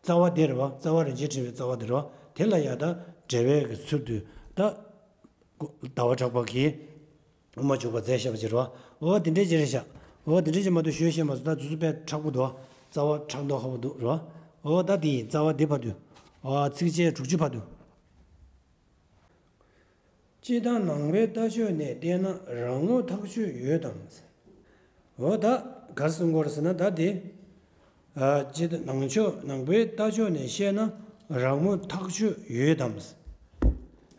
རྩ་བ་དེ་རེད་བ། རྩ་བ་རིན་ཆེན་ཕྲེང་བའི་རྩ་བ་དེ་རེད་བ། དེ་ལ་ཡ་ད་འགྲེལ་བའི་གི་ཚུལ་དུ་ད། ཟླ་བ་གྲགས་པ་གིས་དབུ་མ་འཇུག་པ་མཛད་བཞག་པ་ཅིག་རེད་བ། འོ་དེ་འདྲའི་ཅིག་རེད་ཤག་འོ་དེ་འདྲའི་ཅིག་མ་གཏོགས་ཞུ་ཤེས་མ་སོང་། ད་དུས་ཚོད་དཔེ་མཁྲེགས་པོ་འདུག་རྩ་བ་མཁྲེགས་མདོག་ཁ་པོ་འདུག་རེད་བ། འོ་ད་དེ་ཡིན། རྩ་བ་འདི་བར་དུ། ཨ་ཚིགས་བཅད་དྲུག་ཅུ་བར་དུ། སྤྱིར་བཏང་ནང་པའི་ལྟ་ཕྱོགས་ནས་བལྟས་ན་རང་ངོ་ཐག་ཆོད་ཡོད་དམ། འོ་ད་ག་རེ་གསུང་གི་ཡོད་རེད་ཟེར་ན་ད་དེ། ཨ་སྤྱིར་ནང་ཕྱོགས་ནང་པའི་ལྟ་ཕྱོགས་ནས་བཤད་ན་རང་ངོ་ཐག་ཆོད་ཡོད་དམ།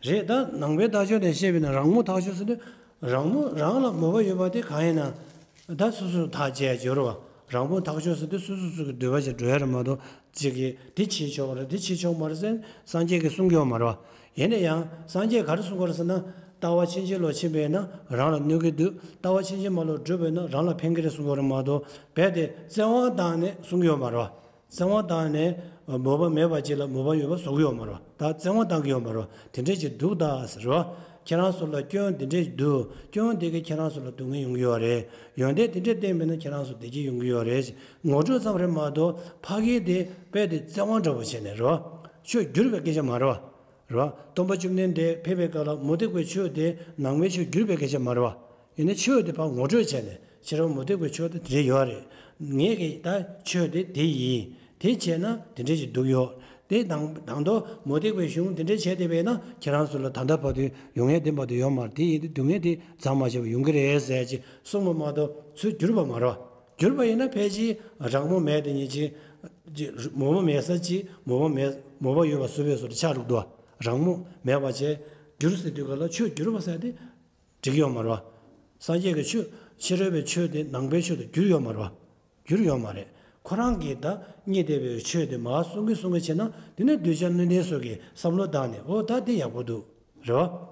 རེད། ད་ནང་པའི་ལྟ་ཕྱོགས་ནས་བཤད་པ་ཡིན་ན་རང་ངོ་ཐག་ཆོད་ཟེར་དུས་རང་ངོ་རང་ལ་མོས་པ་ཡོད་པ་དེ་གང་ཡིན་ན། ད་སོ་སོ་ཐག་བཅད་ཡ་ཡོད་རེད་བ། རང་ངོ་ཐག་ཆོད་ཟེར་དུས་སོ་སོ་སོ་གི་འདོད་པ་ཞིག་འགྲོ་ཡ་རེད་མ་གཏོགས་གཅིག་གིས་དེ་བྱེད་ཆོག་རེད། དེ་བྱེད་ཆོག་མ་རེད་ཟེར་སངས་རྒྱས་ཀྱིས་གསུང་གི་ཡོད་མ་རེད་བ། ཡིན་ན་ཡང་སངས་རྒྱས་ག་རེ་གསུང་གི་ཡོད་རེད་ཟེར་ན། ལྟ་བ་ཕྱིན་ཅི་ལོག་ཕྱིན་པས་ན་རང་ལ་གནོད་ཀྱི་འདུག་ལྟ་བ་ཕྱིན་ཅི་མ་ལོག་སྒྲུབ་པས་ན་རང་ལ་ཕན་གྱི་རེད་གསུང་གི་ཡོད་རེད་མ་གཏོགས་རྦད་དེ་བཙན་དབང་བཏང་ནས་གསུང་གི་ཡོད་མ་རེད་བ། བཙན་དབང་བཏང་ནས་མོས་པ་མེད་པ་ཅིག་ལ་མོས་པ་ཡོད་པ་བཟོ་གི་ཡོད་མ་རེད་བ། ད་བཙན་དབང་བཏང་གི་ཡོད་མ་རེད་བ། དེ་འདྲས་ཅིག་འདུག་ད་ཟེར་བ། ཁྱེད་རང་ཚོ་ལ་སྐྱོན་འདི་འདྲས་འདུག་སྐྱོན་འདི་གིས་ཁྱེད་རང་ཚོ་ལ་སྡུག་བསྔལ་ཡོང་གི་ཡོད་རེད། ཡོན་ཏན་འདི་འདྲས་བསྟེན་པས་ན་ཁྱེད་རང་ཚོ་བདེ་སྐྱིད་ཡོང་གི་ཡོད་རེད། ངོ་སྤྲོད་ཙམ་རེད་མ་གཏོགས་ཕ་གི་དེ་རྦད་དེ་བཙན་དབང་འདྲ་པོ་བྱས་ནས་རེད་བ། ཆོས་བསྒྱུར་བའི་སྐད་ཆ་མ་རེད་བ། རེད་བ། སྟོན་པ་བཅོམ་ལྡན་འདས་ཕེབས་པའི་སྐབས་ལ་མུ་སྟེགས་པའི་ཆོས་དེ་ནང་པའི་ཆོས་བསྒྱུར་བའི་སྐད་ཆ་མ་རེད་བ། ཡིན་ན་ཆོས་དེ་ཕར་ངོ་སྤྲོད་བྱས་ནས་ཕྱི་རོལ་མུ་སྟེགས་པའི་ཆོས་དེ་དེ་འདྲ་ཡོད་རེད། ངས་ཀྱི་ད་ཆོས་དེ་དེ་ཡིན། དེ་བྱས་ན་དེ་འདྲ་ཞིག་འདུག་ཡོད། དེ་དང་དང་ཐོག་མུ་སྟེགས་པའི་གཞུང་དེ་འདྲ་བྱས་བསྡད་པས་ན་ཁྱེད་རང་ཚོ་ལ་ད་ལྟ་བར་དུ་ཡོང་ཡས་དེ་བར་དུ་ཡོད་མ་རེད། དེ་ཡིན་དུས་སྡུག་བསྔལ་དེ་ཚང་མ་བྱས་པ་ཡོང་གི་རེད་ཟེར་ཅིག་གསུངས་པ་མ་གཏོགས་ཚུར་བསྒྱུར་བ་མ་རེད་བ། བསྒྱུར་བ་ཡིན་ན་ཕལ་ཆེར་རང་མོས་མེད་དེ་ཉིད་ཅིག་ཅིག་མོས་པ་མེད་ས་ཅིག་མོས་པ་མེད་མོས་པ་ཡོད་པ་བཟོ་བའི་བཟོ་འདྲ་ཆགས་འགྲོ་གི་འདུག་བ། རང་མོས་མེད་པ་བྱས་བསྒྱུར་ཟེར་དུས་ག་ལ་ཆོས་བསྒྱུར་བ་ཟེར་དེ། འགྲིག་ཡོད་མ་རེད་བ། སངས་རྒྱས་ཀྱི་ཆོས་ཕྱི་རོལ་པའི་ཆོས་དེ་ནང་པའི་ཆོས་དུ་བསྒྱུར་ཡོད་མ་རེད་བ། བསྒྱུར་ཡོད་མ་རེད། ཁོ་རང་གིས་ད་རྙེད་བསྡད་པའི་ཆོས་དེ་མར་གསུང་གི་གསུང་གི་བྱས་ན་དེ་ནས་གདུལ་བྱ་སྣོད་ལྡན་སོགས་ཀྱིས་བསམ་བློ་བཏང་ནས་འོ་ད་དེ་ཡག་པོ་འདུག་རེད་བ།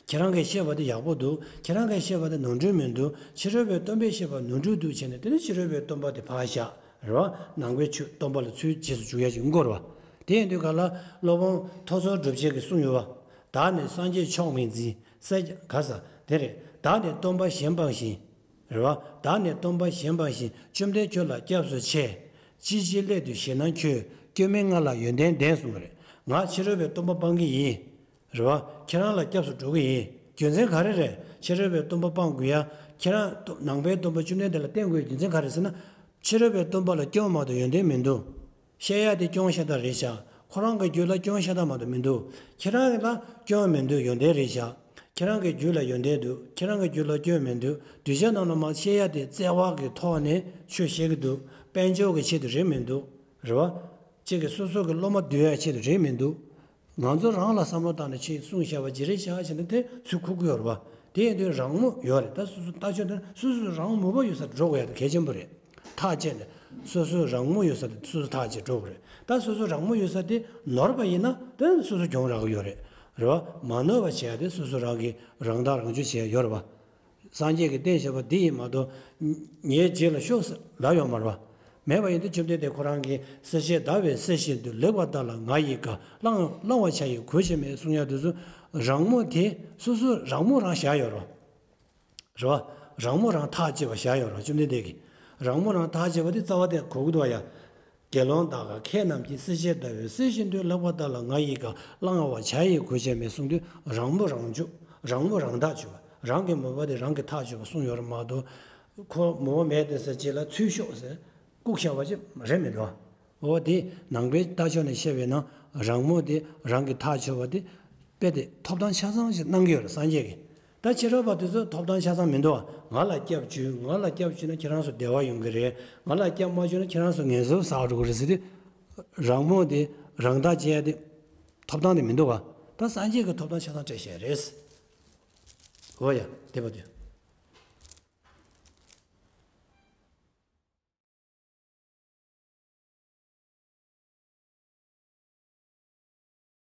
ཁྱེད་རང་གིས་བཤད་པ་དེ་ཡག་པོ་འདུག་ཁྱེད་རང་གིས་བཤད་པ་དེ་ནོར་འཁྲུལ་མི་འདུག་ཕྱི་རོལ་པའི་སྟོན་པས་བཤད་པ་ནོར་འཁྲུལ་འདུག་བྱས་ནས་དེ་ནས་ཕྱི་རོལ་པའི་སྟོན་པ་དེ་ཕར་བཞག་རེད་བ། ནང་པའི་ཆོས་སྟོན་པ་ལ་ཚུར་རྗེས་སུ་འཇུག་ཡ་ཞིག་ཡོང་གི་རེད་བ། དེ་ཡིན་དུས་ག་ལ་སློབ་དཔོན་ཐོས་རྗེ་གྲུབ་རྗེ་གིས་གསུངས་ཡོད་བ། བདག་ནི་སངས་རྒྱས་མཆོག་མིང་འཛིན། སེ་ག་ས་དེ་རེད། བདག་ནི་སྟོན་པ་གཞན་སྤངས་ཤིང་། རེད་བ། བདག་ནི་སྟོན་པ་གཞན་སྤངས་ཤིང་། བཅོམ་ལྡན་ཁྱོད་ལ་སྐྱབས་སུ་མཆི། ཅི་ཕྱིར་སླད་དུ་ཞེ་ན་ཁྱོད། སྐྱོན་མེད་ང་ལ་ཡོན་ཏན་ལྡན་གསུངས་པ་རེད། ང་ཕྱི་རོལ་པའི་སྟོན་པ་སྤང་གི་ཡིན། རེད་བ། ཁྱེད་རང་ལ་སྐྱབས་སུ་འགྲོ་གི་ཡིན། རྒྱུ་མཚན་ག་རེ་རེད། ཕྱི་རོལ་པའི་སྟོན་པ་སྤང་དགོས་ཡ། ཁྱེད་རང་ནང་པའི་སྟོན་པ་བཅོམ་ལྡན་འདས་ལ་བསྟེན་དགོས་རྒྱུ་མཚན་ག་རེ་ཟེར་ན། ཕྱི་རོལ་པའི་སྟོན་པ་ལ་སྐྱོན་མ་གཏོགས་ཡོན་ཏན་མི་འདུག་བཤད་ཡ་དེ་སྐྱོན་ཤ་སྟག་རེད་ཤག་ཁོ་རང་གི་རྒྱུད་ལ་སྐྱོན་ཤ་སྟག་མ་གཏོགས་མི་འདུག་ཁྱེད་རང་ལ་སྐྱོན་མི་འདུག་ཡོན་ཏན་རེད་ཤག་ཁྱེད་རང་གི་རྒྱུད་ལ་ཡོན་ཏན་འདུག་ཁྱེད་རང་གི་རྒྱུད་ལ་སྐྱོན་མི་འདུག་གདུལ་བྱ་རྣམས་ལ་མར་བཤད་ཡ་དེ་བརྩེ་བ་གི་ཐོག་ནས་ཆོས་བཤད་ཀྱི་འདུག་དཔལ་འབྱོར་གྱི་ཆེད་དུ་རེད་མི་འདུག་རེད་བ། གཅིག་གིས་སོ་སོ་གི་སློབ་མ་འདུལ་ཡ་ཆེད་དུ་རེད་མི་འདུག་ང་ཚོ་རང་ལ་བསམ་བློ་བཏང་ནས་ཆེད་གསུངས་བཞག་པ་ཅི་རེད་བཞག་བྱས་ན་དེ་ཚུར་ཁུག་གི་ཡོད་རེད་བ། དེ་ཡིན་དུས་རང་མོས་ཡོད་རེད། ད་སོ་སོ་ལྟ་ཆོས་དེ་སོ་སོ་རང་མོས་པ་ཡོད་སར་འགྲོ་དགོས་ཡ་དེ་གལ་ཆེན་པོ་རེད། ཐག་བཅད་ནས་སོ་སོའི་རང་མོས་ཡོད་ས་དེ་སོ་སོ་ཐག་བཅད་འགྲོ་དགོས་རེད། ད་སོ་སོའི་རང་མོས་ཡོད་ས་དེ་ནོར་བ་ཡིན་ན་དེ་སོ་སོ་གྱོང་རག་གི་ཡོད་རེད། རེད་བ། མ་ནོར་བ་བྱས་ཏེ་སོ་སོ་རང་གིས་རང་ཐག་རང་གཅོད་བྱས་ཡོད་རེད་བ། སངས་རྒྱས་ཀྱིས་བསྟན་བཞག་པ་འདི་ཡིན་མ་གཏོགས་ངའི་རྗེས་ལ་ཤོག་ཟེར་ལབ་ཡོད་མ་རེད་བ། མེད་པ་ཡིན་དུས་བཅོམ་ལྡན་འདས་ཁོ་རང་གིས་སྲེད་ཆེན་ཟླ་བའི་གསེར་བཞིན་དུ་ལེགས་པར་བལྟ་ལ་ང་ཡི་བཀའ་བླང་བླང་བར་བྱ་ཡི་གུས་ཕྱིར་མེད་གསུང་ཡག་དེ་ཚོ་རང་མོས་དེ་སོ་སོ་རང་མོས་རང་བཞག་ཡོད་རེད་བ། རེད་བ། རང་མོས་རང་ཐག་བཅད་པ་བཞག་ཡོད་རེད་བ་བཅོམ་ལྡན་འདས་ཀྱིས། རང་མོས་རང་ཐག་བཅད་པ་དེ་རྩ་བ་དེ་གོ་གི་འདུག་བ་ཡ། དགེ་སློང་དག་ག་ཁྱེད་རྣམས་ཀྱིས་སྲེད་ཆེན་ཟླ་བའི་གསེར་བཞིན་དུ་ལེགས་པར་བལྟ་ལ་ང་ཡི་བཀའ་བླང་བར་བྱ་ཡི་གུས་ཕྱིར་མེད་གསུང་དུས་རང་མོས་རང་གཅོད་རང་མོས་རང་ཐག་གཅོད་པ་རང་གི་མོས་པ་དེ་རང་གིས་ཐག་གཅོད་པ་གསུངས་ཡོད་རེད་མ་གཏོགས། ཁོ་མོས་པ་མེད་དེ་ཟེར་ཅིག་ལ་ཚུར་ཤོག་ཟེར་བཀུག་བཞག་པ་ཅིག་རེད་མི་འགྲོ། འོ་དེ་ནང་པའི་ལྟ་ཕྱོགས་ནས་བཤད་པས་ན་རང་མོས་དེ་རང་གིས་ཐག་ཆོད་པ་དེ་དཔེ་དེ་ཐོབ་ཐང་ཆ་ཚང་ཞིག་གནང་གི་ཡོད་རེད་སངས་རྒྱས་ཀྱིས། ད་ཕྱི་རོལ་པ་དེ་ཚོ་ཐོབ་ཐང་ཆ་ཚང་མི་འདུག་བ། ང་ལ་སྐྱབས་བཅོལ་ང་ལ་སྐྱབས་བཅོལ་ན་ཁྱེད་རང་ཚོ་བདེ་བ་ཡོང་གི་རེད། ང་ལ་སྐྱབས་མ་བཅོལ་ན་ཁྱེད་རང་ཚོ་ངལ་འཚོ་ཟ་འགྲོ་གི་རེད་ཟེར་དུས། རང་མོས་དེ་རང་ཐག་བཅད་ཡ་དེ་ཐོབ་ཐང་དེ་མི་འདུག་བ། ད་སངས་རྒྱས་ཀྱིས་ཐོབ་ཐང་ཆ་ཚང་སྤྲད་བཞག་རེད། འོ་ཡ་དེ་བ་དུས།